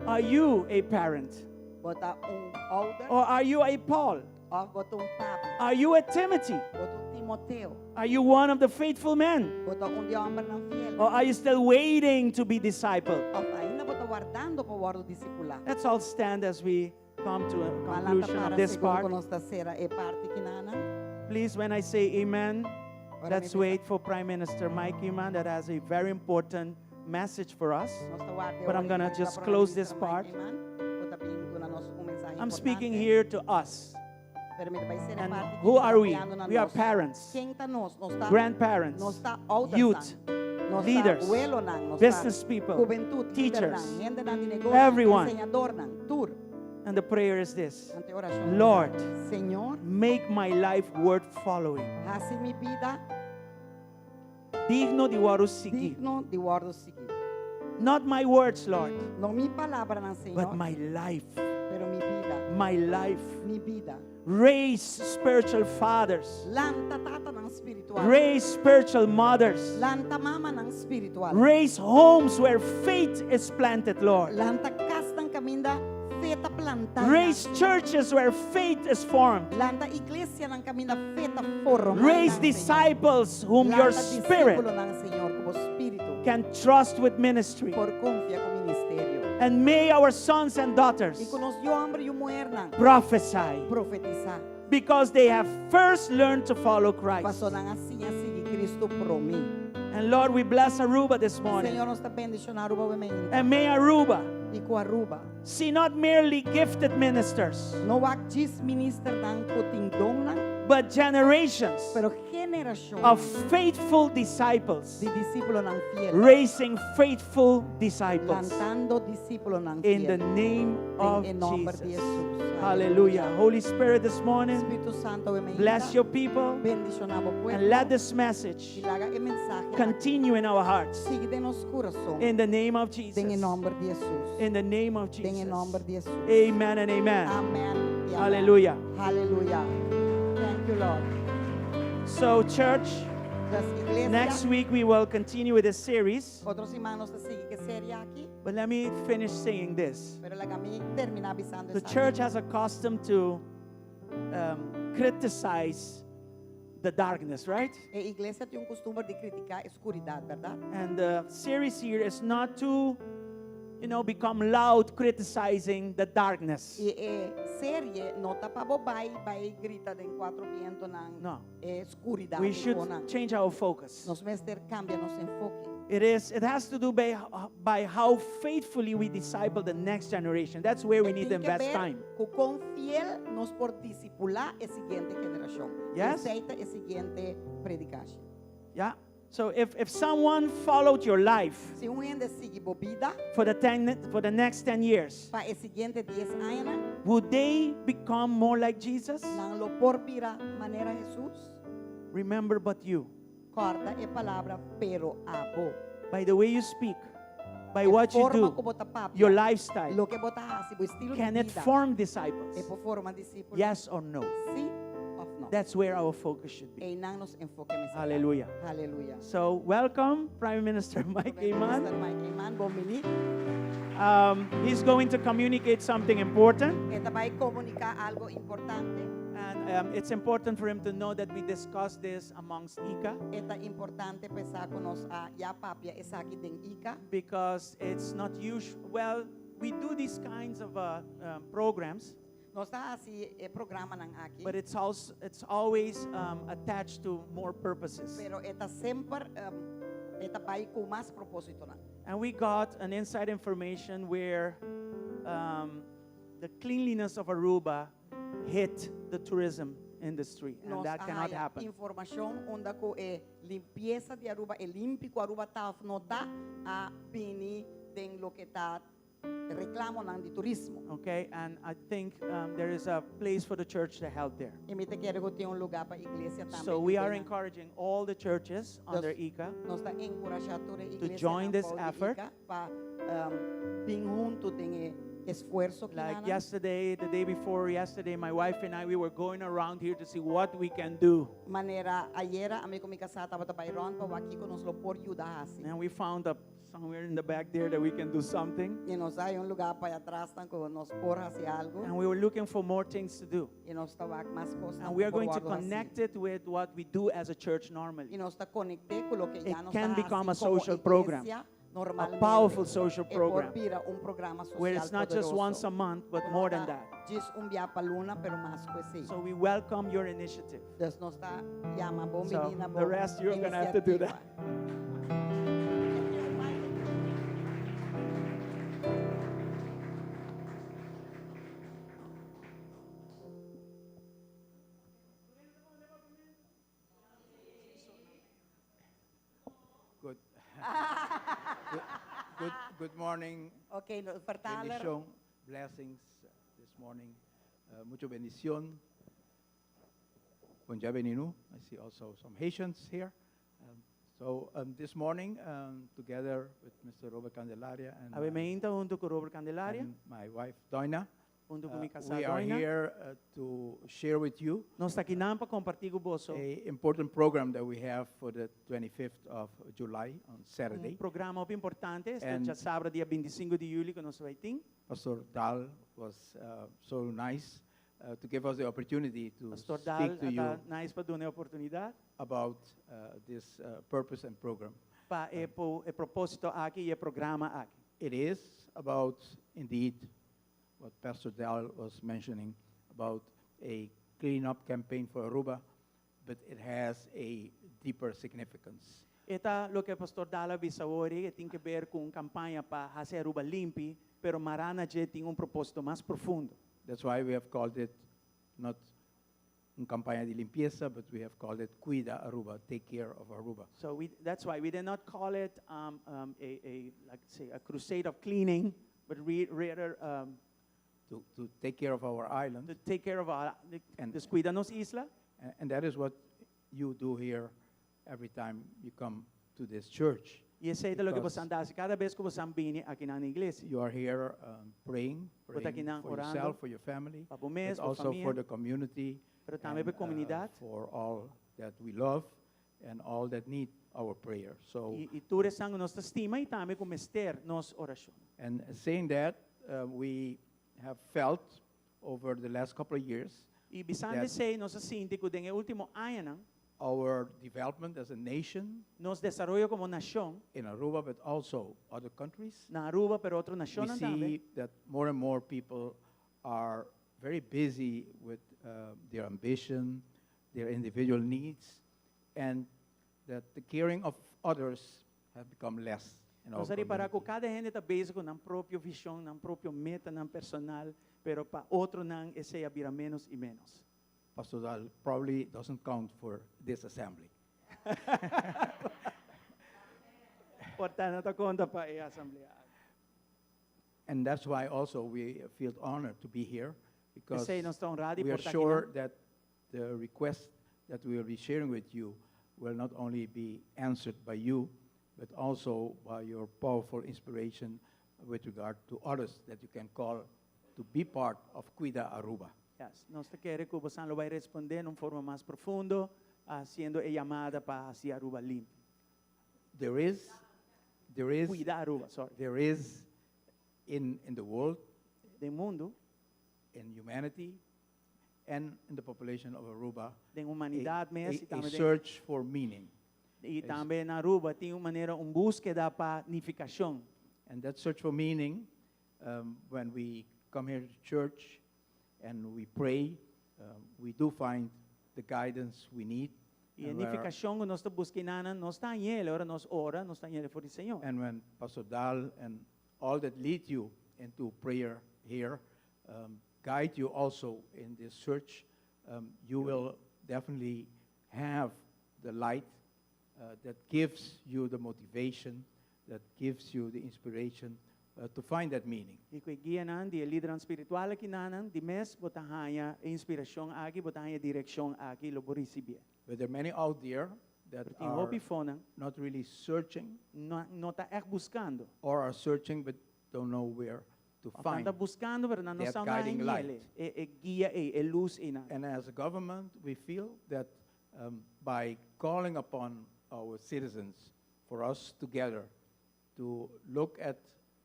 Are you a parent? Bo ta un ouder? Or are you a Paul? Òf bo ta un Pablo? Are you a Timothy? Bo ta un Timoteo? Are you one of the faithful men? Bo ta un di e hòmbernan fiel? Or are you still waiting to be discipled? Òf ainda bo ta wardando pa wòrdu disipulá? Let's all stand as we come to a Ban lanta conclusion para of this segun part. ku nos ta sera e parti akinan. Please, when I say amen, Ora let's mi bisa. wait for Prime Minister Mike Eman that has a very important message for us. Nos ta warda But I'm ora going to riba just Prome close this Minister Mike part. Eman, ku ta bin duna nos un mensahe I'm speaking importante. here to us. Pero mi ta bai sera And parti who aki are we? papiando na We are nos. parents, Ken ta nos? Nos ta grandparents, nos ta ouders youth, nan. Nos ta leaders, welonan, nos ta business people, hubentut, teachers, lidernan, hendenan di negoshi, everyone. enseñadornan, tur. And the prayer is this: Anto e orashon. Lord, Señor, make my life worth following. hasi mi bida Digno di wòrdu sigui. digno di wòrdu sigui. Not my words, Lord, No mi palabranan, Señor, but my life. pero mi bida. My life. Mi bida. Raise spiritual fathers. Lanta tatanan spiritual. Raise spiritual mothers. Lanta mamanan spiritual. Raise homes where faith is planted, Lord. Lanta kasnan kaminda fe ta plantá. Raise churches where faith is formed. Lanta iglesianan kaminda fe ta formá. Raise disciples whom your Lanta spirit disipelnan, Señor, ku bo spiritu can trust with ministry. por konfia ku ministerio. And may our sons and daughters I ku nos yu hòmber i muhénan prophesy profetisá. because they have first learned to follow Christ. Paso nan a siña sigui Kristu promé. And Lord, we bless Aruba this morning. Señor, nos ta bendishoná Aruba awe mainta. And may Aruba I ku Aruba. see not merely gifted ministers, No wak djis ministernan ku tin donnan, but generations pero generashon of faithful disciples, di disípulonan fiel. raising faithful disciples. Lantando disípulonan In the fiel. name of Den e nòmber di Jesus. Jesus. Hallelujah. Holy Spirit, this morning, Spiritu Santu awe mainta. bless your people Bendishoná bo pueblo. and let this message I laga e mensahe continue in our hearts. sigui den nos kurason. In the name of Den e Jesus. nòmber di Jesus. In the name of Den e Jesus. nòmber di Jesus. Amen and amen. Amèn. I amèn. Hallelujah. Hallelujah. Thank you, Lord. So, church, Dus iglesia, next week we will continue with this series. Otro siman nos ta sigui ku e serie aki, But let me finish saying this. pero laga mi terminá bisando The esaki. church has accustomed to criticize the darkness, right? E iglesia tin un kustumber di kritiká e skuridat, bèrdat? And the series here is not to, become loud criticizing the darkness. I e serie no ta pa bo bai bai grita den kuater bientonan No. e skuridat. We should change our focus. Nos mester kambia nos enfoke. It has to do by how faithfully we disciple the next generation. That's where we need to Tin ke invest ber time. ku kon fiel nos por disipulá e siguiente generashon. Yes. Esei ta e siguiente predikashon. Yeah? So if someone followed your life Si un hende sigui bo bida for the next 10 years, pa e siguiente 10 aña, would they become more like Jesus? nan lo por bira manera Jesus. Remember but you. Kòrda e palabra pero abo. By the way you speak, by E what you forma do, ku bo ta papia, your lifestyle, loke bo ta hasi, bo estilo can di it bida. form E disciples? por forma disípulo. Yes or no? Si òf nò. That's where our focus should be. Einan nos enfoke mester ta. Hallelujah. Hallelujah. So welcome, Prime Minister Mike Minister Eman. Mike Eman, bon bini. He's going to communicate something important. E ta bai komuniká algu importante. And it's important for him to know that we discussed this amongst ICA E ta importante p'e sa ku nos a ya papia esaki den ICA. because it's not usual. Well, we do these kinds of programs, Nos ta hasi e programanan aki. but it's also it's always attached to more purposes. Pero e ta semper e ta bai ku mas propósitonan. And we got an inside information where the cleanliness of Aruba hit the tourism industry, and Nos that cannot a haya happen. informashon unda ku e limpiesa di Aruba, e limpi ku Aruba ta òf no ta, a bini den loke ta reklamonan di turismo. Okay, and I think there is a place for the church to help there. I mi ta kere ku tin un lugá pa iglesia tambe. So we are encouraging all the churches under ICA Nos ta enkurashá tur iglesia join this effort. pa bin huntu den e esfuerso ku Like yesterday, the day before yesterday, my wife and I, we were going around here to see what we can do. Manera ayera, ami ku mi kasá tabata bai rònt pa wak kiko nos lo por yuda hasi. And we found up somewhere in the back there that we can do something. I nos a haña un lugá pa atras ku nos por hasi algu. And we were looking for more things to do. I nos ta wak mas kos And we are going to connect it with what we do as a church I normally. nos ta konekt'é ku loke It ya nos can ta become a hasi komo social program. iglesia normalmente. A powerful social E por program. bira un programa sosial Where it's not just poderoso. once a month, but Ku no more than ta that. Djis un bia pa luna, pero mas ku esei. So we welcome your initiative. Dus nos ta yama bon So, bini na the rest you're gonna have to do that. Good. good, good, good morning. Ok, no, vertaler. Bendición, blessings this morning. Mucho bendición. Bon dia, beninu. I see also some Haitians here. So this morning, together with Mr. Robert Candelaria and, Awe mainta huntu ku Robert Candelaria, and my wife Doina, huntu ku mi kasá we are Doina. here to share with you Nos ta akinan pa kompartí ku boso a important program that we have for the 25th of July on Saturday. un programa hopi importante, esta And djasabra dia 25 di yüli ku nos ta bai tin. Pastor Dal was so nice to give us the opportunity to Pastor Dal speak to you ta nice pa duna e oportunidat about this purpose and program. pa e, po, e propósito aki i e programa aki. It is about, indeed, what Pastor Dal was mentioning about a cleanup campaign for Aruba, but it has a deeper significance. E ta loke Pastor Dal a bisa awor, tin di ber ku un kampaña pa hasi Aruba limpi, pero mará na dje tin un propósito mas profundo. That's why we have called it not un kampaña di limpiesa, but we have called it Cuida Aruba, take care of Aruba. So that's why we did not call it a, like say, a crusade of cleaning, but rather To take care of our island. To take care of our, dus kuida nos isla. And that is what you do here every time you come to this church. I esei ta loke Because boso ta hasi kada bes ku boso bini aki na iglesia. you are here praying, Bo ta aki praying nan for orando, yourself, for your family, pa bo mes, but pa also famia, for the community, pero tambe and, pa e komunidat. For all that we love and all that need our prayer. So, I tur esnan ku nos ta stima i tambe ku mester nos orashon. And saying that, we have felt over the last couple of years I bisando that esei, nos a sinti ku den e último añanan, our development as a nation nos desaroyo komo nashon, in Aruba, but also other countries, na Aruba, pero otro we nashon tambe, see that more and more people are very busy with their ambition, their individual needs, and that the caring of others have become less in our Nos a ripará ku community. kada hende ta bezig ku nan propio vishon, nan propio meta, nan personal, pero pa otronan esei a bira ménos i ménos. Pastor Dal probably doesn't count for this assembly. Por tantu, no ta konta pa e asamblea. And that's why also we feel honored to be here, because P'esei nos ta honrá we are por ta aki. Sure that the request that we will be sharing with you will not only be answered by you, but also by your powerful inspiration with regard to others that you can call to be part of Cuida Aruba. Yes, nos ta kere ku boso lo bai respondé di un forma mas profundo, hasiendo e yamada pa hasi Aruba limpi. There is, Kuida Aruba, sorry. There is in the world, Den mundu, in humanity, and in the population of Aruba, den humanidat mes, i a tambe, search for meaning. I tambe na Aruba tin un manera, un búskeda pa nifikashon. And that search for meaning, when we come here to church and we pray, we do find the guidance we need. I e And nifikashon ku nos ta buskando, nos ta hañ'é, ora nos ora, nos ta hañ'é for di Señor. And when Pastor Dal and all that lead you into prayer here guide you also in this search, you will definitely have the light that gives you the motivation, that gives you the inspiration to find that meaning. I ku e guianan, di lidernan spiritual akinan, di mes, bo ta haña inspirashon aki, bo ta haña direkshon aki, lo bo risibí. But there are many out there that Pero tin are hopi eifonan, not really searching no, no ta echt buskando. Or are searching but don't know where to find Ta buskando, pero no that sa guiding light. E, e guia ei, e lus einan. And as a government, we feel that by calling upon our citizens for us together to look at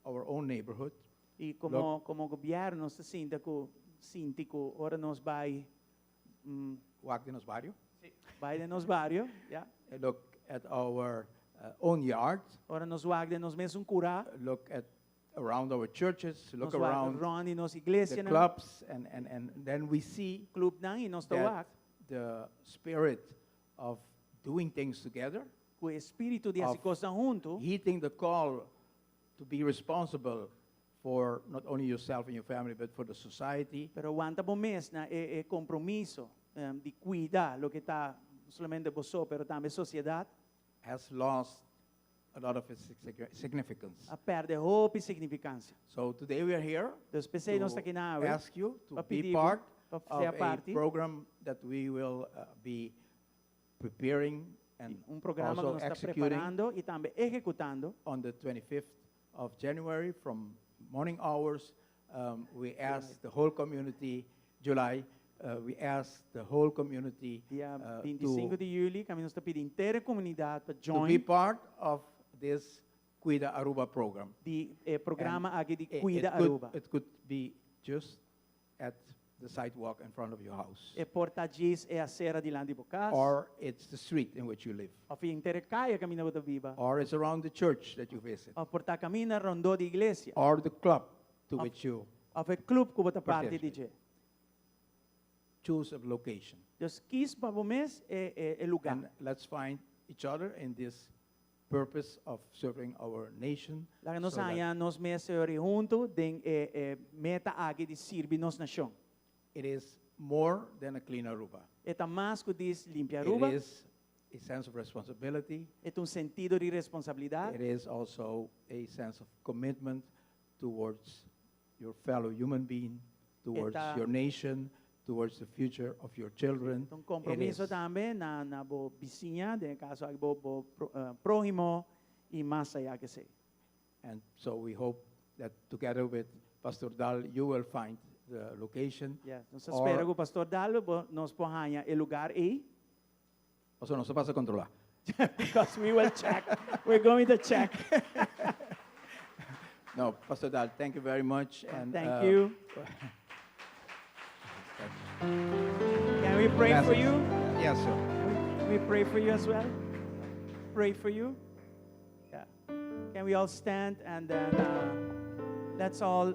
our own neighborhood, I komo gobièrnu, nos ta sinti ku ora nos bai, wak den nos bario, bai den nos bario, ja. Look at our own yard, Ora nos wak den nos mesun kurá, look at around our churches, look nos wak around rònt di nos the iglesia, clubs, and then we see klupnan i nos ta that wak, the spirit of doing things together, ku e spiritu di hasi of kos huntu, heeding the call to be responsible for not only yourself and your family, but for the society, pero wanta bo mes na e, e kompromiso di kuida loke ta no solamente bo, pero tambe sosiedat, has lost a lot of its significance. A pèrdè hopi signifikansia. So today we are here Dus p'esei nos to ta akinan, ask you to pa be pidi part pa of ser a parte program that we will be preparing and un programa ku also nos ta executing preparando i tambe ehekutando on the 25th of January from morning hours. We ask the whole community, July, we ask the whole community Dia 25 to, di yüli, kaminda nos ta pidi henter komunidat pa to be join part of this Cuida Aruba program. di e programa aki di Cuida Aruba. It could be just at the sidewalk in front of your house, E por ta djis e asera dilanti di bo kas, or it's the street in which you live, òf henter kaya kaminda bo ta biba, or it's around the church that you visit, òf por ta kaminda rondó di iglesia, or the club to Of- which you òf e klup ku bo ta parti di participate. dje. Choose a location. Dus kies pa bo mes e, e, e lugá. And let's find each other in this purpose of serving our nation. Laga nos so that haña nos mes, Señor, i huntu den e e meta aki di sirbi nos nashon. It is more than a clean Aruba. E ta mas ku djis limpia Aruba. It is a sense of responsibility. E ta un sentido di responsabilidat. It is also a sense of commitment towards your fellow human being, towards ta- your nation, towards the future of your children. Ta un kompromiso It is tambe na na bo bisiña, den e kaso aki bo bo pro- eh, próhimo i mas ayá ku esei. And so we hope that together with Pastor Dal, you will find the location. Yes, nos ta spera Or- ku Pastor Dal bo nos por haña e lugar ei. Paso nos ta pasa kontrolá. Because we will check. We're going to check. No, Pastor Dal, thank you very much. And, Thank you. Can we pray for you? Yes, sir. Can we pray for you as well? Pray for you? Yeah. Can we all stand and then uh, let's all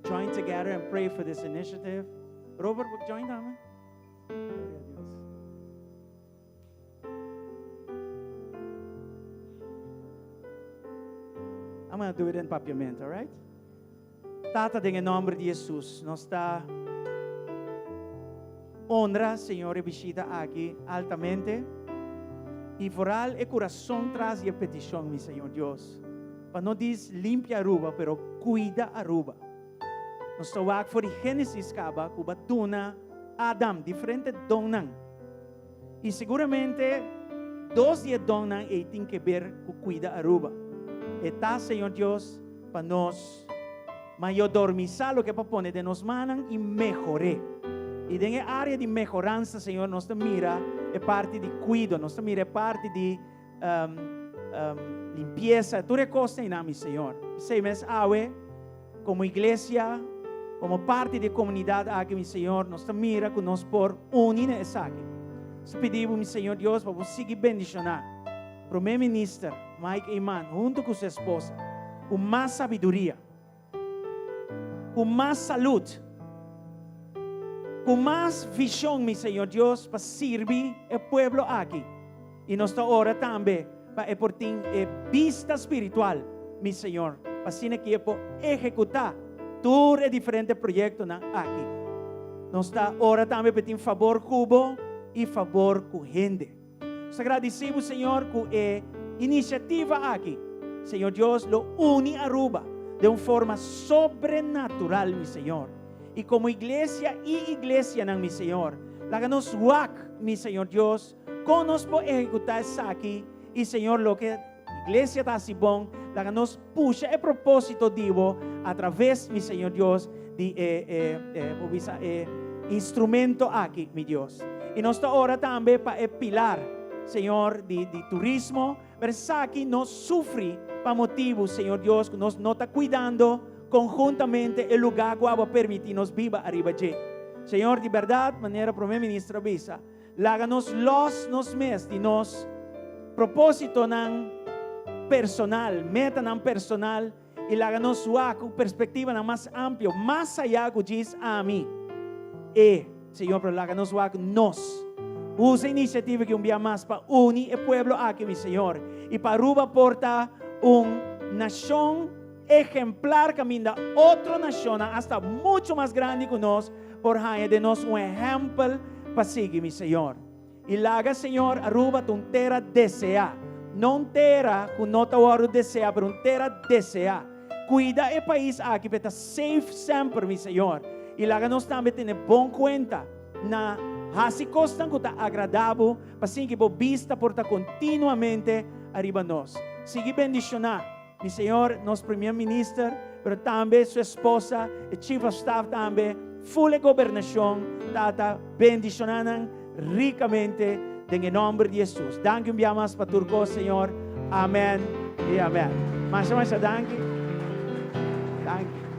join together and pray for this initiative? Robert, join them. Gloria a Dios. I'm going to do it in Papiamento, all right? Tata, den e nomber di Jesus, nos ta honra, Señor, e bishita aki altamente. I vooral e kurason tras di e petishon, mi Señor Dios, pa no djis limpia Aruba, pero kuida Aruba. Nos ta wak for di Génesis kaba ku bo a duna Adam diferente donnan. I seguramente dos di e donnan ei tin ke ber ku kuida Aruba. E ta, Señor Dios, pa nos mayordomisa loke pa pone den nos mannan i mehor'é. I den e área di mehoransa, Señor, nos ta mira e parti di kuido, nos ta mira e parti di limpiesa, tur e kosnan einan, mi Señor. P'esei mes awe, komo iglesia, komo parti di e komunidat aki, mi Señor, nos ta mira ku nos por uni na esaki. Nos ta pidi bo, mi Señor Dios, pa bo sigui bendishoná Prome Minister Mike Eman huntu ku su esposa ku mas sabiduria, ku mas salud, ku mas vision, mi Señor Dios, pa sirbi e pueblo aki. I nos ta ora tambe pa e por tin e bista spiritual, mi Señor, pa asina ki e por ehekutá tur e diferente proyektonan aki. Nos ta ora tambe pa e tin fabor ku bo i fabor ku hende. Nos ta gradisí bo, Señor, ku e inisiativa aki, Señor Dios, lo uni Aruba den un forma sobrenatural, mi Señor. I komo iglesia i iglesianan, mi Señor, laga nos wak, mi Señor Dios, Kon nos por ehekutá esaki? I Señor, loke iglesia ta hasi bon, laga nos pusha e propósito di bo atraves, mi Señor Dios, di e, e, e, bo bisa, e instrumento aki, mi Dios. I nos ta ora tambe pa e pilar, Señor, di, di turismo, pero esaki no sufri pa motibu, Señor Dios, ku nos no ta kuidando konhuntamente e lugá ku abo a permití nos biba ariba dje. Señor, di bèrdat, manera Prome Minister a bisa, Laga nos lòs nos mes di nos propósitonan personal, metanan personal, i laga nos wak ku perspektivanan mas amplio, mas ayá ku djis ami, e, Señor, pero laga nos wak nos. Usa e inisiativa aki un bia mas pa uni e pueblo aki, mi Señor, i pa Aruba por ta un nashon ejemplar kaminda otro nashonnan, asta muchu mas grandi ku nos, por haña den nos un ehèmpel pa sigui, mi Señor. I laga, Señor, Aruba ta un tera deseá. No un tera ku no ta wòrdu deseá, pero un tera deseá. Kuida e pais aki pa e ta safe semper, mi Señor. I laga nos tambe tene bon kuenta na hasi kosnan ku ta agradá Bo, pa sin ku Bo bista por ta kontinuamente ariba nos. Sigui bendishoná. Mi Señor, nos Premier Minister, pero tambe su esposa, e Chief of Staff tambe, full e gobernacion, Tata, bendiciona nan ricamente den e nomber di Jesus. Danki un bia mas pa tur cos, Señor. Amen y amen. Masha, masha danki. Danki.